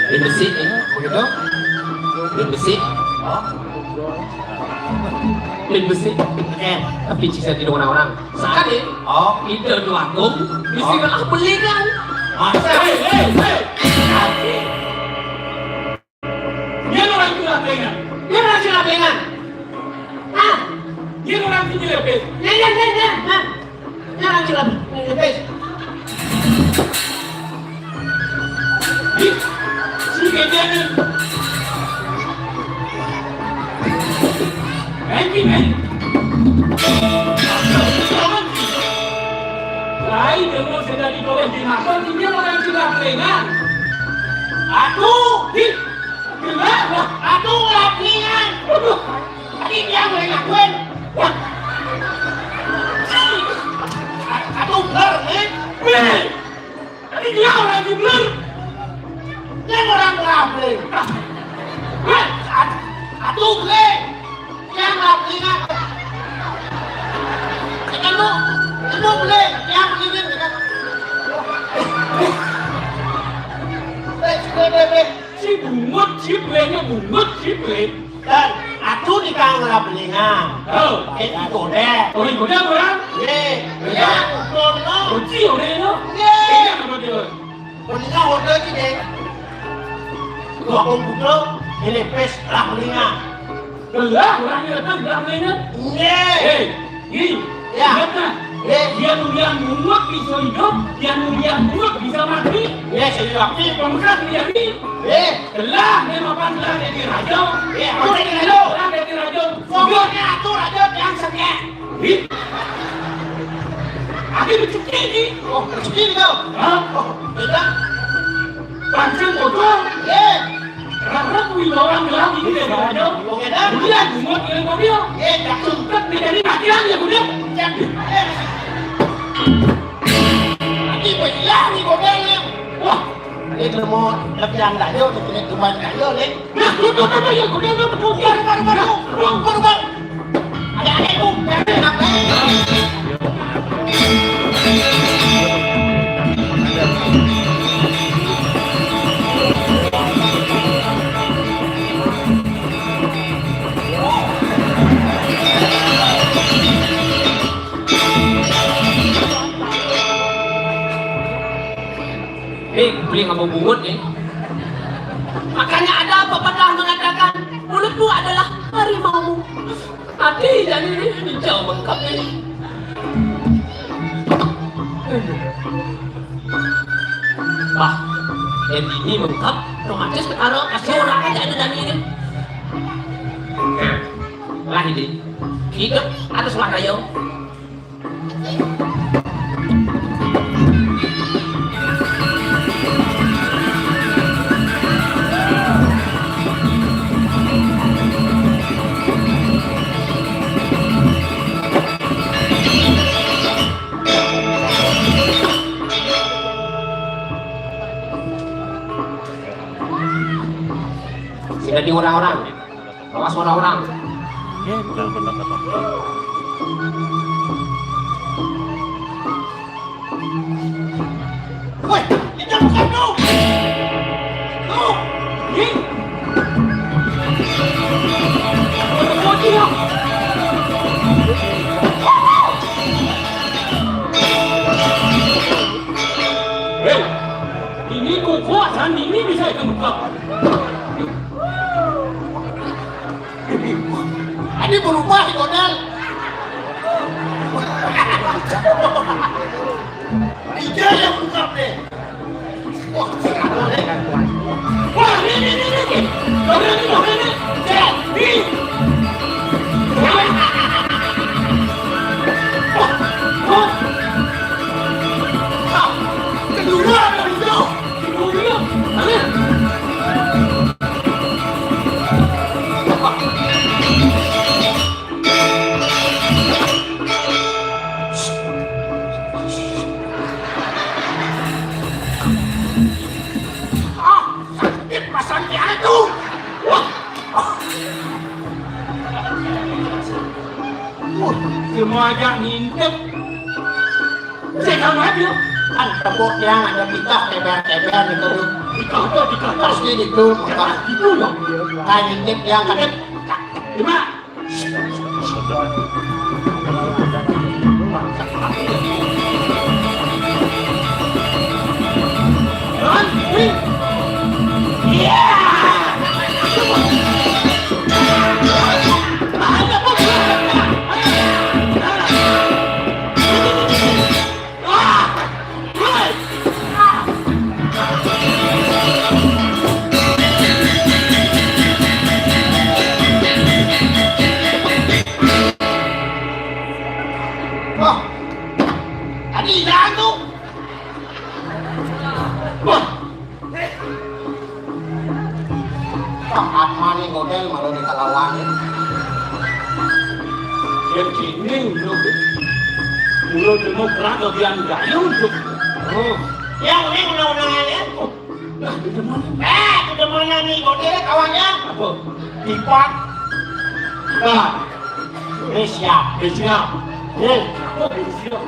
Min besik, eh. Begitu? Min besik. Oh. Min besik. Eh. Tapi sisa di orang-orang. Sekali. Oh. Ida Dwagung. Mesti oh. Nak beli kan? Masa? Hei, hei, hei. Dia orang curah pengan. Dia orang curah pengan. Ah. Dia orang tinggi lebih. Ya, ya, ya, ya. Ah. Dia orang curah pengan. Lebih. Ih, si kerja ni. Main ni, main. Lain dengan sedang digoyang di mata, dia orang curah pengan. Aku, ih, gelap lah. Aku ngelap pengan. Aduh. Ini yang boleh ngakuin. Wah. Aduh, bener, nih. Nih. Ini dia orang yang bener. Ini orang ngelap, nih. Wah, aduh, nih. Yang ngelap, nih, ngelap. Tekan lu. Tekan lu, nih. Yang ini, tekan. Eh, eh, eh, eh. Si bungut, si belinya bungut, si beli. Dan aku di kang ngelap belingan. Oh. Pakai digodek. Oh, digodek orang? Ye. Ye. Kono. Kunci orang itu? Ye. Ini apa dia? Belingan order gini. Dua komputer, ini pes lah belingan. Belah orang yang datang belah belingan? Ye. Hei. Ih, ya. Ingat nah. Eh. Dia nu bilang bungut bisa hidup, dia nu bilang bungut bisa mati. Eh, saya yakin. Pemekas dia ni. Eh. Telah dia mapan telah jadi raja. Eh, aku jadi raja. Telah jadi raja. Pokoknya aku raja yang sekian. Ih. Aku rezeki ni. Oh, rezeki ni kau. Hah? Oh, tidak. Pancing bocor. Eh. Rarap kuwi orang gelang iki deh, Bang. Oke, dah. Kemudian bungut ini kok dia. Eh, tak sempet nih, jadi matian ya, kemudian. Jadi, eh. Lagi banyak nih modelnya. Wah, ini mau lebih anda aja, untuk ini cuma aja, nih. Nah, lu tuh apa ya, kemudian lu tuh, baru, baru, baru, baru, baru, baru. Eh, beli nggak mau bungut nih. Makanya ada pepatah mengatakan, mulutmu adalah harimaumu. Ati jani ni hijau mengkap ni. Bah, yang ini mengkap, romantis ketara, kasih orang aja ada jani ni. Lah ini, hidup atau selah kayu. Jadi orang-orang. Awas orang-orang. Woi, itu bukan lu. Lu, ini. Hei, ini kukuasan ini bisa itu buka. Ini berubah, Kodel. Ija yang ungkap deh. Wah, ini, ini, ini, ini. Ini, ini, ini. Jadi. Wah, wah. Ah, keluar dari situ. Keluar dulu. Ayo. Ah, sakit pasang itu. Wah. Wah, semua aja ngintip. Saya tahu aja. Kan tepuk yang ada kita teber-teber gitu. Dikata, dikata. Pasti gitu. Itu loh. Kayak ngintip yang ada. Cuma Wah, tadi hilang tuh. Wah. Wah, apa nih Kodel malah dikalawangin. Yang kini, lu. Mula cuma perang bagian gayung tuh. Oh. Yang ini undang-undangannya. Nah, itu mana? Eh, itu mana nih? Bocil kawannya? Apa? Tipat. Nah. Besiap. Besiap. Oh. Apa besiap?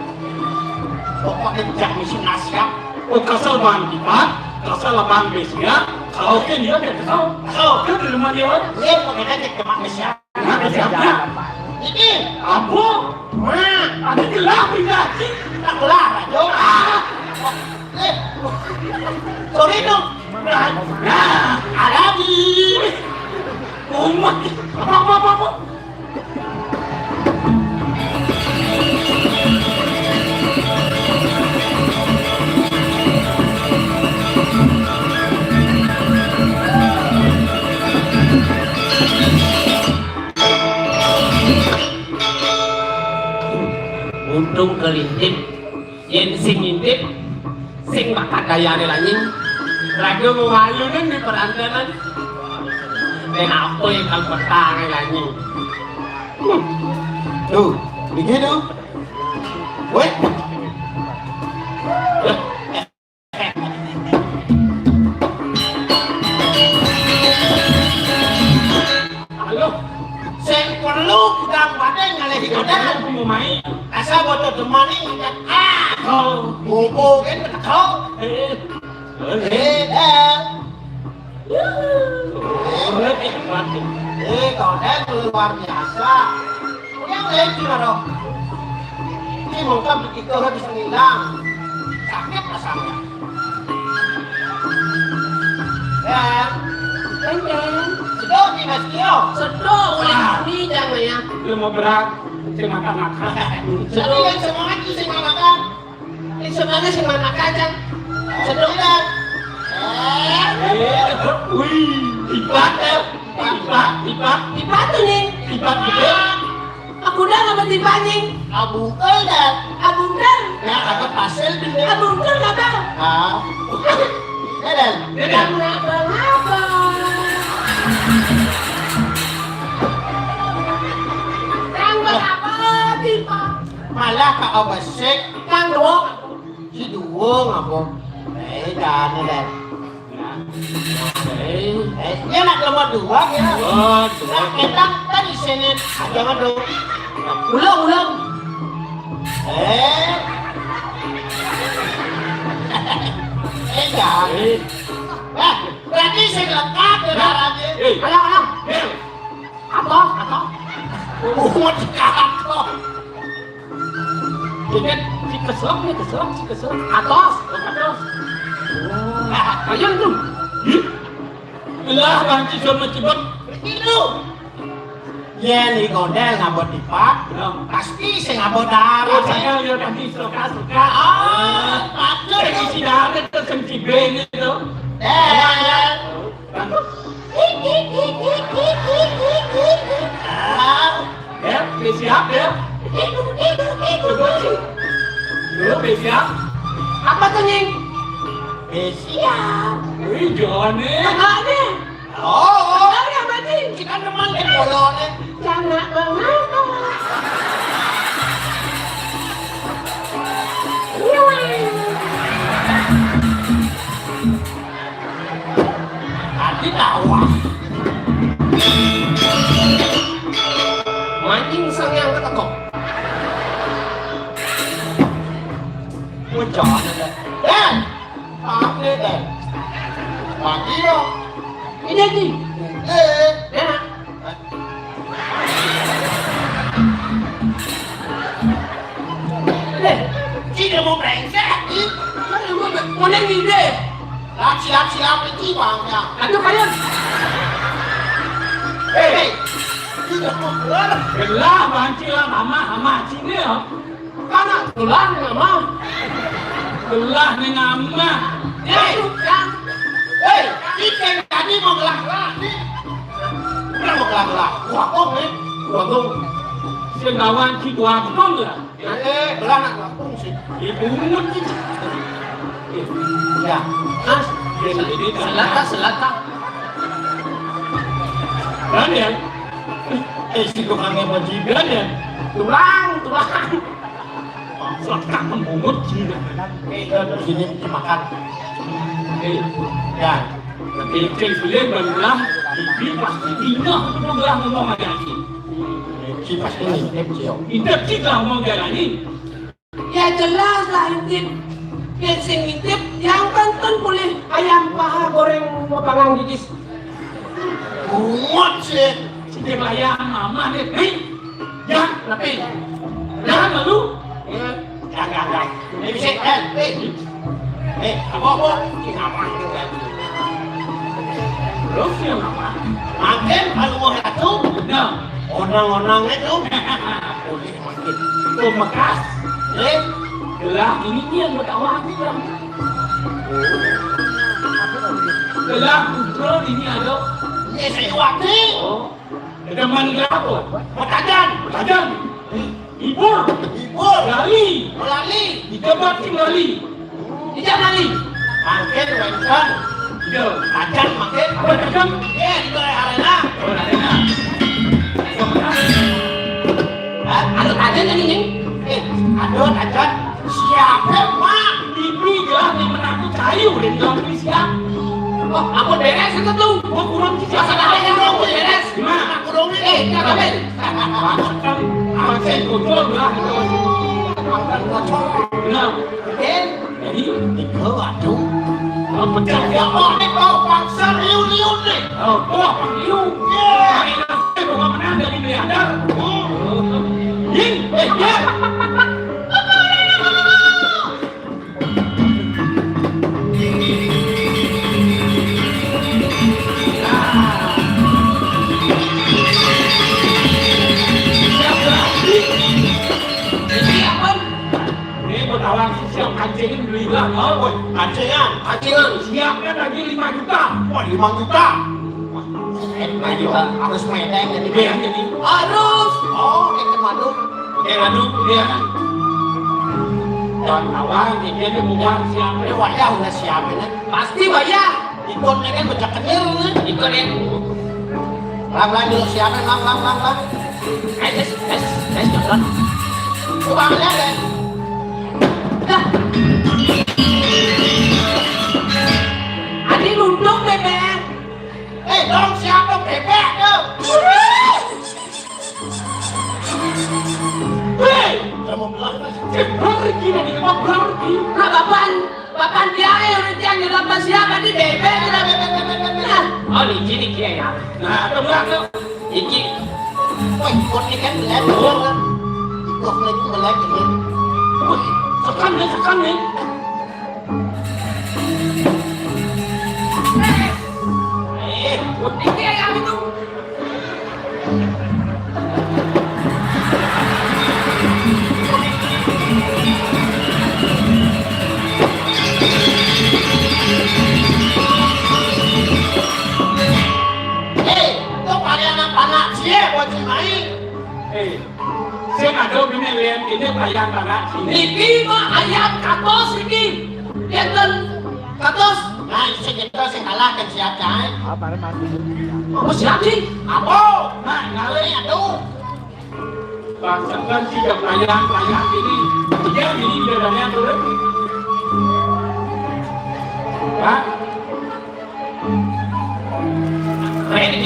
Pokoknya jak misi nasiap. Oh, kasal bang tipat, kasal bang besiap. Kalau oke dia dia kesal. Kesal. Dia di rumah dia, Wan. Dia pakai aja cuma besiap. Nah, besiap. Ini. Apa? Wah, ada gelah pindah. Tak gelah, aja. Ah. Eh, sorry dong. Nah, nah, ada di. Oh my. Apa, apa, apa, apa? Untung kelintip. Yén sing ngintip, sing bakat dayané lanying, raga mawalunan di perantanan. Nén apa ingkang petangé lanying? Tuh, begitu. Wéh. Halo. Sing perlu kudang badé ngalihi kodang. Aku mau main. Asal bocah demani ngajak. Ah. Oh. Bobo kan betul. Eh. Eh, dah. Eh, hebat. Eh, kodang luar biasa. Yang lain gimana? Ini mungkin begitu habis ngilang. Sakit rasanya. Ya. Benteng. Sedot nih, Mas Tio. Sedot, uling. Ah. Ini jangan ya. Lu mau berat, saya makan-makan. Tapi yang semangat tuh saya makan. Yang semangat sih makan aja. Sedot. Eh, wih, tipat, eh. Tipat, tipat. Tipat tuh nih. Tipat gitu. Aku udah nggak bertimpaning. Abungkel dah. Abungkel. Ya, kagak pasel dulu. Abungkel kagak. Ah. Ya, Dan. Ya, Dan. Kenapa, kenapa? Tanggal apa tipa? Malah Kak Abasek. Kang Dua. Si Dua ngapa? Eh, Dan, Dan. Eh, ini anak lemah dua ya. Wah, dua. Nah, kita kan isinya aja dong. Ulang, ulang. Eh. Eh, jangan. Eh. Eh, berarti saya lengkap ya, eh, darahnya. Eh. Alang, alang. Eh. Apa? Apa? Umat kata. Ingat, si keselak nih, keselak, si keselak. Atas, atas. Ayo tuh. Lah, banci sama cebek. Itu. Ya, ni gondel ngabot tipat. Ya. Pasti saya ngabot darah. Oh, saya lihat tadi suka, suka. Ah, patut. Saya isi darah itu, sing cibeng itu. Eh. Ya, udah siap ya. Coba sih. Lu udah siap? Apa tuh, Nying? Udah siap. Wih, jangan nih. Enggak nih. Oh, oh. Enggak, enggak, Bang Nying. Kita teman di bolonnya. Jangan, Bang. Iya, Bang. Ati tawa. Mancing sang yang ketekok. Bocah. Eh, apa deh? Pagi yo. Ini, Ji. Eh. Ya. Eh, tidak mau brengsek, Ji. Mana mau, mau neng ide? Lap, silap, silap, Ji, bangka. Aduh, kalian. Eh, tidak mau keluar. Belah, banci lah, mama, mama, sini ya. Kana tulang mah. Belah nih nama. Hei, yang. Hei, kita tadi mau gelah-gelah nih. Udah mau gelah-gelah. Wakong nih. Wakong. Sing lawan si Wakong lah. Eh, belah nak Wakong sih. Ibu sih. Ya. Mas, selata, selata. Kan ya? Eh, si tukangnya majikan ya? Tulang, tulang. Selangkah pembungut, gila. Eh, terus ini dimakan. Eh, ya. Tapi cek beliau belah, bibi pasti dina, belah ngomong aja ni. Si pasti ngintip, Cio. Ngintip kita ngomong aja ni. Ya jelas lah ngintip. Yang sing ngintip, yang tonton boleh ayam paha goreng mau panggang gigis. Bungut sih. Sing layang mama nih. Hei. Ya, tapi. Jangan malu. Ya, jangan, jangan. Ini bisa, eh, eh. Eh, apa, apa? Ini apa itu kan? Terus yang apa? Makin kalau mau satu. Nah. Onang-onang itu. Boleh makin. Itu bekas. Eh, gelah ini yang berkawan bilang. Gelah putra ini ada. Ini saya wakil. Oh. Teman berapa? Betajan. Betajan. Ibur. Ibur. Lali. Lali. Ija berarti lali. Ija lali. Angket, Wengkang. Iya. Tajan, makin. Apa tajan? Iya, di Balai Arena. Oh, Arena. Hah? Ada tajan tadi, Nying? Eh, ada tajan. Siapa, Mak? Bibi jelas nih menakut kayu dan dalam siap. Oh, aku beres itu tuh. Gua kurang sih. Masa ada yang kurang beres? Gimana? Aku dong ini. Eh, kata Ben. Maksud kan, maksud kotor lah. Makan kotor. Benar. Eh, jadi, itu aduh. Kalau pecah ya, oh, ini kau paksa liu-liu nih. Oh, oh, liu. Iya. Ini nasi bukan menang dari miliarder. Oh. Yin, eh, ya. Ini buat awal siap kancingin beli lah, oh, woi. Kancingan, kancingan. Siapnya tadi lima juta. Wah, lima juta. Eh, lima juta. Harus medeng jadi. Iya, jadi. Harus. Oh, kayak madu. Kayak madu, iya. Dan awal dia, dia bukan siap. Ini wayah udah siapin, ya. Pasti wayah. Ikutnya kan bocah kenyir, ya. Ikut, ya. Lang, lang, dulu siapin, lang, lang, lang, lang. Eh, tes, tes, tes, jalan. Coba lihat, ya. Dah. Adi nunduk Pergi dari rumah, pergi. Nah, bapak, bapak dia yang nanti yang dapat siapa di bebek, bebek, bebek, bebek, bebek. Nah, oh, di sini dia ya. Nah, tunggu aku. Iki. Wah, ikut ini kan belet, belet. Ikut lagi belet ini. Wah, sekan nih, sekan nih. Eh, ikut ini ya, itu. Hei, to kalian apa nak cie bocil main? Hei, sing ada bini lian ini payah banget. Niki mah ayat katos niki. Enten katos. Nah, sing kita sing kalah kan siap, Cai. Apa siap sih? Apa? Nah, ngalih aduh. Rasakan tidak pelayan-pelayan ini. Dia ini bedanya tuh. Hah? Ready.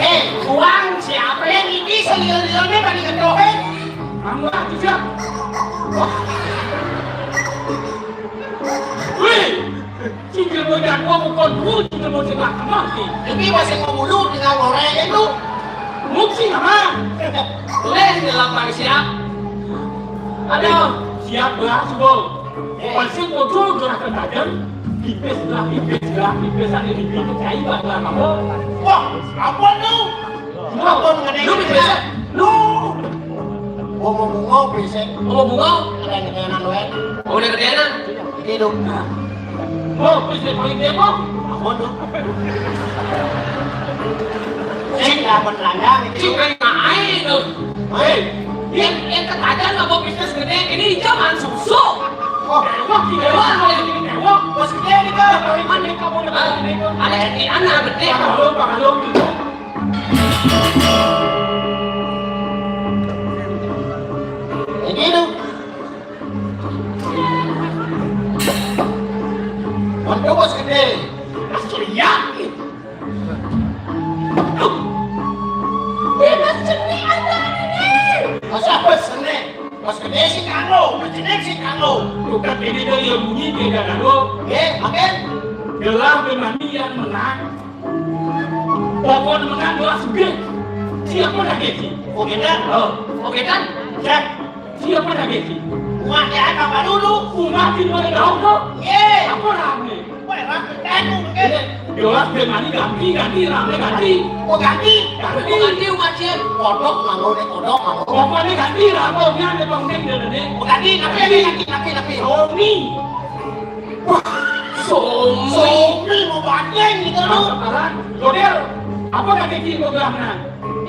Eh, uang siapa yang ini seliur-liurnya pada ngedohin? Kamu aja siap. Wih. Cicil mau jago, bukan gua, cicil mau jago, mati. Ini masih mau bunuh dengan orang itu. Mungkin apa? Leh, di lapang siap. Aduh. Siap lah, Subol. Eh. Pasti bocor gerak ke tajam. Pipis lah, pipis lah, pipis ada di pintu, cai lah, lah, kamu. Wah, apa tuh? Lu, lu bisa. Lu. Gua mau bungau, bisa. Gua mau bungau. Ada yang kedengeran, weh. Oh, udah kedengeran? Ini dong. Oh, bisa paling demo. Apa tuh? Sing dapat landang itu. Sing main tuh. Hei, yang, yang ketagihan nggak mau bisnis gede, ini jangan susu. Oh, wah, gila. Wah, ini wah, bos gede nih, Kak. Mana kamu? Ah, ada yang di anak gede. Pak Halo, Pak Halo. Ini tuh. Waduh, bos gede. Asli ya. Ini Mas Ceni ada ini. Masa Mas Ceni? Mas Ceni sih kanggo, Mas Ceni sih kanggo. Tukar ini dari yang bunyi beda kanggo. Oke, makin. Gelar pemain yang menang. Pokoknya menang gelas B. Siapa lagi sih? Oke, Dan. Oh. Oke, Dan. Siap. Siapa lagi sih? Umat ya apa dulu? Umat di mana dong tuh? Ye. Apa rame? Wah, rame tenu mungkin. Jelas dengan ini ganti, ganti, rame ganti. Mau ganti? Ganti. Mau ganti umat sih. Kodok manggo deh, kodok manggo. Pokoknya ganti lah, pokoknya ada panggung dia nih. Mau ganti, tapi, tapi, tapi, tapi. Somi. Wah, Somi. Somi mau banding gitu lu. Sekarang, Godel, apa kaki kiri gua bilang, nah?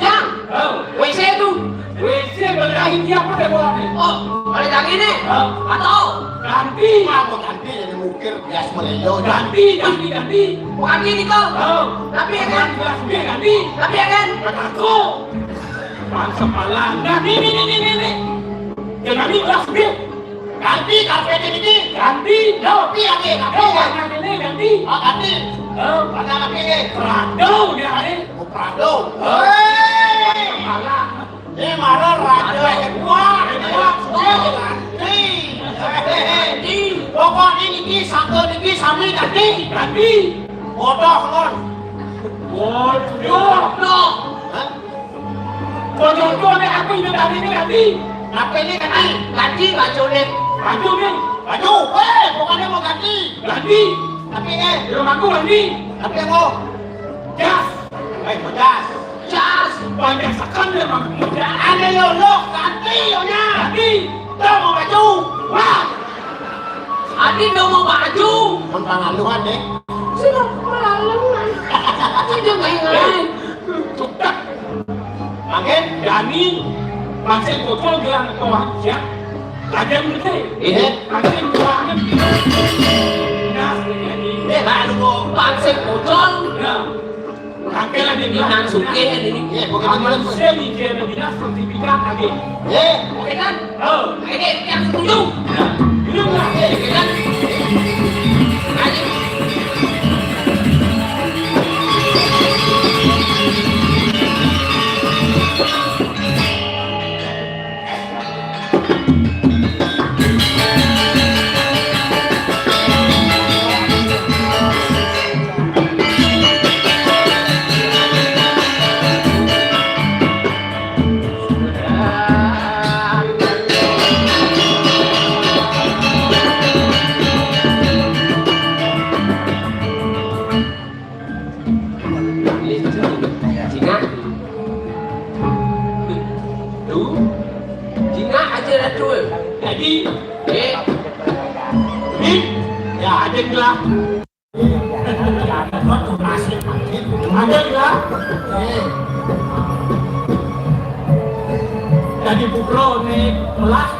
Yang? Oh. W C tuh. W C belahin dia apa deh bolanya? Oh, balik lagi nih. Oh. Atau? Ganti. Mau ganti jadi mukir, bias melelo. Ganti, ganti, ganti. Ganti nih kau. Oh. Tapi ya kan? Ganti, ganti. Tapi ya kan? Kataku. Bangsa palang. Nah, ini, ini, ini, ini. Jangan ini kelas B. Ganti karpet ini, Ki. Ganti. Ganti lagi, ganti. Oh, warna ini ganti. Oh, ganti. Oh. Warna apa ini? Prado dia ini. Oh, Prado. Oh. Hei. Kepala. Ini mana raja yang kuat? Yang kuat. Oh, ganti. Ganti. Pokoknya ini, Ki, satu ini, Ki, sami ganti. Ganti. Bodoh, Lon. Bodoh. Hah? Bocor tuh nih, aku ingat hari ini ganti. Apa ini ganti? Ganti baju nih. Baju nih. Baju, eh, pokoknya mau ganti. Ganti. Tapi eh, di rumahku ganti. Tapi yang mau? Jas. Eh, mau jas. Jas. Banyak sekali emang. Ya, ada yo, lo ganti yo nya. Ganti. Tuh mau baju. Wah. Adi udah mau baju. Mun pangaluhan deh. Sudah pangaluhan. Sudah nggak ingat. Cukak. Makin Dani masih bocor bilang ke wajah. Lagi yang gede. Iya. Lagi yang kuangan. Nah, ini. Eh, baru mau. Pangsip bocor. Ya. Angkel aja bilang. Minang sugih ini. Iya, pokoknya aman gitu. Saya mikir ada dinas sertifikat lagi. Iya. Oke kan? Oh. Ini yang setuju. Nah, ini enggak. Oke kan? Ayo. Jadi, eh, ini, ya, ada gelah. Ada gelah. Eh. Jadi putra ni melah.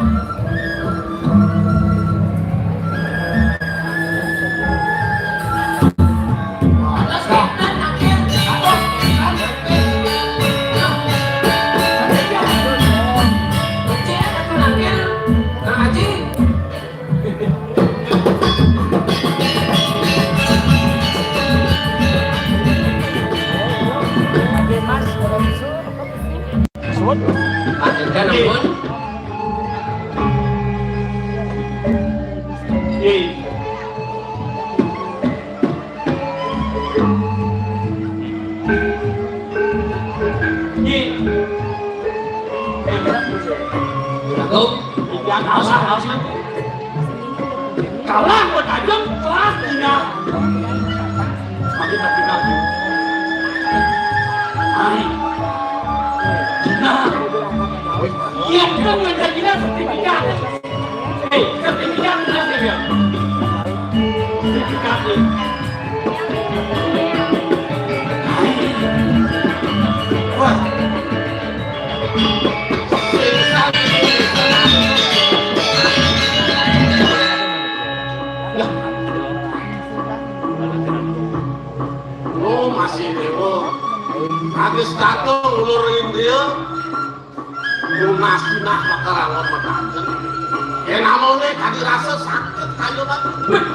Lanjutkan, ampun. Nyi. Agung. Jangan salah, salah. Kalah buat aja, kalah tinggal. Makin tak tinggal. Hai. Gina. Iya, kita nggak ada gina sertifikat. Eh, sertifikat jelas ya, Bang? Sertifikat, ya. Wah. Lah. Oh, masih dewa. Agus tato ngulurin dia. Lunas nah bakal lawan makaten. Yen namane tadi rasa sakit kayu kan.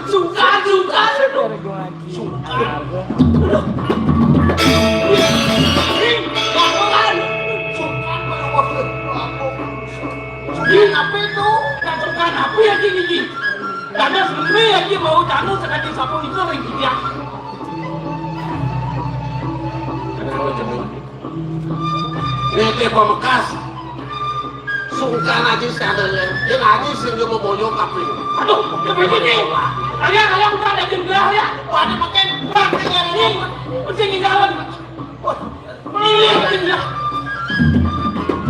Sungkan, sungkan. Sungkan. Sungkan. Sungkan apa itu? Sungkan apa ya, Ki, Ki? Karena seni aja mau tahu sekali sapu itu lagi dia. Nitih pamekas. Sungkan aja sing ada ya. Yen aja sing dia mau boyong kabeh. Aduh, ya begini. Kalian, kalian bukan ada jendela ya? Wah, ada makin buat ini. Mesti nginggalan. Wah, ini jendela.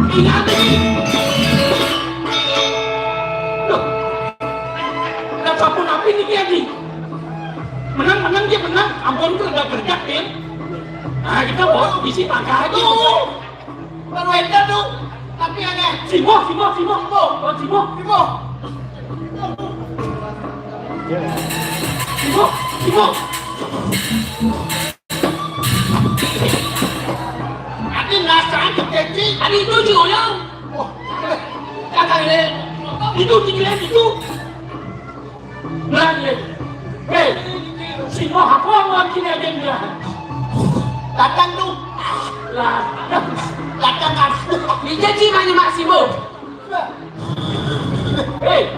Ingat ini. Loh. Lah, sapu napi niki, Aji? Menang, menang, dia menang. Ampun, tuh udah kerja, Pin. Nah, kita bawa bisi pangkal aja. Tuh, baru enter tuh. Tapi aneh. Simo, simo, simo. Simo. Oh, simo. Simo. Simo, simo. Ati nasa aja, Keci. Ati itu si Oyong. Oh, kagak lihat. Itu, itu, itu. Nah, iya. Hei, si Moh apa mau kini aja dia? Datang tuh. Lah, datang kan. Ini jadi mana Mak Simo? Hei,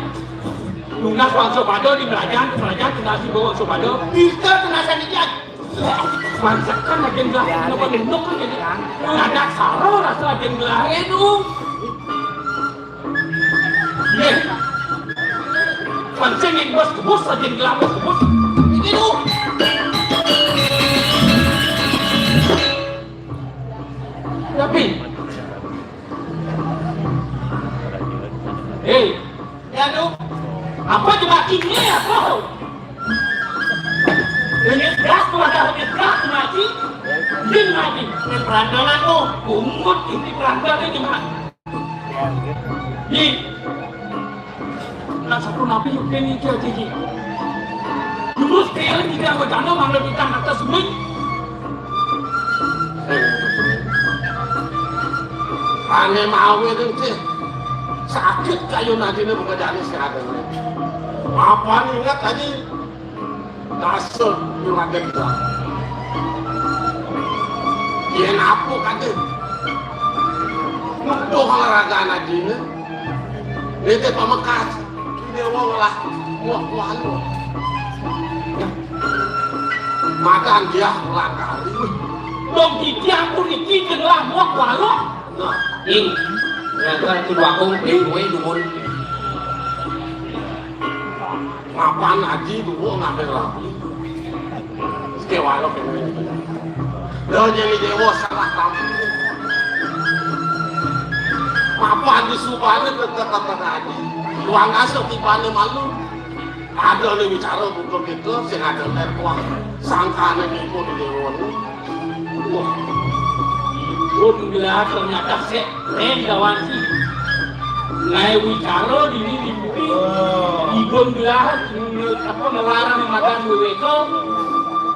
lunas bangsa pada di kerajaan, kerajaan tinggal si bawa bangsa pada. Kita tuh nasa dikit. Mansekan aja enggak, kenapa nunduk kan jadi? Ada saro rasa aja enggak. Aduh. Nggih. Pancen yen bos kebus, yen gelap bos kebus. Iki lho. Tapi. Hei. Ya, Dok. Apa cuma ini apa? Ini gas tuh ada, ini gas mati. Ini mati. Ini perandalan tuh. Bungut ini perandalan ini, Mak. Di. Nah, satu nabi yuk ini dia, Ji. Lurus ke yang tidak bercanda, mana kita atas semua. Ane mau itu, Ji. Sakit kayu nadine pekerjaan sekarang. Apa ingat tadi? Dasar juragan gua. Yen apa kate? Nuduh olahraga anak dine. Nitih pamekas. Dewa lah. Wah, wah, wah. Makan dia langkari. Dong iki aku niki jeneng wah, wah. Nah, ing. Ternyata kudu aku kowe dumun. Mapan aji dulu ngambil rapi. Kewalo kene. Lo jadi dewa salah kamu. Apa Padi subane tetep-tetep aji. Luang aso tipane malu. Ada ne wicara buka kita sing ada telpon. Sangkane nipu di dewan. Wah. Ibun gelah ternyata sek reng gawan si. Ngae wicara dini di bumi. Ibun gelah apa ngelarang makan weweko.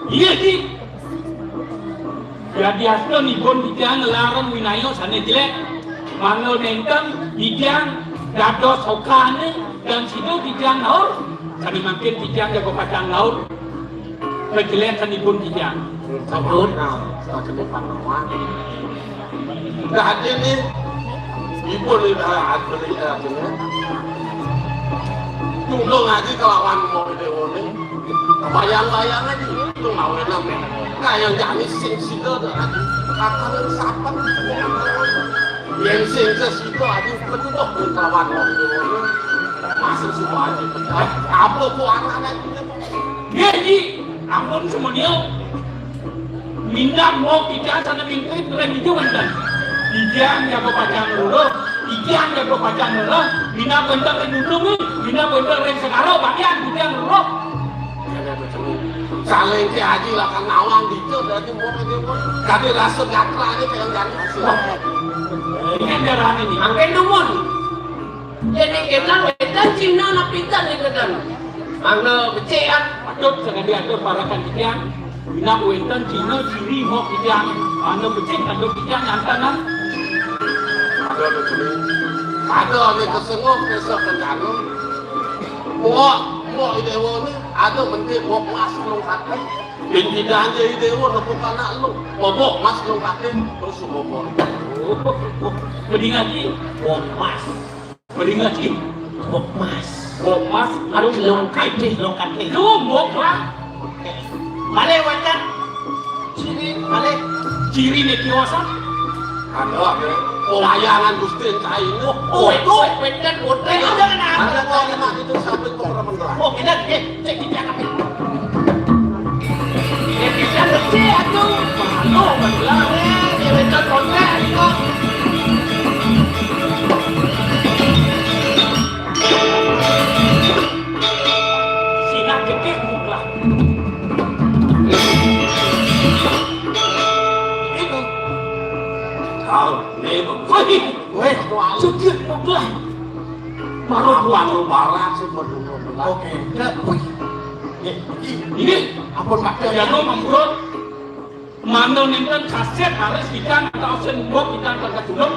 Iya, Ki. Yadiastun ibun titiang nglarang winaya sane jelek, mangda nenten titiang dados sokane dan sida titiang naur, sane mangkin titiang jaga pacang naur kajelek sane ibun titiang. Sampun. Nah, sakene pangawan. Dadi ni, ibun ni, ah, beli, ah, ini. Tulung aja kelawan mau dewa ni. Bayang-bayang aja, itu ngawin apa? Nah, yang jani sing sida dah aja. Kata yang sapan. Yang sing sesida aja, betul kelawan mau dewa ni. Masuk semua aja pecah. Apa ku anak-anak kita? Nggih, Ji, ampun semuanya. Minab mok titiang sane mingkrit ring dija wenten. Titiang jaga pacang luluh, titiang jaga pacang luluh, minab wenten ring gunung, minab wenten ring segara bagian titiang luluh. Saling ke aji lakar nawang dija dadi mok aja, mok. Kadi rasa gatra aja pengen jadi hasil. Ini kan darah ini. Angken dumun. Yen ing kemnan wénten cihna napitan ing keden. Mangda becik, ah. Patut sakadi atur parekan titiang. Minab wénten cihna ciri mok titiang. Mangda becik patut titiang nyantenan. Ada becik. Ada ane kesengok desa kencana. Mok, mok i dewa ni ada menti mok mas telung kaki. Bin bidang je i dewa nepuk anak lu. Mok mas telung kaki terus mok. Mending lagi mok mas. Beringat, Ki. Bok mas. Bok mas, aduh, longkate, longkate. Duh, bok lah. Malih wénten. Ciri, malih. Ciri né kiosah. Aduh, pewayangan Gusti Kain. Oh, oh, itu wénten, wénten. Ada kok enak itu sampai kok remen lah. Oh, kita, eh, cek di dalam. Yen bisa becik atuh. Malu bener. Eh, yen bisa kontrak kok. Sinah jekit mutlak. Itu. Kau, nih, weh, weh, jekit mutlak. Marut, marut barat sih, marut barat. Oke, nggak, wih. Nggih, nggih. Ampun, Pak. Ya, no, mampura. Mangda nénten kasét raris pidan atau sing mbok pidan kagak tulung,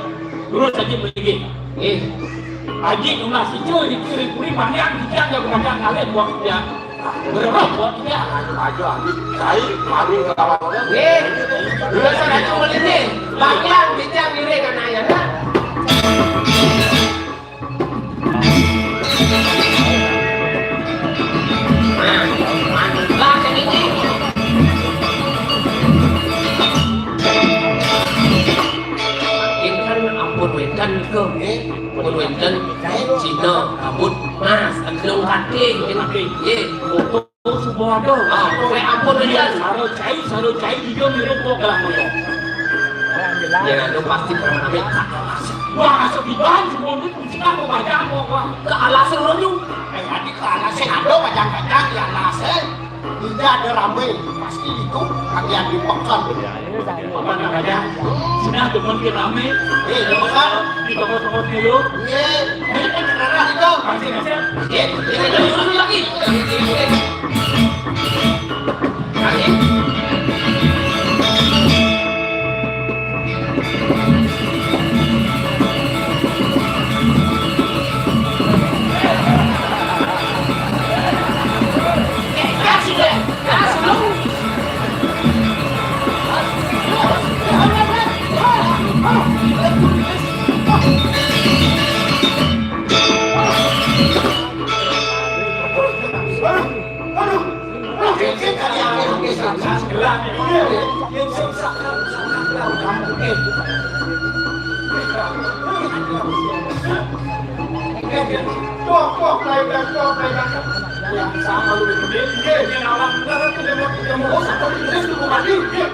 terus aja mriki. Nggih. Aji nunas ijo iki ring puri panjang pidan ya kemudian kalih buat dia. Berapa buat dia? Ayo, ayo, ayo. Cai, mari lawan orang. Nggih. Terus aja mriki. Bagian pidan ngiring anaknya, nah. Lah, sing iki. Mangkin kan ampun wénten nika, nggih. Ampun wénten Cina, rambut mas, andung kating, nggih. Foto suba ada. Ah, kowe ampun wénten. Saro cai, saro cai, dia mirip kok gelah moyo. Ya, lu pasti pernah ambil. Wah, sebiban, semua Sing aku bajang kok, Pak. Ke alas lho, Yu. Eh, tadi ke alas sing ada bajang-bajang di alas, eh. Tidak ada ramai. Pasti itu bagian di pokon. Apa namanya? Sudah demen ke ramai. Eh, demen kan? Di toko-toko dulu. Iya. Ini kan arah itu. Masih, masih. Iya, ini kan dulu lagi.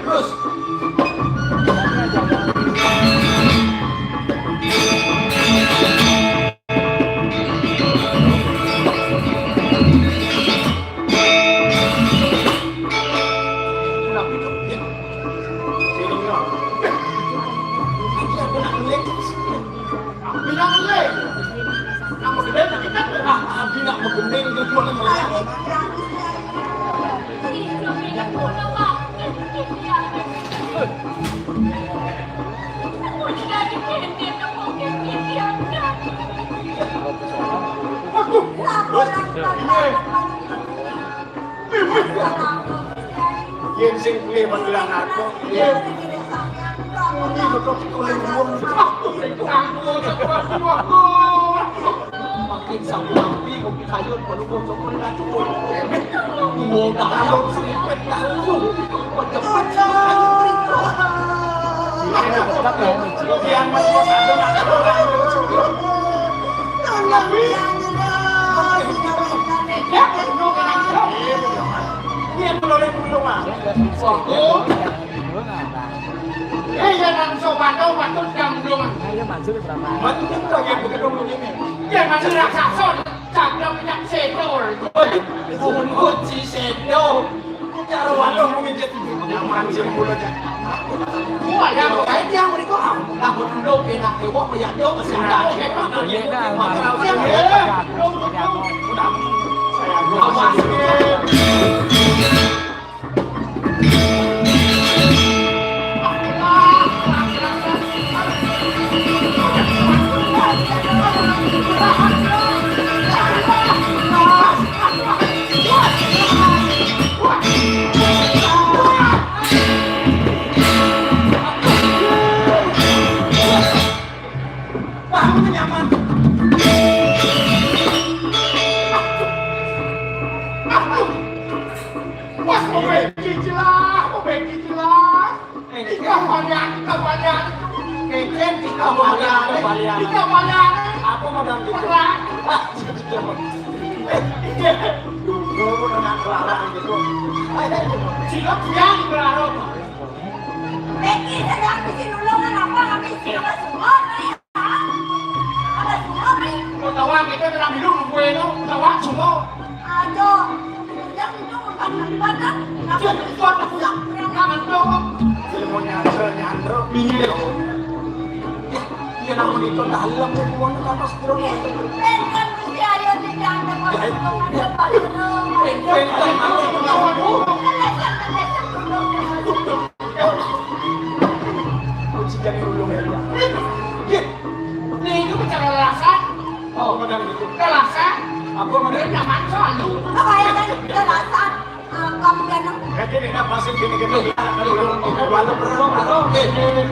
Terus. Bilang le. Nak magending, kita ah, abi nak magending, dia cuma nak magending. Waduh, yen sing pilih panggilan aku, yen ini betul kuling wong. Makin sapu lampi, kopi sayur, baru bocor, baru cukup. Wong dalam, selipet, dalam. Pecepet, sayur, berikut. Yang berkos ada nak orang. Iya, menolong dulu, Mas. Waktu. Eh, ya, langsung pantau, pantau jam dulu, Mas. Betul, ya, begitu begini. Ya, masih raksasa, cakra minyak setor. Bungut si setor. Cara warung mungkin dia nyaman sih, mulai. Wah, yang saya dia mereka, ah, takut dulu, enak, enak, ya, dia masih ada. Iya, dah, Mas. Awas. Wah, ini nyaman. Wah, mau pergi jelas, mau pergi jelas. Tiga varian, tiga varian. Kecen, tiga varian, tiga varian. Apa modal gitu? Perang. Dulu dengan Clara gitu. Cilok yang berlarut. Becky sedang bisi nulungan apa, habis kita semua, ya? Ada semua, kan? Kau tahu, kita dalam hidup, gue itu, tahu semua. Aduh, yang itu bukan tempat, kan? Apa itu? Jangan dong. Ilmu nyandro, nyandro. Iya. Iya, namun itu dalam, ya, gimana, kan, pas turun, ya. Benten, mesti ayo, tidak ada, Pak. Benten, Pak. Kunci dari ulung ya. Iya. Nih, itu bicara lalasan. Oh, benar gitu. Lalasan. Apa benar? Nyaman selalu. Apa ya, kan? Lalasan. Ah, kamu ganteng. Jadi, ini apa sih, gini-gini? Kalau ulung, kalau ulung, kalau ulung, eh, eh, eh.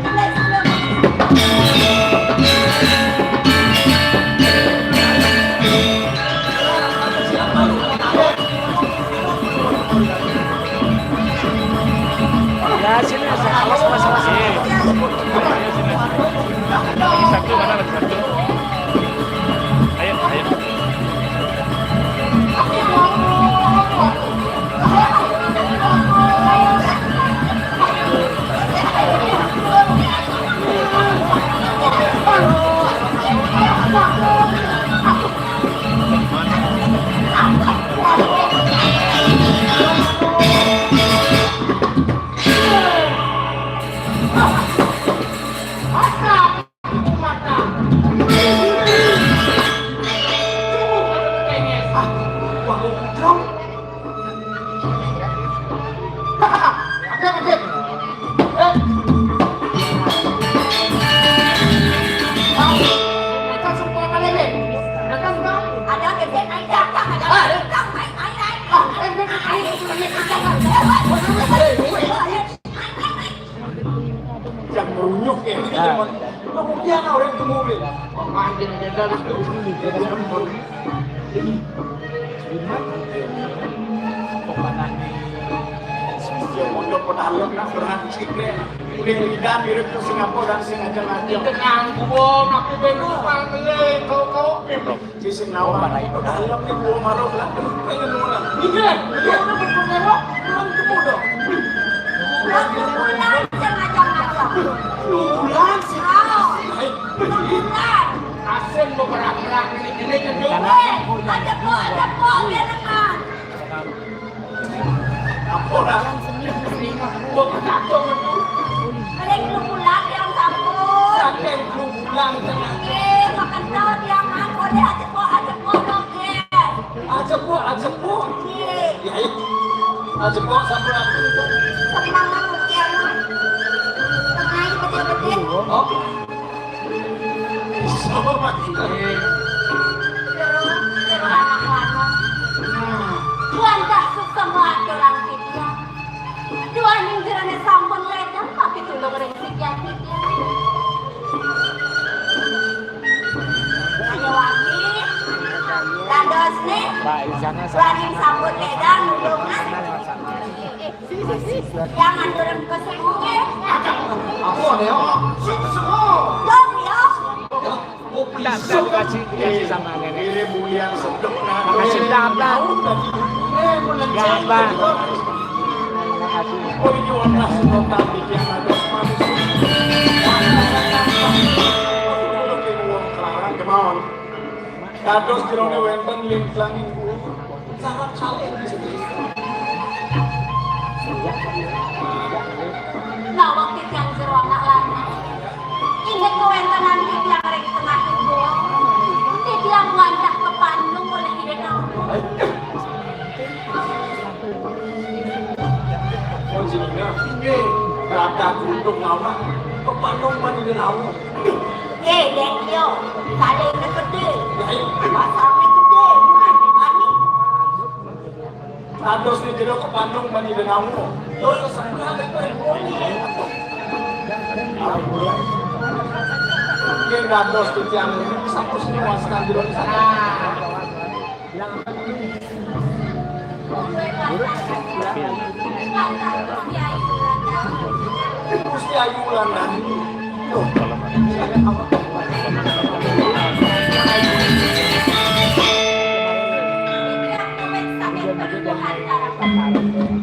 Ya, sini, awas, awas, awas. Iya. Lagi satu, mana lagi satu? Ayo, ayo. Yang merunyuk ya. Nah. Kemudian orang itu mobil. Pemain dari itu. Ya, untuk pedalem, nak, berhenti, nih. Udah lidah mirip ke Singapura dan Singapura. Itu kan gua, tapi bego, kan, le, kau, kau. Sisi nawar, udah dalam nih, gua marah lah. Pengen orang. Iya, iya, udah berpengaruh, orang itu bodoh. Aku pulang, jangan ngajak-ngajak. Lu pulang sih. Tahu. Lu pulang. Asen mau berak-berak ini, ini gedung. Eh, ada kok, ada kok, biar aman. Apa orang? Gua ketato itu. Ada yang belum pulang, yang sambung. Siapa yang belum pulang? Iya. Jebok sampun aku. Seneng aku ki anu. Tengai betul-betul. Oh. Sama mati. Jero, jero anak lanang. Hmm. Tuan dah susah melati orang titiang. Tuan yang jerone sampun ledang, tapi tulung ring sikian titiang. Ayo wangi. Dados nih. Mbak, di sana sama. Tuan yang sampun ledang, tulungan. Sana lewat sana. Jangan turun ke sungai. Apa nih, oh? Sungguh-sungguh. Dong, ya. Ndak, ndak dikasih, dikasih sama nenek. Makasih, ndak, ndak. Ndak, ndak. Makasih. Kemauan. Dados jerone wenten ling langing kuwi. Sarap saleh. Nawang titiang jero anak lanang. Inggih kawentenan titiang ring tengah kubur. Titiang wantah kepandung oleh Ida Dawa. Panjenengan inggih Ratu Gunung Lawang, kepandung manira rawuh. Eh, Dek, yo, salene gedhe. Pasarne gedhe, mani. Dados ning jero kepandung manira rawuh. Yo, yo, sebenarnya itu yang muni. Nggih, dados titiang sampun seniwas kanthi Gusti Ayu Wulandari. Loh.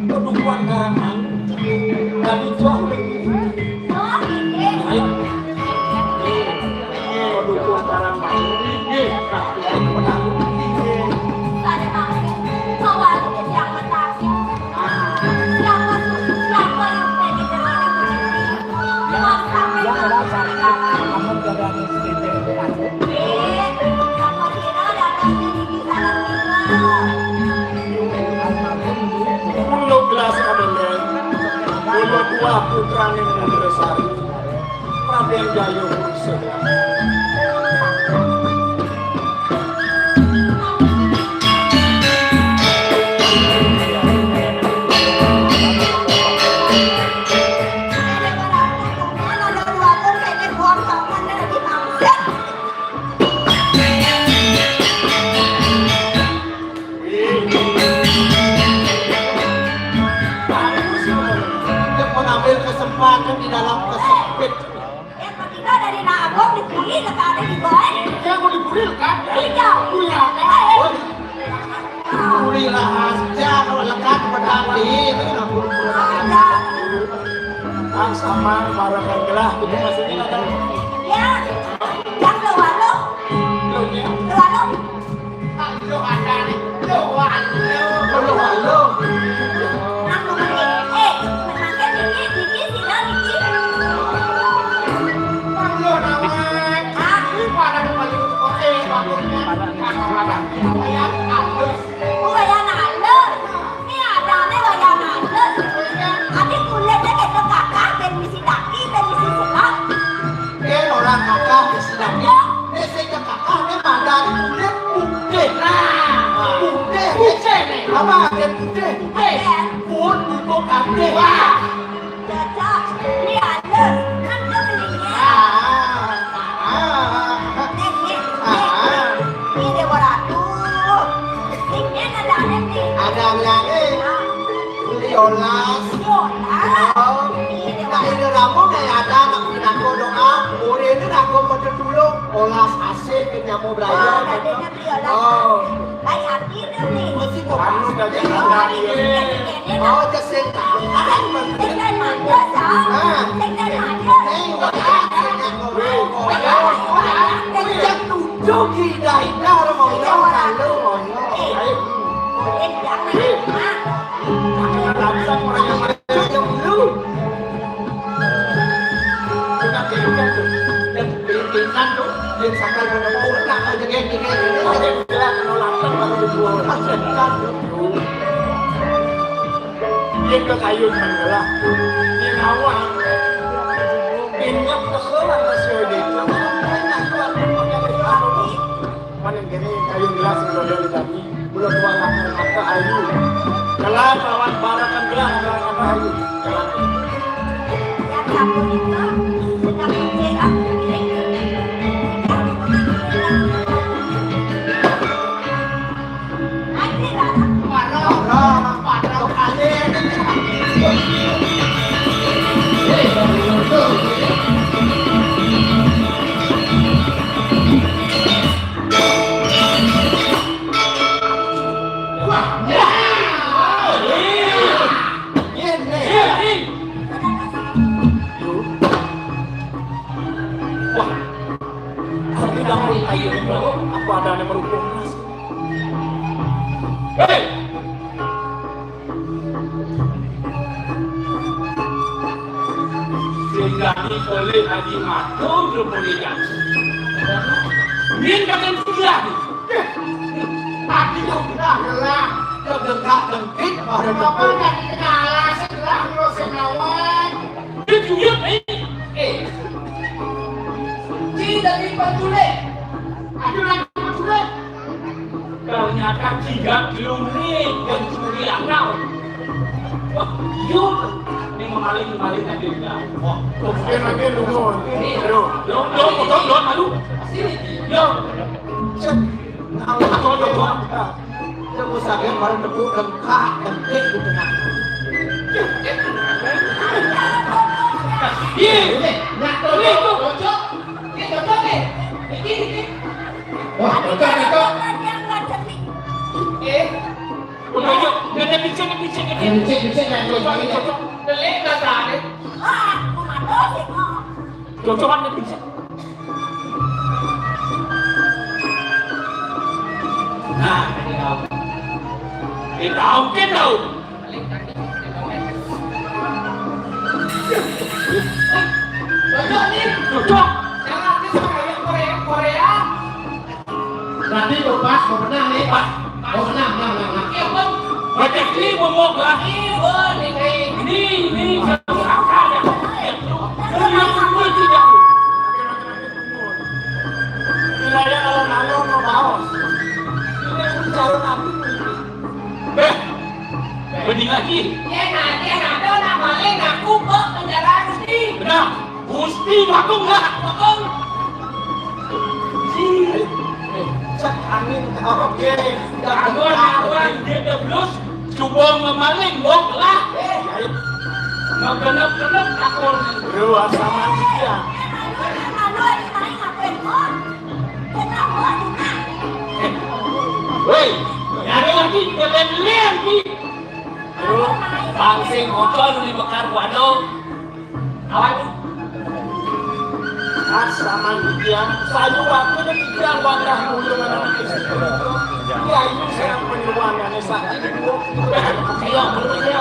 Kedukuhan karangan. Dari jauh. Ayo. Pendukung Karang Maju. Nggih, Pak Gubernur. Nggih. Kula gelas kabener. Kula buah putrane Mundresari. Raden Jayawangsa. Dia mau ambil kesempatan di dalam kesempit. Yang ketiga dari Nak Agung dibully, kata ada di bawah. Dia mau dibully, kan? Iya. Iya. Eh, eh. Dibully lah, aja kalau lekat pedang di itu, nggak perlu. Ada. Ah, sama, marahkan gelah, itu maksudnya ada. Ya. Yang lo, lo. Lo, ya. Lo, lo. Halo, ada nih. Halo, halo. Halo, halo. Aku beli, eh, memakai niki, niki, sila, niki. Halo, nawang. Ah. Ini pada kembali ke kota, eh, bagus. Apa ya? Halus. Oh, ya, halus. Ini ada nih, ya, halus. Ada kulitnya kayak kakak, dan misi daki, dan misi semak. Eh, orang kakak, misi daki. Ya. Eh, saya Kakak, ini badan kulit putih. Nah, putih. Putih nih. Apa ada putih? Putih. Pun butuh putih. Wah. Cocok. Ini halus. Kan dia belinya. Ah, ah, ah. Nih, nih, nih. Ah. Ini Dewa Ratu. Ini ada, ada nih. Ada lagi. Ah. Liolas. Liolas. Oh. Ini Dewa Ratu. Nah, ini kamu kayak ada anak pinangko doa. Murid itu aku mau dulu. Olas asik, nyamuk belajar. Oh, adanya Biola. Oh. Baik hati tuh nih. Mesti kok anu tadi anak ini. Oh, kesing tangan. Tinggal manja, Sa. Ah. Tinggal manja. Eh, wah, wah, wah, wah. Yang tujuh kita indah orang mau tahu, mau tahu. Eh, eh, jangan, Mak. Jangan langsung orang yang maju yang dulu. Sudah keinginan tuh. Dan keinginan tuh, yang sampai menempuh, nak aja kayak gini, ini aja bilang kalau lapar baru dibuang. Maksudnya tuh. Yén ka kayun mangga lah. Yén awang. Yén nyap ka heula ka sia deui. Mana kéné kayun gelas ngadodol di tadi. Ulah kuat akan kata ayu. Gelas lawan barakan gelas, barakan kata ayu. Gelas. Wah, tapi dapur air ini, apa ada yang merukuk? Hei! Sing dadi pelih Haji Matur, Jumuni Janji. Min kadang sudah ni. Tadi kau sudah gelah, kau dengkak dengkit, baru apa nak dikena alas, gelah, kau senawan. Dia tuyuk, eh. Eh. Ci dadi penculik. Aduh, nak penculik. Ternyata tiga kilo ni pencuri akal. Wah, yuk. Ini memaling-maling aja udah. Wah, kemudian lagi lu mau. Ini, aduh. Lo, lo, lo, lo, malu. Sini. Lo. Cek. Nah, lo, lo, lo, lo. Kita mau sakit bareng tepuk dengkak, dengkik di tengah. Iya. Ini, nak tolong, cocok. Ini cocok nih. Ini, ini. Wah, cocok, cocok. Eh. Udah, yuk. Udah, udah, picik, picik, picik. Picik, picik, yang cocok ini. Cocok. Delik, nggak tarik. Cocokan, picik. Nah, ini tahu. Ini tahu, kan tahu. Cocok nih. Cocok. Yang artis kayak Korea, Korea. Berarti lepas, mau menang nih. Pas. Mau menang, menang, menang, menang. Iya, Bang. Baca ini ngomong lah. Iya, Bang, nih, nih. Ini, ini, satu kakak ya. Ini yang semua itu jago. Wilayah kalau nanggung mau baos. Ini aku calon aku. Eh, bening lagi. Yén ada, yén ada nak maling ngaku ka penjara Gusti. Benar. Gusti ngaku lah. Ngaku. Cek angin oké. Kagak lawan dia terus. Coba memaling, bok lah. Nggak genep-genep takon. Lu sama dia. Woi, ada lagi, kalian lihat nih. Bang sing bocor di Mekar Kuado. Awan. Asa mandikian, sayu waktu na tiga wadah mulu mana. Ya, ini saya penyuluhan yang sakit. Ayo, menurut saya.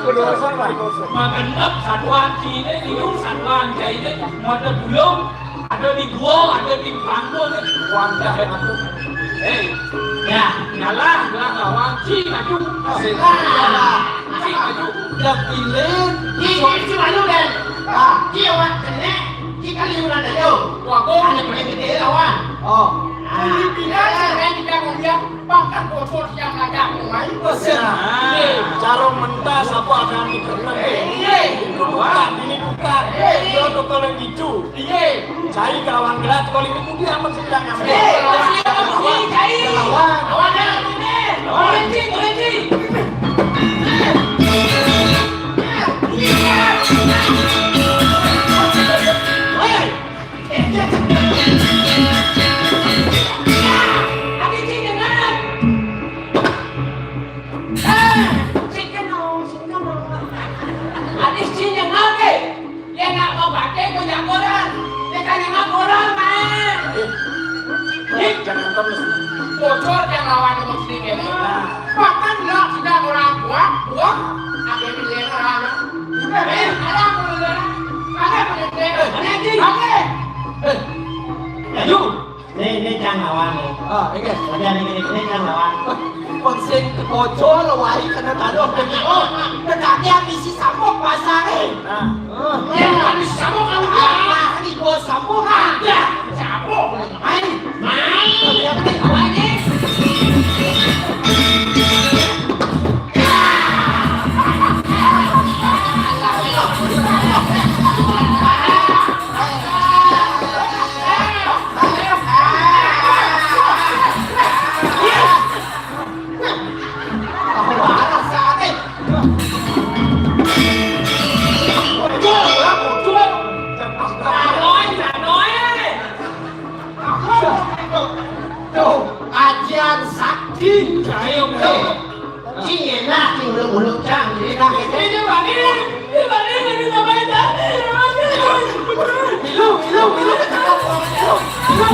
Menurut saya, Pak. Magenep satuan Cina, ini satuan Cina, mata bulung. Ada di gua, ada di panggung. Wadah aku. Hei, ya, ngalah, ngalah lawan Ci Maju. Sila. Ci Maju. Dah pilih. Ci, Ci, Ci Maju, kan? Ah. Ci awak kena, Ci kali ulah dah jauh. Wah, gua. Ada paling gede lawan. Oh. Ah. Pilih, pilih, sekarang kita mau lihat. Bahkan bocor yang ada mulai. Nah, calon mentas apa akan dikerjakan? Iya. Itu bukan, ini bukan. Iya. Dia tuh kalau gitu. Iya. Cai kawan gelas kalau itu dia mesti jangan. Iya. Cai. Lawan. Lawan dah, ini. Lawan. Kelinci, kelinci. Hei. Jangan terus. Bocor yang lawan sama sedikit. Bahkan nggak sudah orang buah, buah, akhirnya dia orang. Eh, ada apa lu? Ada apa lu? Ada apa? Eh, ayo. Né, né cang lawan né. Ah, nggih. Aja né, né, né cang lawan. Pang sing kocol waé kena taruh. Oh, tetapi misi sambung pasaré. Nah. Yang misi sambung kalau dia. Ah, ini gua sambung. Ada. Sambung. Main. Main. Lihat nih, apa nih? Tuh, ajian sakti. Ayo, tuh. Cing enak, cing uluk-uluk, cang. Cing enak, cing. Ini balik, ini balik, ini balik. Ilu, ilu, ilu, ilu, ilu.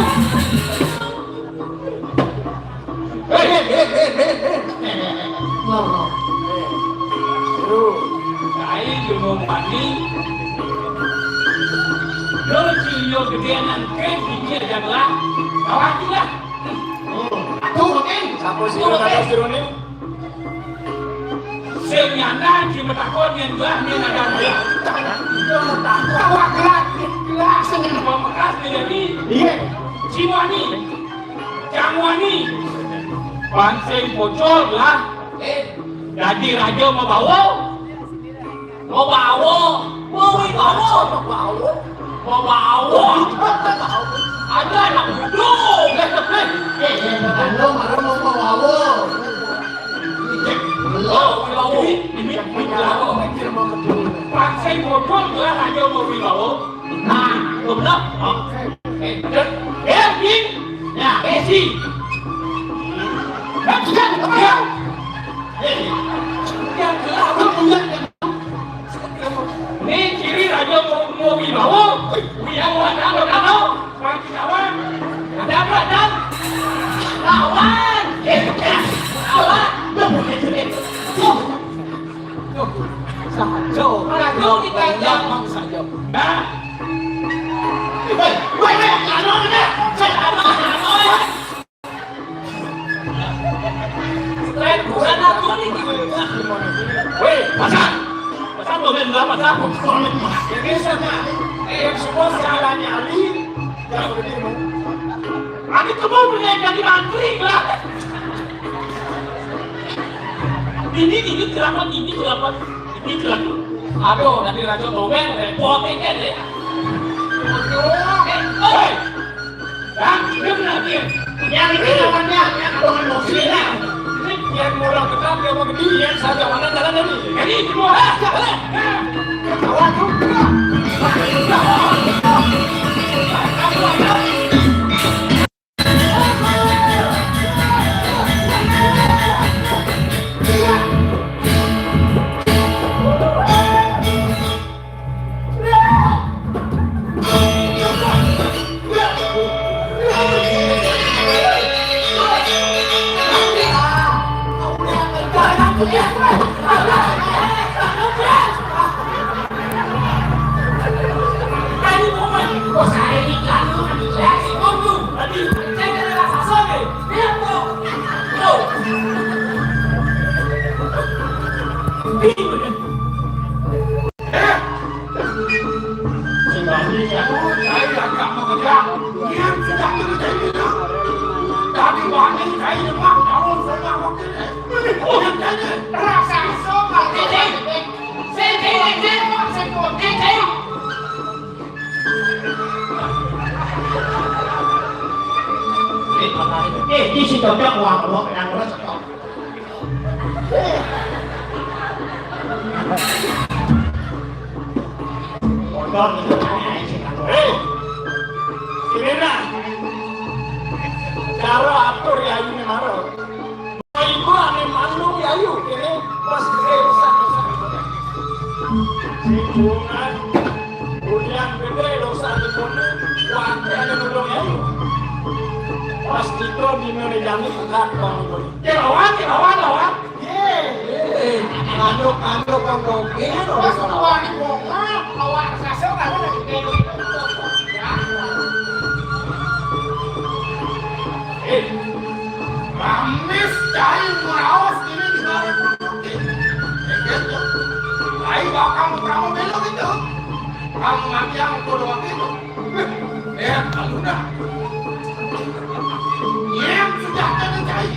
Hei, hei, hei, hei, hei, hei. Ngomong. Bro, saya juga mau mandi. Lo cilio gedean kan, pikir janganlah. Kawat juga. Tuh, Ken. Siapa sih lo kata suruh nih? Sing nyandang, sing matakon, yén bah, yén ada mulia. Awak gerak, gerak, sing pamungkas jadi. Iya. Cing wani. Cang wani. Pang sing pocol lah. Eh, dadi raja mabawa. Mabawa. Mawibawa. Mabawa. Mabawa. Ada anak buduk. Eh, eh, eh, lo marah mau mabawa. Lo, mabawa. Ini, ini, ini, ini. Pang sing pocol lah raja mawibawa. Nah, lo benar. Eh, eh, Bin. Ya, eh, si. Eh, yang gelap, lo punya. Né ciri raja mau, mau wibawa. Wibawa, ada apa? Lawan. Ada apa, ada? Lawan. Lawan. Tuh. Tuh. Saja. Raja kita yang saja. Nah. Woi, woi, woi, anu, anu, anu, anu. Wéh, pasang. Pasang tuh, Ben, lah, pasang. Ini sama. Eh, yang semua salahnya Ali. Yang begini. Aku tuh mau punya jadi mantri lah. Ini, ini kenapa, ini kenapa, ini kenapa? Aduh, nanti raja ngomel, repot kan ya. Aduh, eh, eh. Yang ini lawannya, yang abang emosi ya. Ini yang murah tetap, yang mau gede, yang saja mana jalan ini. Jadi semua. Ketawa juga. Sing bani ya, saya agak mengejar. Yang sudah terjadi itu. Tadi bani saya memang tahu saya waktu itu. Yang tanya, raksasa, Pak. Sing, sing, sing, sing, sing, sing, sing. Eh, di si cocok, wah, wah, yang udah cocok. Hei, ini nah. Cara atur ya ini marah. Ibu ane malu ya, ayo, ini pas gede rusak, rusak. Si Bungan, Bungan gede rusak di kono, wakil ane nulung ya, ayo. Pas kita dina ne jani pekat bang ibu. Ya, lawan, ya, lawan, lawan. Ye, ye. Anu, anu, kang Bobi, anu, pas lawan, lawan, lawan, sasa, lawan, lagi gede. Ya. Ang matiang kudu waktu itu. Eh, kalu dah. Nyem sujatane cai.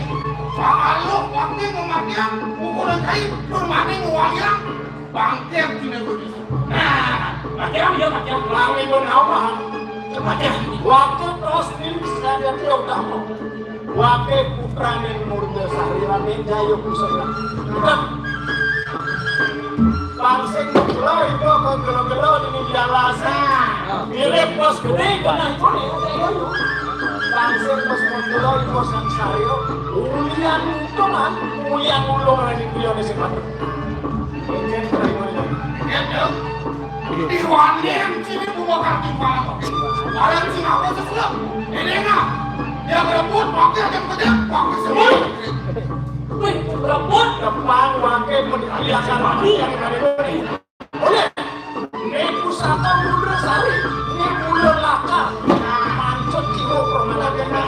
Pangaluh waktu matiang ukuran cai, permane ngwaliang. Bangkit kine kudu. Nah, matiang dia matiang. Lawe pun awal. Matiang. Waktu tos di sadar dia udah mau. Wake putrane Murda Sari lan Jayo Pusaka. Bang sing gelo iku kok gelo-gelo ning jalasan. Mirip bos gede kena iku. Bang sing bos gelo iku sang sayo. Ulian utulan, ulian ulung lan iki yo sing mati. Iwani yang sini bunga kaki malam. Barang sing apa sesuap? Ini nah. Yang rebut pakai yang pedang pakai semua. Wih, rebut depan pakai pedang yang mati yang ada. Oleh ini pusaka Mundra Sari. Ini mula laka. Mancut jiwa permana kena.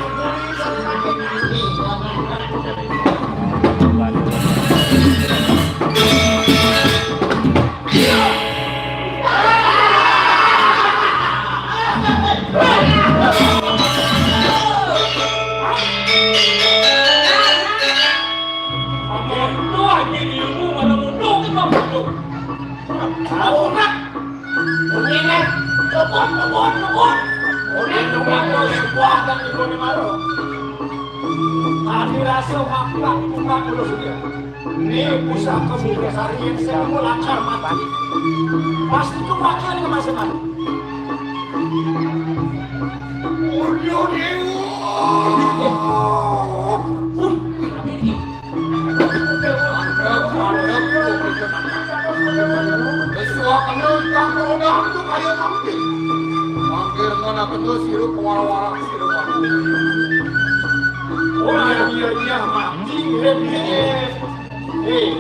Kebon, kebon, kebon. Udah, kebon, kebon, kebon, kebon, kebon. Kami rasa makan, bukan dulu dia. Ini pusaka Murda Sari yang saya mau lancar mati. Pasti itu pakai ini masih mati. Murda Dewa. Huh, tapi ini. Suaka nang kang roda itu kayak mangkir. Mangkir mana betul sirup wara-wara sirup aku. Oh iya iya iya mati. Eh,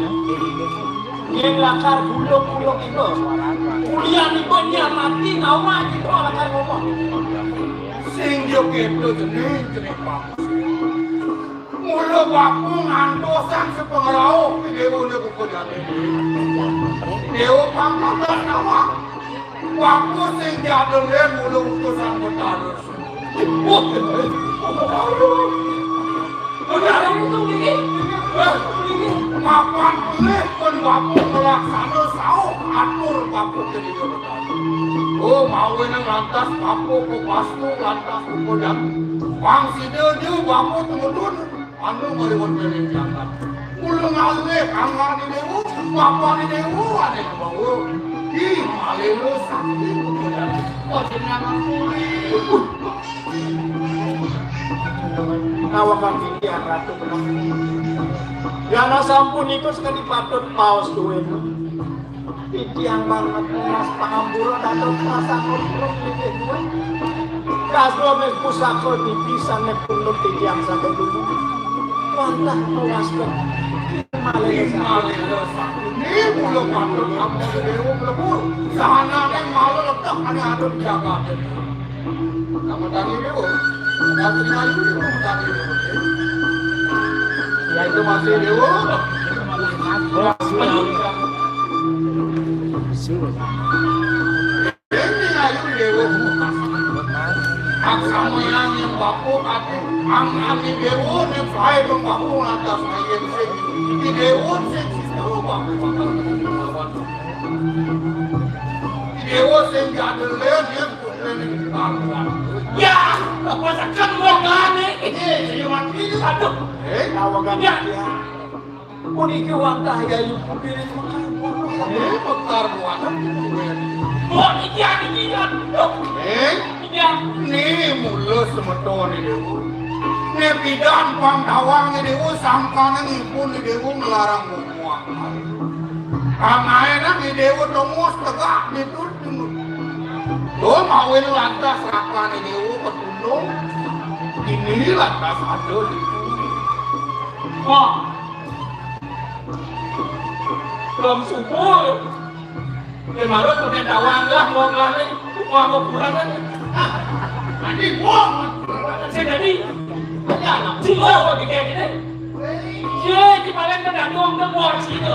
yen lakar gulung-gulung iku. Kuliah niku nyamati nawa iku lakar ngomong. Sing yo kedo jeneng jeneng Pak. Mula baku ngantosan sepengerau dewa ne buka jati. Dewa pangkatan nawa. Baku sing jadele mula utusan betara. Wah, aduh. Benar itu ini. Mapan pelih pun baku melaksana sauh atur baku jadi jabatan. Oh, mau nang lantas baku ke pastu lantas ke kodam. Bang sida dia baku temudun. Anu maliwat dari jangkat. Mula ngalih angani dewa, bapani dewa, ane bawa. Ih, malelo sakti ke kodam. Oh, jenang aku. Nawakan titiang Ratu Benang. Yana sampun iku sekali patut paos duwe. Titiang banget mas pangambura dados rasa nurung nitih duwe. Kasdo mes pusaka dipisan nek punut titiang saged dulu. Wantah puas kok. Malih malih. Ini mulo patut kamu dewa mlebu. Sahanane malah leteh ane adon jagate. Kamu tadi dulu. Kamu tadi dulu, kamu tadi dulu. Ya, itu masih dulu. Ini ayu dulu. Ak sampeyan yang bapu kati, ang ami dewa ne pae pembaku lantas ayen sing. Di dewa sing sing bapu bakal. Di dewa sing jadelen yang Ya, masakan wong ane. Eh, saya mati itu. Aduh. Eh, kawangan ya. Puniki wantah yayu putri mekar. Eh, mekar wantah. Wong iki ane iki. Aduh. Eh, ya. Ni mula semeton ini. Ni bidan pang tawang ini, sangkana ngipun ini, ngelarang ngomong. Kang ae nang idewa tomus tegak ditut. Tuh, mawin lantas rakan ini, uh, ketundung. Ini lantas ada di. Wah. Belum subuh. Dia marut pakai tawang lah, mau kali. Wah, mau kurang kan? Nanti gua. Saya jadi. Ya, anak. Sih, gua pakai kayak gini. Ye, di paling tergantung ke bos gitu.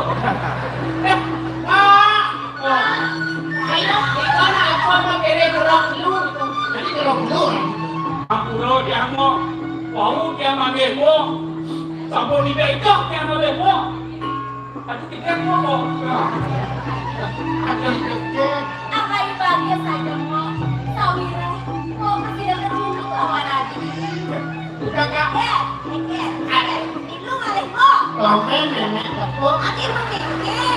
Eh, ah, ah. Ayo, kita nak apa mau kere gerak dulu. Jadi gerak dulu. Ampura dia mau. Mau dia manggil mau. Sampun tidak ikut dia manggil mau. Aduh, kita mau. Ada sedikit. Apa ibaratnya saja mau. Sawira. Mau kasih dekat dulu lawan lagi. Udah, Kak. Eh, eh, eh, eh, itu ngalih kok. Lampe nenek tepuk. Ati mengkeke.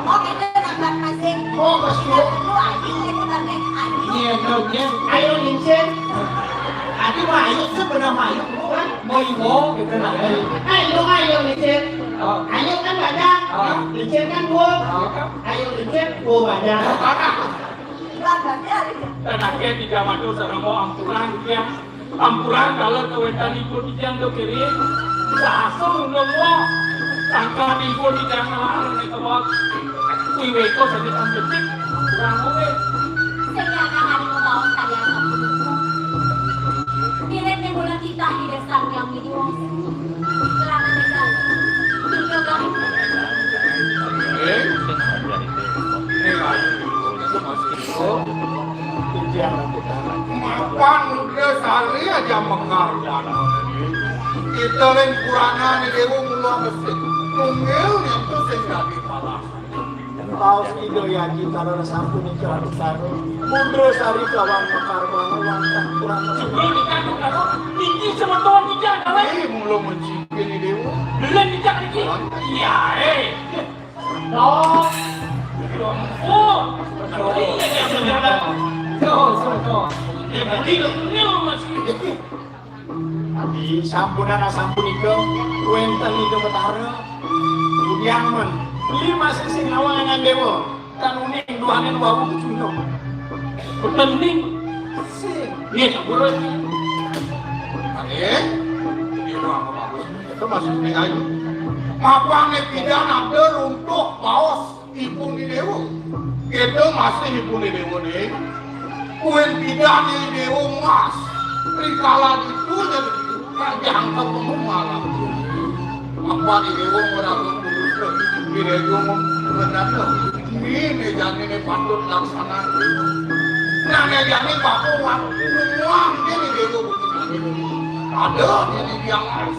Kok itu nampak masih. Kok masih. Tidak perlu ayu itu kan, Nek. Ayu. Iya, iya, iya. Ayo, Lincin. Ati mah ayu, sebenarnya mah ayu, kan? Mau iwo, gitu lah. Ayo, ayo, Lincin. Oh. Ayo kan banyak. Oh. Lincin kan dua. Oh. Ayo, Lincin, dua banyak. Tanaké di jaman itu sareng mau ampuran, ya. Ampura kala kawéntenipun titiang do kirim, sasung nemu, sangkanipun titiang ngelarang ing kebon. Wiwéka saking ambecik, ampura mawé. Sing nyangkang adi mabaos kaliyan sapunika. Wirid ning bulan titah Ida Sang Hyang Widi Wasa. Kelangan ing dalem. Tiga kali. Eh? Ini lagi. Mapan Mudra Sari aja mekar. Kita lain kurangane dewa mula mesik. Tunggil nyentuh sing dadi malah. Raos Ida Yaji karena sampun iki Ratu Sari. Mudra Sari kawan mekar banget wantah kurang. Sebelum nikah tuh karo iki semeton iki adalah. Eh, mula mencikini dewa. Belum nikah iki. Iya, eh. Dong. Dong. Oh. Iya, iya, benar. Tuh, tuh, tuh. Iya, berarti lu masih. Adi sampunan asampunika wénten Ida Betara. Budiang men. Beli masih sing ngawang dengan dewa. Tan uning duaning wau kecundung. Betening. Sing. Nggih, sampun. Nggih. Dewa apa bagus? Itu maksudnya ayu. Mapane pidan ada runtuh baos. Ibu ni dewa. Kita masih ibu ni dewa ni. Kuwi pidan ni dewa mas. Rikala itu jadi kerajaan ketemu malam. Apa ni dewa orang kudus di dewa menanda. Ini jani ni patut laksana. Nah, ni jani bapak uang. Uang ni dewa bukan ada ini yang harus.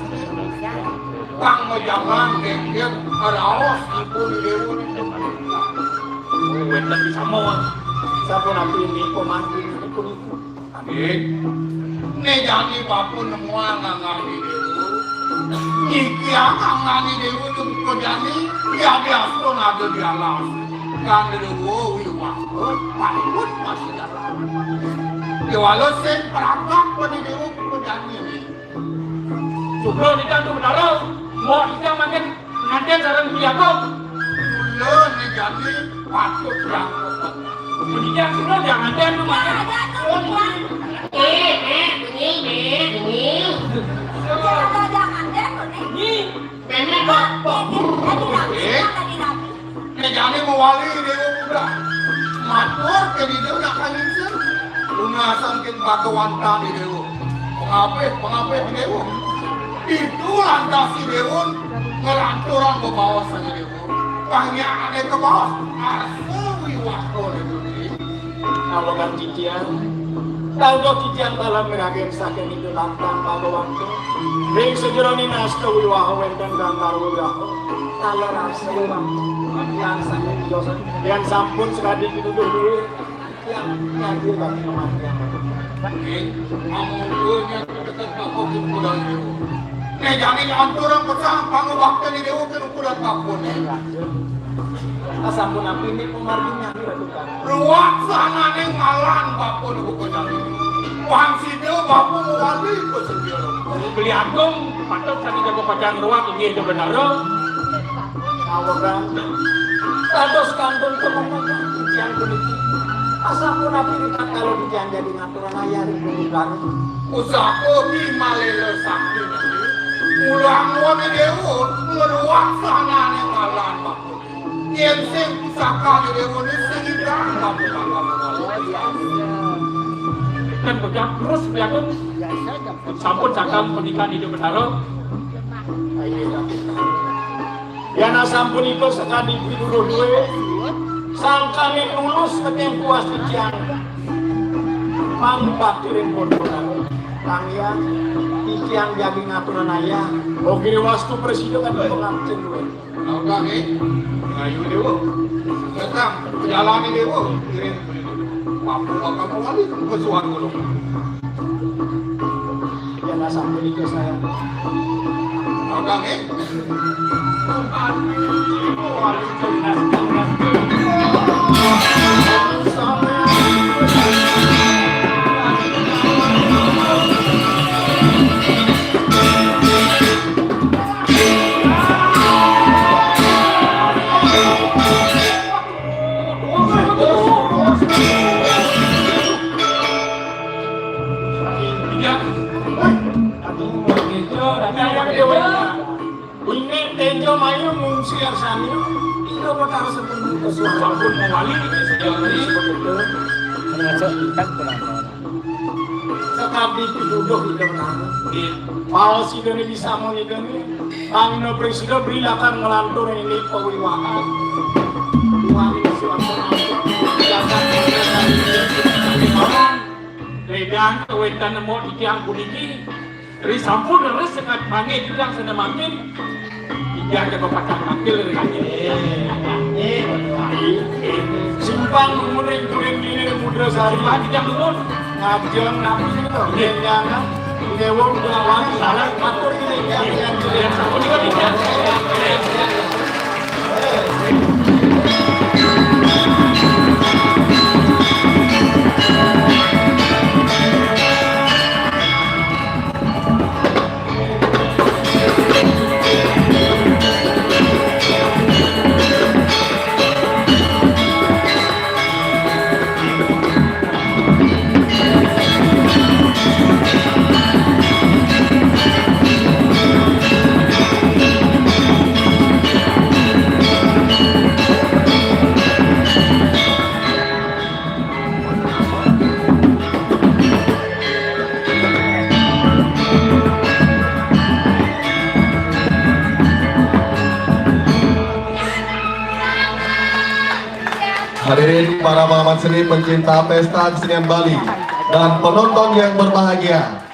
Kang majalan kengken raos ipun dewa. Wénten di sama. Sapunapi nika mangkin ipun iku. Nggih. Né jani bapak nemuang angani dewa. Niki angani dewa ning kejani ya biasa ada di alas. Kan dewa wiwah. Patut masih dalam. Dewa lo sing perangkap pada dewa kejani. Sugro nika Anda Betara, mbok nika mangkin nganten sareng Gusti Agung. Kula nika ni patut yang. Menika sugro yang nganten tu mangkin. Eh, eh, ini, ini, ini. Ada, ada, ada, ada, ada. Ini. Nenek kok. Tadi rapi, tadi rapi. Nek jane mewali dewa muda. Matur ke di dewa nak kaningsir. Lunasan kin bagawantan di dewa. Pengapih, pengapih di dewa. Itu lantas si dewa ngelanturang bebaos saja dewa. Banyak ada ke bawah. Arsa wiwah kau dewa. Awakan titiang, tauga titiang talam miragen saking Ida Lantang Bhagawanta. Ring sajeroning asta wiwaha wénten gambar wiwaha. Taler rasa wiwaha. Lan saking Ida Sang. Yén sampun sakadi pituduh duwé, titiang nyadia bakti kematian. Nggih, amun duwé nyata tetep bakal kumpulan dewa. Nek jani anturan pecah pangubakti dewa kena kuda bakune. Asampun api ini pemarginya. Ruwet sanane malan bapa niku kejadi. Wang sida bapa mewali pesedia. Beli Agung patut kami jaga pacang ruwet inggih Ida Betara. Awegang. Dados kantun kemenangan titiang puniki. Asampun api ritatkala titiang jadi ngaturan ayah ring Ida Betara. Usaha ki malela sakti niki. Ulang wani dewa ngruwat sanane malan bapa. Yén sing pusaka dewa ni sing idang tapi bakal. Kan bocah terus piagung. Sampun sakang pendikan Ida Betara. Yén asampun iko sakadi pituduh duwé. Sangkaning lulus saking puas titiang mangubati ring pondokan. Kang Hyang, titiang jagi ngaturan ayah. Ogiré wastu prasida kan pangapcin kuwi. Kang Hyang, eh? Ngayu Déwa. Datang, jalani Déwa. Kirim. Apa-apa wali ke suara lu. Ya, nggak sampai itu saya. Kang Hyang, eh? Ini Tejo Mayu ngungsi arsani, Ida Betara Sepuh Kesuwun sampun mawali, sejati. Termasuk tingkat penonton. Sekabi pituduh Ida Betara. Nggih. Paos Ida niki sama Ida niki. Pangna presida beri lakar ngelantur ini pawiwahan. Tuhan Yesus. Ledang kawetan nemu titiang puniki. Ri sampun leres sekat mangke titiang sane mangkin. Titiang jaga patang mangkil ri kaki. Simpang dumun ring kuring dini mudra sari. Simpang titiang dumun. Ngajeng napi sih to? Nggih. Nyangan, nyewong belawan, salah matur ring titiang. Titiang sampun juga titiang. Hadirin para pengamat seni, pencinta pesta kesenian Bali, dan penonton yang berbahagia.